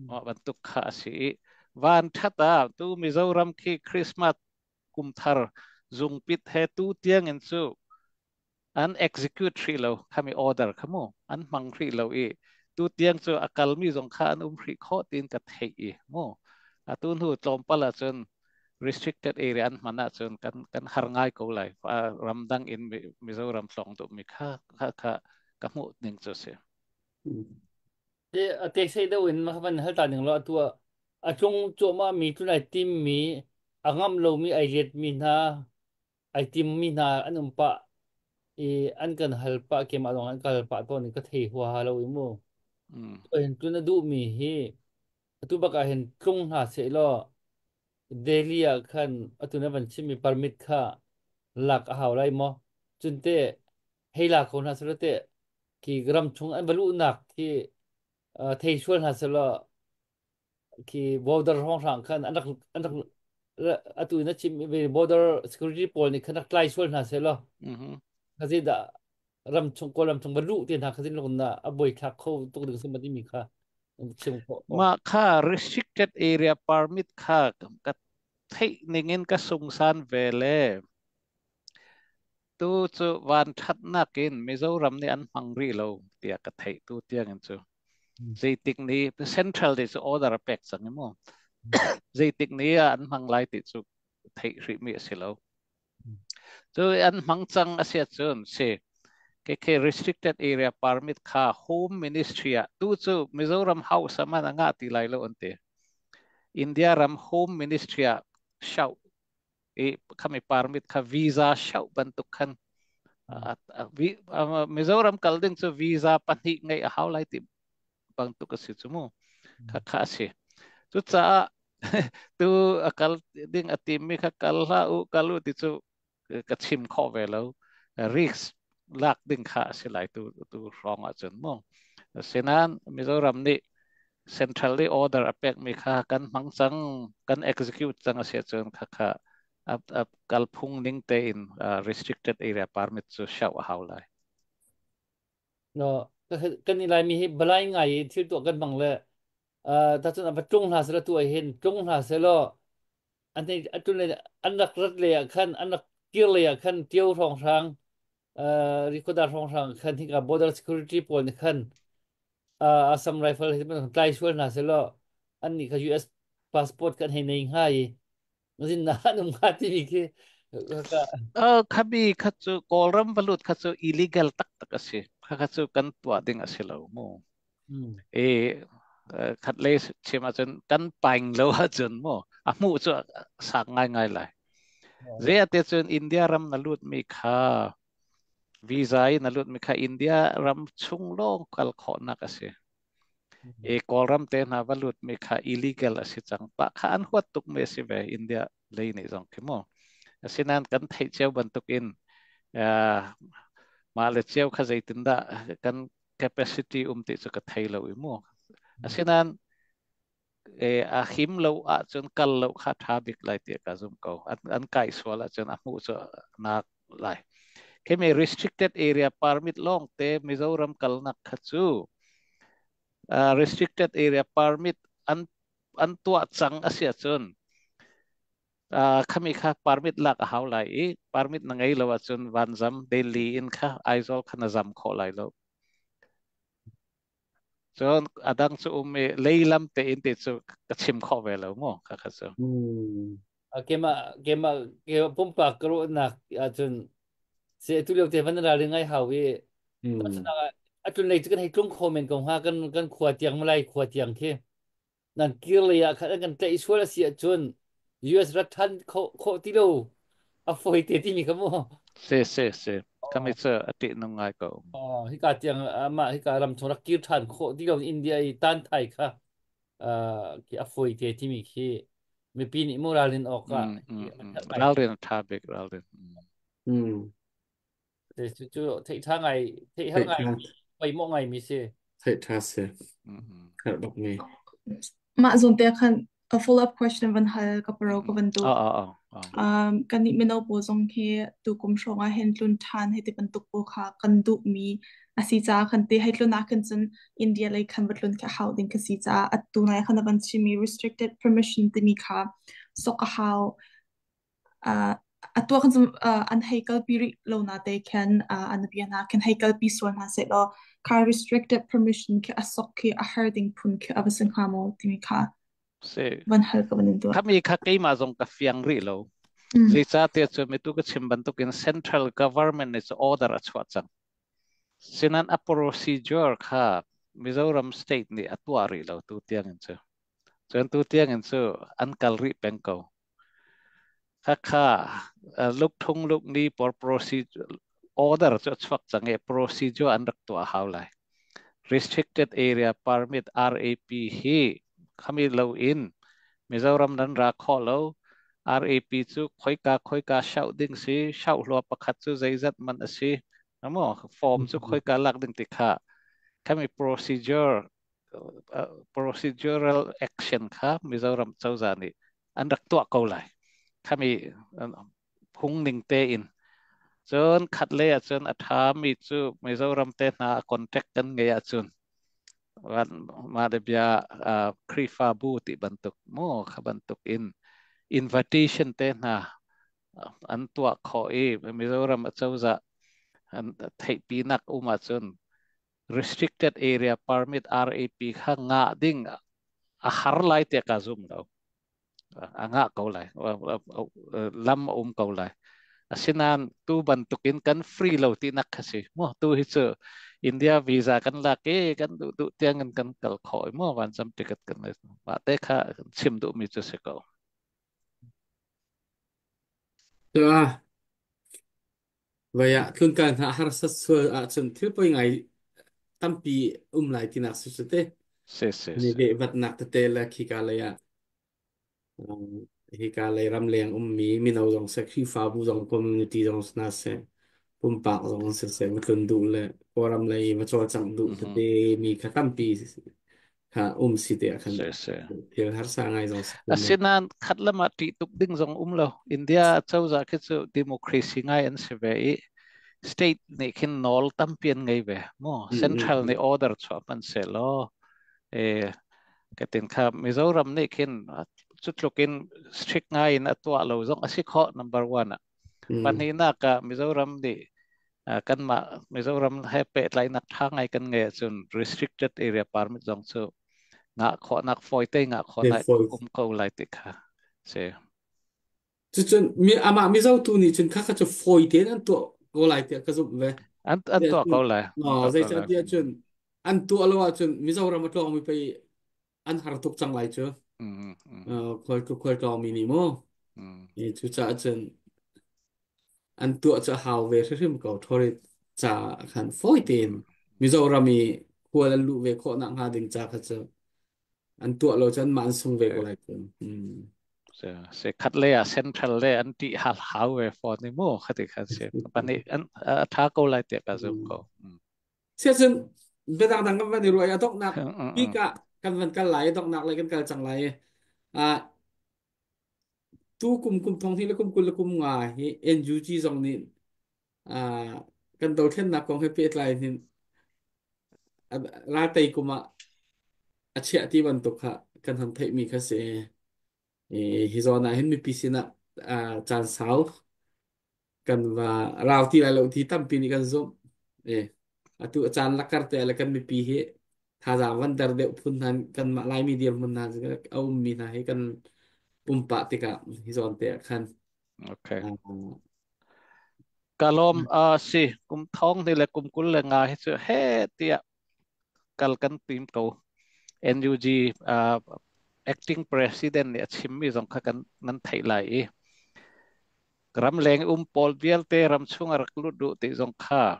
Mah bantuk kha a si i van ṭhat ah tu Mizoram khi Christmas kumthar zungpit he tu tiang in cu an execute hrih lo khami order kha mu an hmang hrih lo i tu tiang cu a kalmi zong kha an um hrih khawh tiin ka theih i mu atu hnu tlawmpal ahcun restricted area an hman ahcun kan har ngai ko lai. Ramdang in Mizoram tlawng duhmi kha kha kha ka hmuh ning cu si. Te sei deuh in ma van hal ta ning lo atu a tlung cuahmah mi tlunai tim mi a ngam lomi ai let mi hna ai tim mi hna an um pah i an kan hal pah keimah lawng an ka hal pah tawn i ka thei huaha lo i mu. Hin tlun a duh mi hi atu bak ah hin tlung hna seh law Delhi ah khan atu na van chim mi permit kha lak a hau lai maw? Cun te hei la ko hna seh te khi ram chung an va luhnak khi thei sual hna seh law khi border hrawnghrang khan an rak atu na chim border security pawl nih khan rak tlai sual hna seh law khazi dah ram chung Kawlram chung va luh te hna khazin lung na a buai thlak kho tuk ding sama timi kha chim khawh. Mah kha restricted area permit kha ka theih ning in ka sungsan ve le tu cu van thatnak in Mizoram nih an hmang rih lo tiah ka theih tu tiang in cu. Zeitik ni central nih cu order a pek cang i mu. Zeitik ni ah an hmang lai ti cu theih rih mi a si lo. Cu an hmang cang a si ahcun si keke restricted area permit kha Home Ministry ah tu cu Mizoram House ah man a ngah ti lai lo an ti. India ram Home Ministry ah shout i khami permit kha visa shout bantuk khan Mizoram kal ding cu visa pahnih ngeih a hau lai ti bantuk a si cu mu. Kha kha a si. Cucaah tu a kal ding a timmi kha kal hlah u, kal u ti cu ka chim khawh ve lo. Risk lak ding kha a si lai tu tu hrawng ahcun mu. Asinain Mizoram nih central i order a pekmi kha kan hmang cang, kan execute cang a si ahcun kha kha a kalphung ning tein restricted area permit cu shoh a hau lai. No, kan i Laimi hi balai ngai i thil tuah kan hmang le ta cun va tlung hna seh law tu ah hin tlung hna seh law an hei atun le an rak rat lei ah khan an rak kir lei ah khan Tio hrawnghrang Rikoda hrawnghrang khan hika border security pawl nih khan Assam Rifle hi tlai sual hna seh law an nih kha US passport kan hei nei hnga i zin na an um hnga timi khi. Khabi kha cu Kawlram valut kha cu illegal taktak a si. Kha kha cu kan tuah ding a si lo mu. I khat lei chim ahcun kan paing lo ahcun mu a hmuh cu sak ngaingai lai. Zei ate cun India ram na lut mi kha visa i na lut mi kha India ram chung lawng kal khawhnak a si. I Kawlram te hna va lut mi kha illegal a si cang. Pah kha an huat tuk mi a si ve India lei nih zong khi mu. Asinain kan theih cio bantuk in mah le cio kha zeitindah kan capacity um ti cu ka thei lo i mu. Asinain a him lo ahcun kal lo kha ṭha bik lai tiah ka zum ko. An kai sual ahcun a hmuh cu nak lai. Khimi restricted area permit lawng te Mizoram kalnak kha cu restricted area permit an tuah cang a si ahcun khami kha permit lak a hau lai i permit na ngei lo ahcun vanzam Delhi in kha Aizawl kha na zam khawh lai lo. Cun a dang cu um i leilam tein ti cu ka chim khawh ve lo mu kha kha cu. Keimah keimah keimah pumpak ka ruahnak ahcun se tu lio te van ral ngai hau i. Atun lei cu kan hei tlung kho men ko hnga, kan khua tiang, Malay khua tiang khi. Nan kir lei ah khan an kan tlaih sual a si ahcun US rat than khawh ti lo a fawi te timi kha mu. Si si si. Kami Oh. cu a ṭih nung ngai ko. Oh, hika tiang amah hika ram chung rak kir than khawh ti lo India i tan thai kha khi a fawi te timi khi mipi nih mu ralrin awk ah herh ngai. Ralrin a ṭha bik ralrin. Cu cu theih ṭha ngai, theih har Theih ngai, ṭha poi mawh ngai mi si. Theih ṭha si. Herh bak mi. Mah zawn te khan a follow up question van hal ka paro ka van duh. Oh, oh, oh, oh. Kan nih mino pawl zong hi tukum hrawng ah hin tlun ṭhan hei ti bantuk pawl kha kan duhmi a si caah khan ti hei tlun ah khan cun India lei khan va tlun khi a hau ding ka si caah atu nai khan a van chimmi restricted permission timi kha sok a hau. Atu ah khan cun an hei kalpi rih lo na te khan an bia hna khan hei kalpi sual hna sehlaw kha restricted permission khi a sok khi a har ding phun khi a va si hnga maw timi kha Si. van hal ka van in tuah. Khami kha keimah zong ka fiang rih lo. Zeicahtiah cu mitu ka chim bantukin central government nih cu order a chuah cang. Sinan a procedure kha Mizoram state nih a tuah rih lo tu tiang in cu. Cun tu tiang in cu an kal rih peng ko. Khakha lukthung lukni por procedure order cu a chuak cang i procedure an rak tuah hau lai. Restricted Area Permit RAP hi khami lo in Mizoram nan ra khawh lo. RAP cu khoika khoika shoh ding si, shoh hlua pakhat cu zeizat man a si. Amo form cu khoika lak ding ti kha khami procedure procedural action kha Mizoram cozah nih an rak tuah ko lai. Khami phung ning tein. Cun khat lei ahcun a ṭhami cu Mizoram te hna contact kan ngei ahcun mah le bia Khrihfabu ti bantuk mu kha bantuk in invitation te hna an tuah khawh i Mizoram acozah an theihpinak um ahcun restricted area permit RAP kha ngah ding a har lai tiah ka zum lo. A ngah ko lai. Lam a um ko lai. Asinain tu bantukin kan free lo tinak kha si. Mu tu hi cu India visa kan lak i kan duh duh tiang in kan kal khawh i mu vancam ticket kan mah te kha chim duhmi cu si ko. Tua vaya tlun kal hna harsat sual ahcun thil poi ngai tampi um lai tinak si su te. Si si Ni si. ve vatnak tete le khika lei ah hika lei ramleng ummi mino zong seh Khrihfabu zong community zong hna seh pumpak zong siseh va tlun duh le Kawlram lei va cawlcangh duh tete mi kha tampi kha um si te ah khan Si si. thil harsa ngai zong si kun men. Asinain khat lam ah ṭih tuk ding zong um lo. India cozah khi cu democracy ngai an si ve i state nih khin nawl tampi an ngei ve. Mu central nih order chuah hmanh sehlaw e katin kha Mizoram nih khin cu tluk in strict ngai in a tuah lo zong a si khawh number one ah. Pahnihnak ah Mizoram nih kanmah Mizoram he pehtlaihnak ṭha ngai kan ngei ahcun restricted area permit zong cu ngah khawhnak fawite ngah khawhnak um ko lai ti kha si. Cucun mi amah Mizo tu nih cun kha kha cu fawi tein an tuah ko lai tiah ka zumh ve. An tuah ko lai. An tuah ko lai. Zeicahtiah cun an tuah lo ahcun Mizoram a tlawngmi pei an har tuk cang lai cu. Khual khual tlawngmi nih mu. Cucaah cun an tuah cu a hau ve hrimhrim ko. Thori ca khan fawi tein Mizoram i khual an luh ve khawh nak hnga ding ca kha cu an tuah lo cun mah an sung ve ko lai cu. Se khat le ah central le an ti hal hau ve fawn ni mu khati khan se pani an a tha ko lai te ka zum ko. Siacun biadang dang kan van i ruah i a donghnak bik ah kan van kal lai i donghnak lei kan kal cang lai i tu kum kum thong hi le kum 25 hi NUG zong nih kan dothlennak kong he pehtlai hin raltei kum ah a chiah ti bantuk kha kan hon theihmi kha si. Hi zawn ah hin mipi sinah caan sau kan va rau ti lai lo ti tampi nih kan zumh. E, atu a caan lakar te le kan mipi hi thazaang van der deuh phun hna kan mah Laimi dirhmun hna a ummi hna hi kan pumpak tikah hi zawn te ah khan Okay. Ka lawm a si kum thong ni le kum 25 hi cu he tiah kal kan tim ko. NUG acting president nih a chimmi zong kha kan nan theih lai i ramleng um pawl vialte ram chung a rak lut duh ti zong kha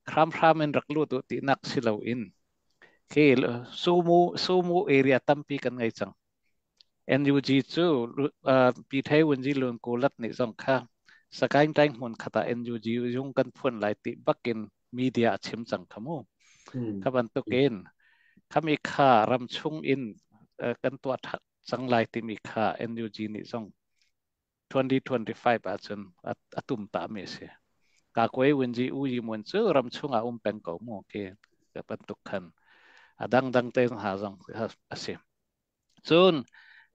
hramhram in rak lut duh ti nak si loin khi sumu sumu area tampi kan ngei cang. NUG cu Pi Thei Wunji Lun Kulat nih zong kha Sagaing Taing hmun khat ah NUG yung kan phuan lai ti bakin media a chim cang kha mu. Kha bantukin khami kha ram chung in kan tuah cang lai timi kha NUG nih zong 2025 ahcun a tum ta mi a si. Ka kuai Wunji U Yi Mun cu ram chung ah um peng ko mu khi bantuk khan a dangdang te hna zong a si. Cun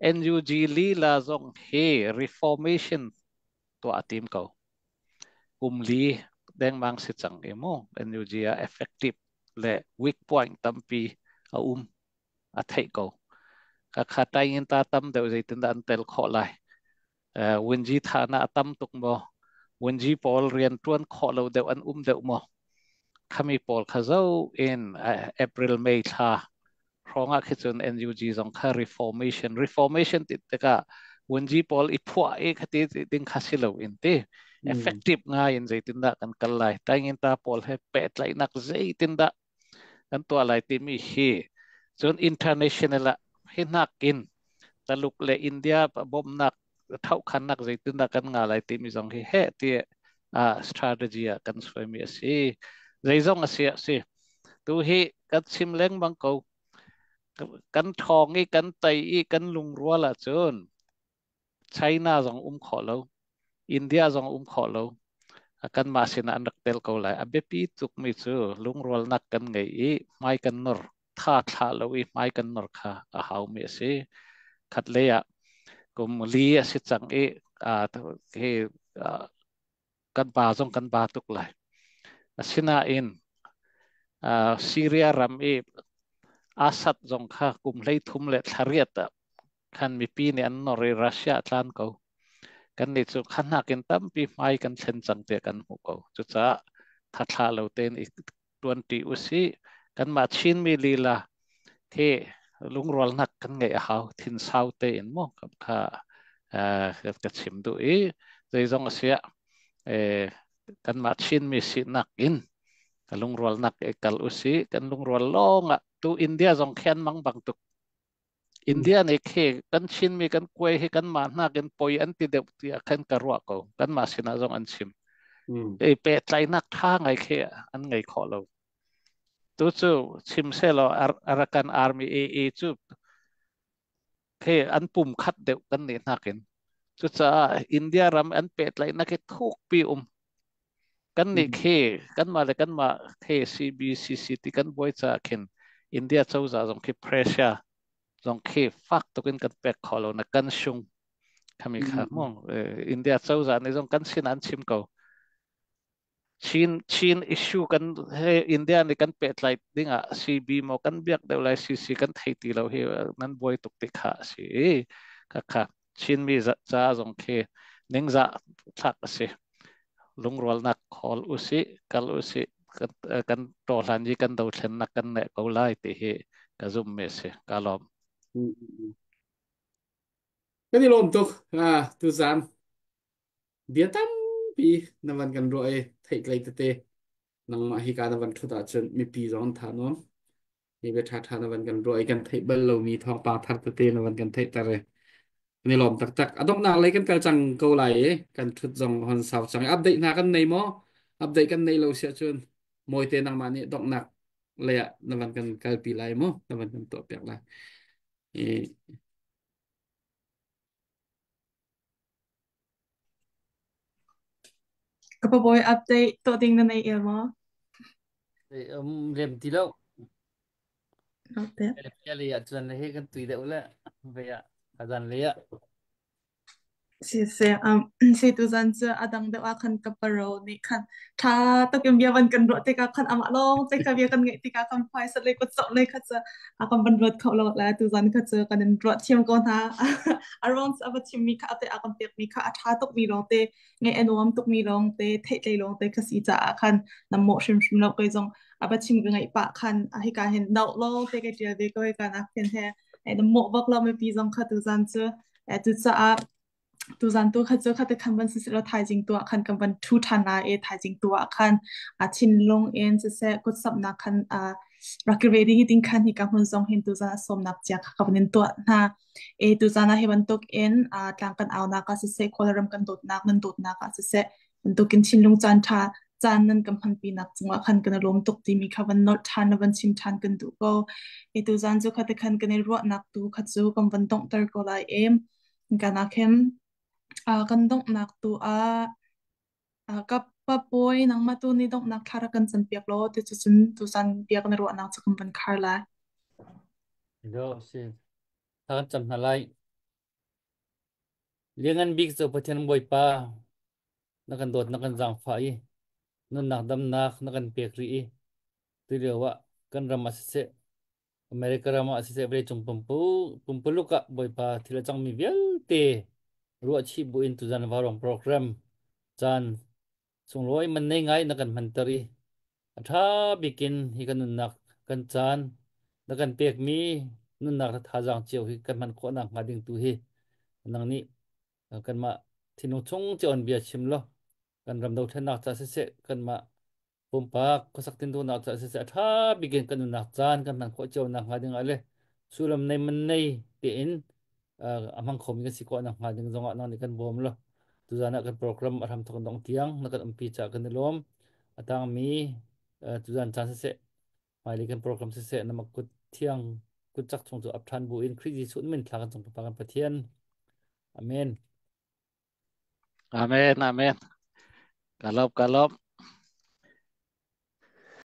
NUG lila zong hi reformation tuah a tim ko. Kum li dengmang si cang i mu NUG ah effective le weak point tampi a um a theih ko. Ka kha in ta tam deuh zeitindah an tel khawh lai. Wunji thana a tam tuk maw? Wunji pawl rian ṭuan khawh lo deuh an um deuh maw? Khami pawl kha zo in April May thla hrawng ah khi cun NUG zong kha reformation reformation ti tikah wunji pawl i phuah i khati ding kha si lo in ti effective ngai in zeitindah kan kal lai taingin ta pawl he pehtlaihnak zeitindah kan tuah lai timi hi cun international ah hi nakin Taluk le India bawmhnak thohkhannak zeitindah kan nga lai timi zong hi heh ti strategy ah kan suaimi a si. Zeizong a si a si. Tu hi kan chim lengmang ko. Kan ṭhawng i kan tei i kan lungrual ahcun China zong um khawh lo. India zong um khawh lo. Kanmah sinah an rak tel ko lai. A biapi tukmi cu lungrualnak kan ngei i hmai kan nor. Tha thlah lo i hmai kan nor kha a haumi a si. Khat lei ah kum li a si cang i hi kan pa zong kan ba tuk lai. Asinain Syria ram i Assad zong kha kum 33 le thla riat ah khan mipi nih an nor i Russia tlan ko. Kan nih cu kha nakin tampi hmai kan thlen cang tiah kan hmuh ko. Cucaah thathla lo tein i tuanṭi usih. Kanmah Chinmi lila khi lungrualnak kan ngeih a hau. Thinsau tein mu kha ka chim duh i zeizong a siah kanmah Chinmi sinak in ka lungrualnak i kal usih. Kan lungrual lawng ah tu India zong khi an mang bang tuk. India nih khi kan Chinmi kan kuai hi kanmah nakin poi an ti deuh tiah khan ka ruah ko. Kanmah sinah zong an chim. Ei pehtlaihnak ṭha ngai khi an ngei khawh lo. Tu cu chim selaw Arakan Army AA cu khi an pum khat deuh kan nih nakin. Cucaah India ram an pehtlaihnak hi thukpi um. Kan nih khi kanmah le kanmah khi CBCC ti kan buai caah khin India cozah zong khi pressure zong khi fak tuk in kan pek kho lo na kan sung khami kha mu India cozah nih zong kan sin an chim ko. Chin Chin issue kan he India nih kan pehtlai ding ah CB maw kan biak deuh lai CC kan thei ti lo hi nan buai tuk ti kha a si i kha kha Chinmi ca zong khi ningzah thlak a si. Lungrualnak khawl usih, kal usih, kan, kan tawhlan i kan dothlennak kan neh ko lai ti hi ka zummi a si. Ka lawm. Kan i lawm tuk. Tuzan bia tampi na van kan ruah i theihtlei tete nangmah hi ka na van ṭhut ahcun mipi zong an tha nuam. Hi bia ṭhaṭha na van kan ruah i kan theih bal lomi thawngpang thar tete na van kan theihter i kan i lawm taktak. A donghnak lei kan kal cang ko lai i kan ṭhut zong hon sau cang. Update hna kan nei maw? Update kan nei lo si ahcun mawite nangmah nih donghnak lei ah na van kan kalpi lai mu, na van kan tuahpiak lai. I Ka pabawi update tuah ding na nei el maw? Rem ti lo. Update. Le ah cun le he kan tui deuh le ve ah azan le ah. Si si si tuzan cu a dang deuh ah khan ka paro nih khan ṭha takin bia van kan ruah tikah khan amah lawng te kha bia kan ngeih tikah kan phaisa lei kut sawh lei kha cu a kan van ruat kho lo le tuzan kha cu kan in ruah thiam ko hna. A ruang cu a va chimmi kha a te a kan pekmi kha a ṭha tukmi lawng te ngaih a nuam tukmi lawng te theihtlei lawng te kha si caah khan na mawh hrimhrim lo. Kei zong a va chim ka ngaih pah khan hika hin no lawng te ka ṭial ve ko hika nak hin he na mawh bak lo mipi zong kha tuzan cu. Cucaah tuzan tu kha cu khate khan van siseh law thaizing tu ah khan kan van ṭhu ṭhan lai i thaizing tu ah khan a thinlung in siseh kutsapnak khan rak i ready hi ding khan hika hmun zong hin tuzan a sawmnak cia kha ka van in tuah hna. E tuzan ah hi bantuk in tlang kan aunak ah siseh, Kawlram kan dawtnak nan dawtnak ah siseh, bantukin thinlung caan ṭha caan nan kan hmanpinak cungah khan kan i lawm tuk timi kha van nolh ṭhan le van chim ṭhan kan duh ko. E tuzan cu khate khan kan i ruahnak tu kha cu kan van donghter ko lai e. Kanak hin kan donghnak tu ah ka papawi nangmah tu nih donghnak thla rak kan canpiak law ti cu cun tuzan bia kan i ruahnak cu kan van khar lai. Do si thla kan cam hna lai. Liangan bik cu Pathian Bawipa na kan dawt na kan zaangfah i nunnak damnak na kan pek rih i tulio ah kan ram ah siseh America ram ah siseh vawleicung pumpuluk ah Bawipa thil a cangmi vialte ruahchih buin tuzan vaurawng program caan sunglawi man nei ngai na kan hmanter i a ṭha bikin hi kan nunnak kan caan na kan pekmi nunnak thazaang cio hi kan hman khawh nakhnga ding tu hi nang nih kanmah thinlung chung cio in bia chim law kan ram dothlennak ca siseh kanmah pumpak khuasak tintunak ca siseh a ṭha bik in kan nunnak caan kan hman khawh cio nakhnga ding ah le sullam nei man nei tein a hmang khomi kan si khawh nakhnga ding zongah nang nih kan bawm law tuzan ah kan program a hram thawk dong tiang na kan umpi caah kan i lawm. A tangmi tuzan caan siseh hmailei kan program siseh na kut thiang kut cak chung cu ap ṭhan bu in Khrih Jesuh min thla kan cung papa kan Pathian. Amen. Amen, amen. Kalop, kalop.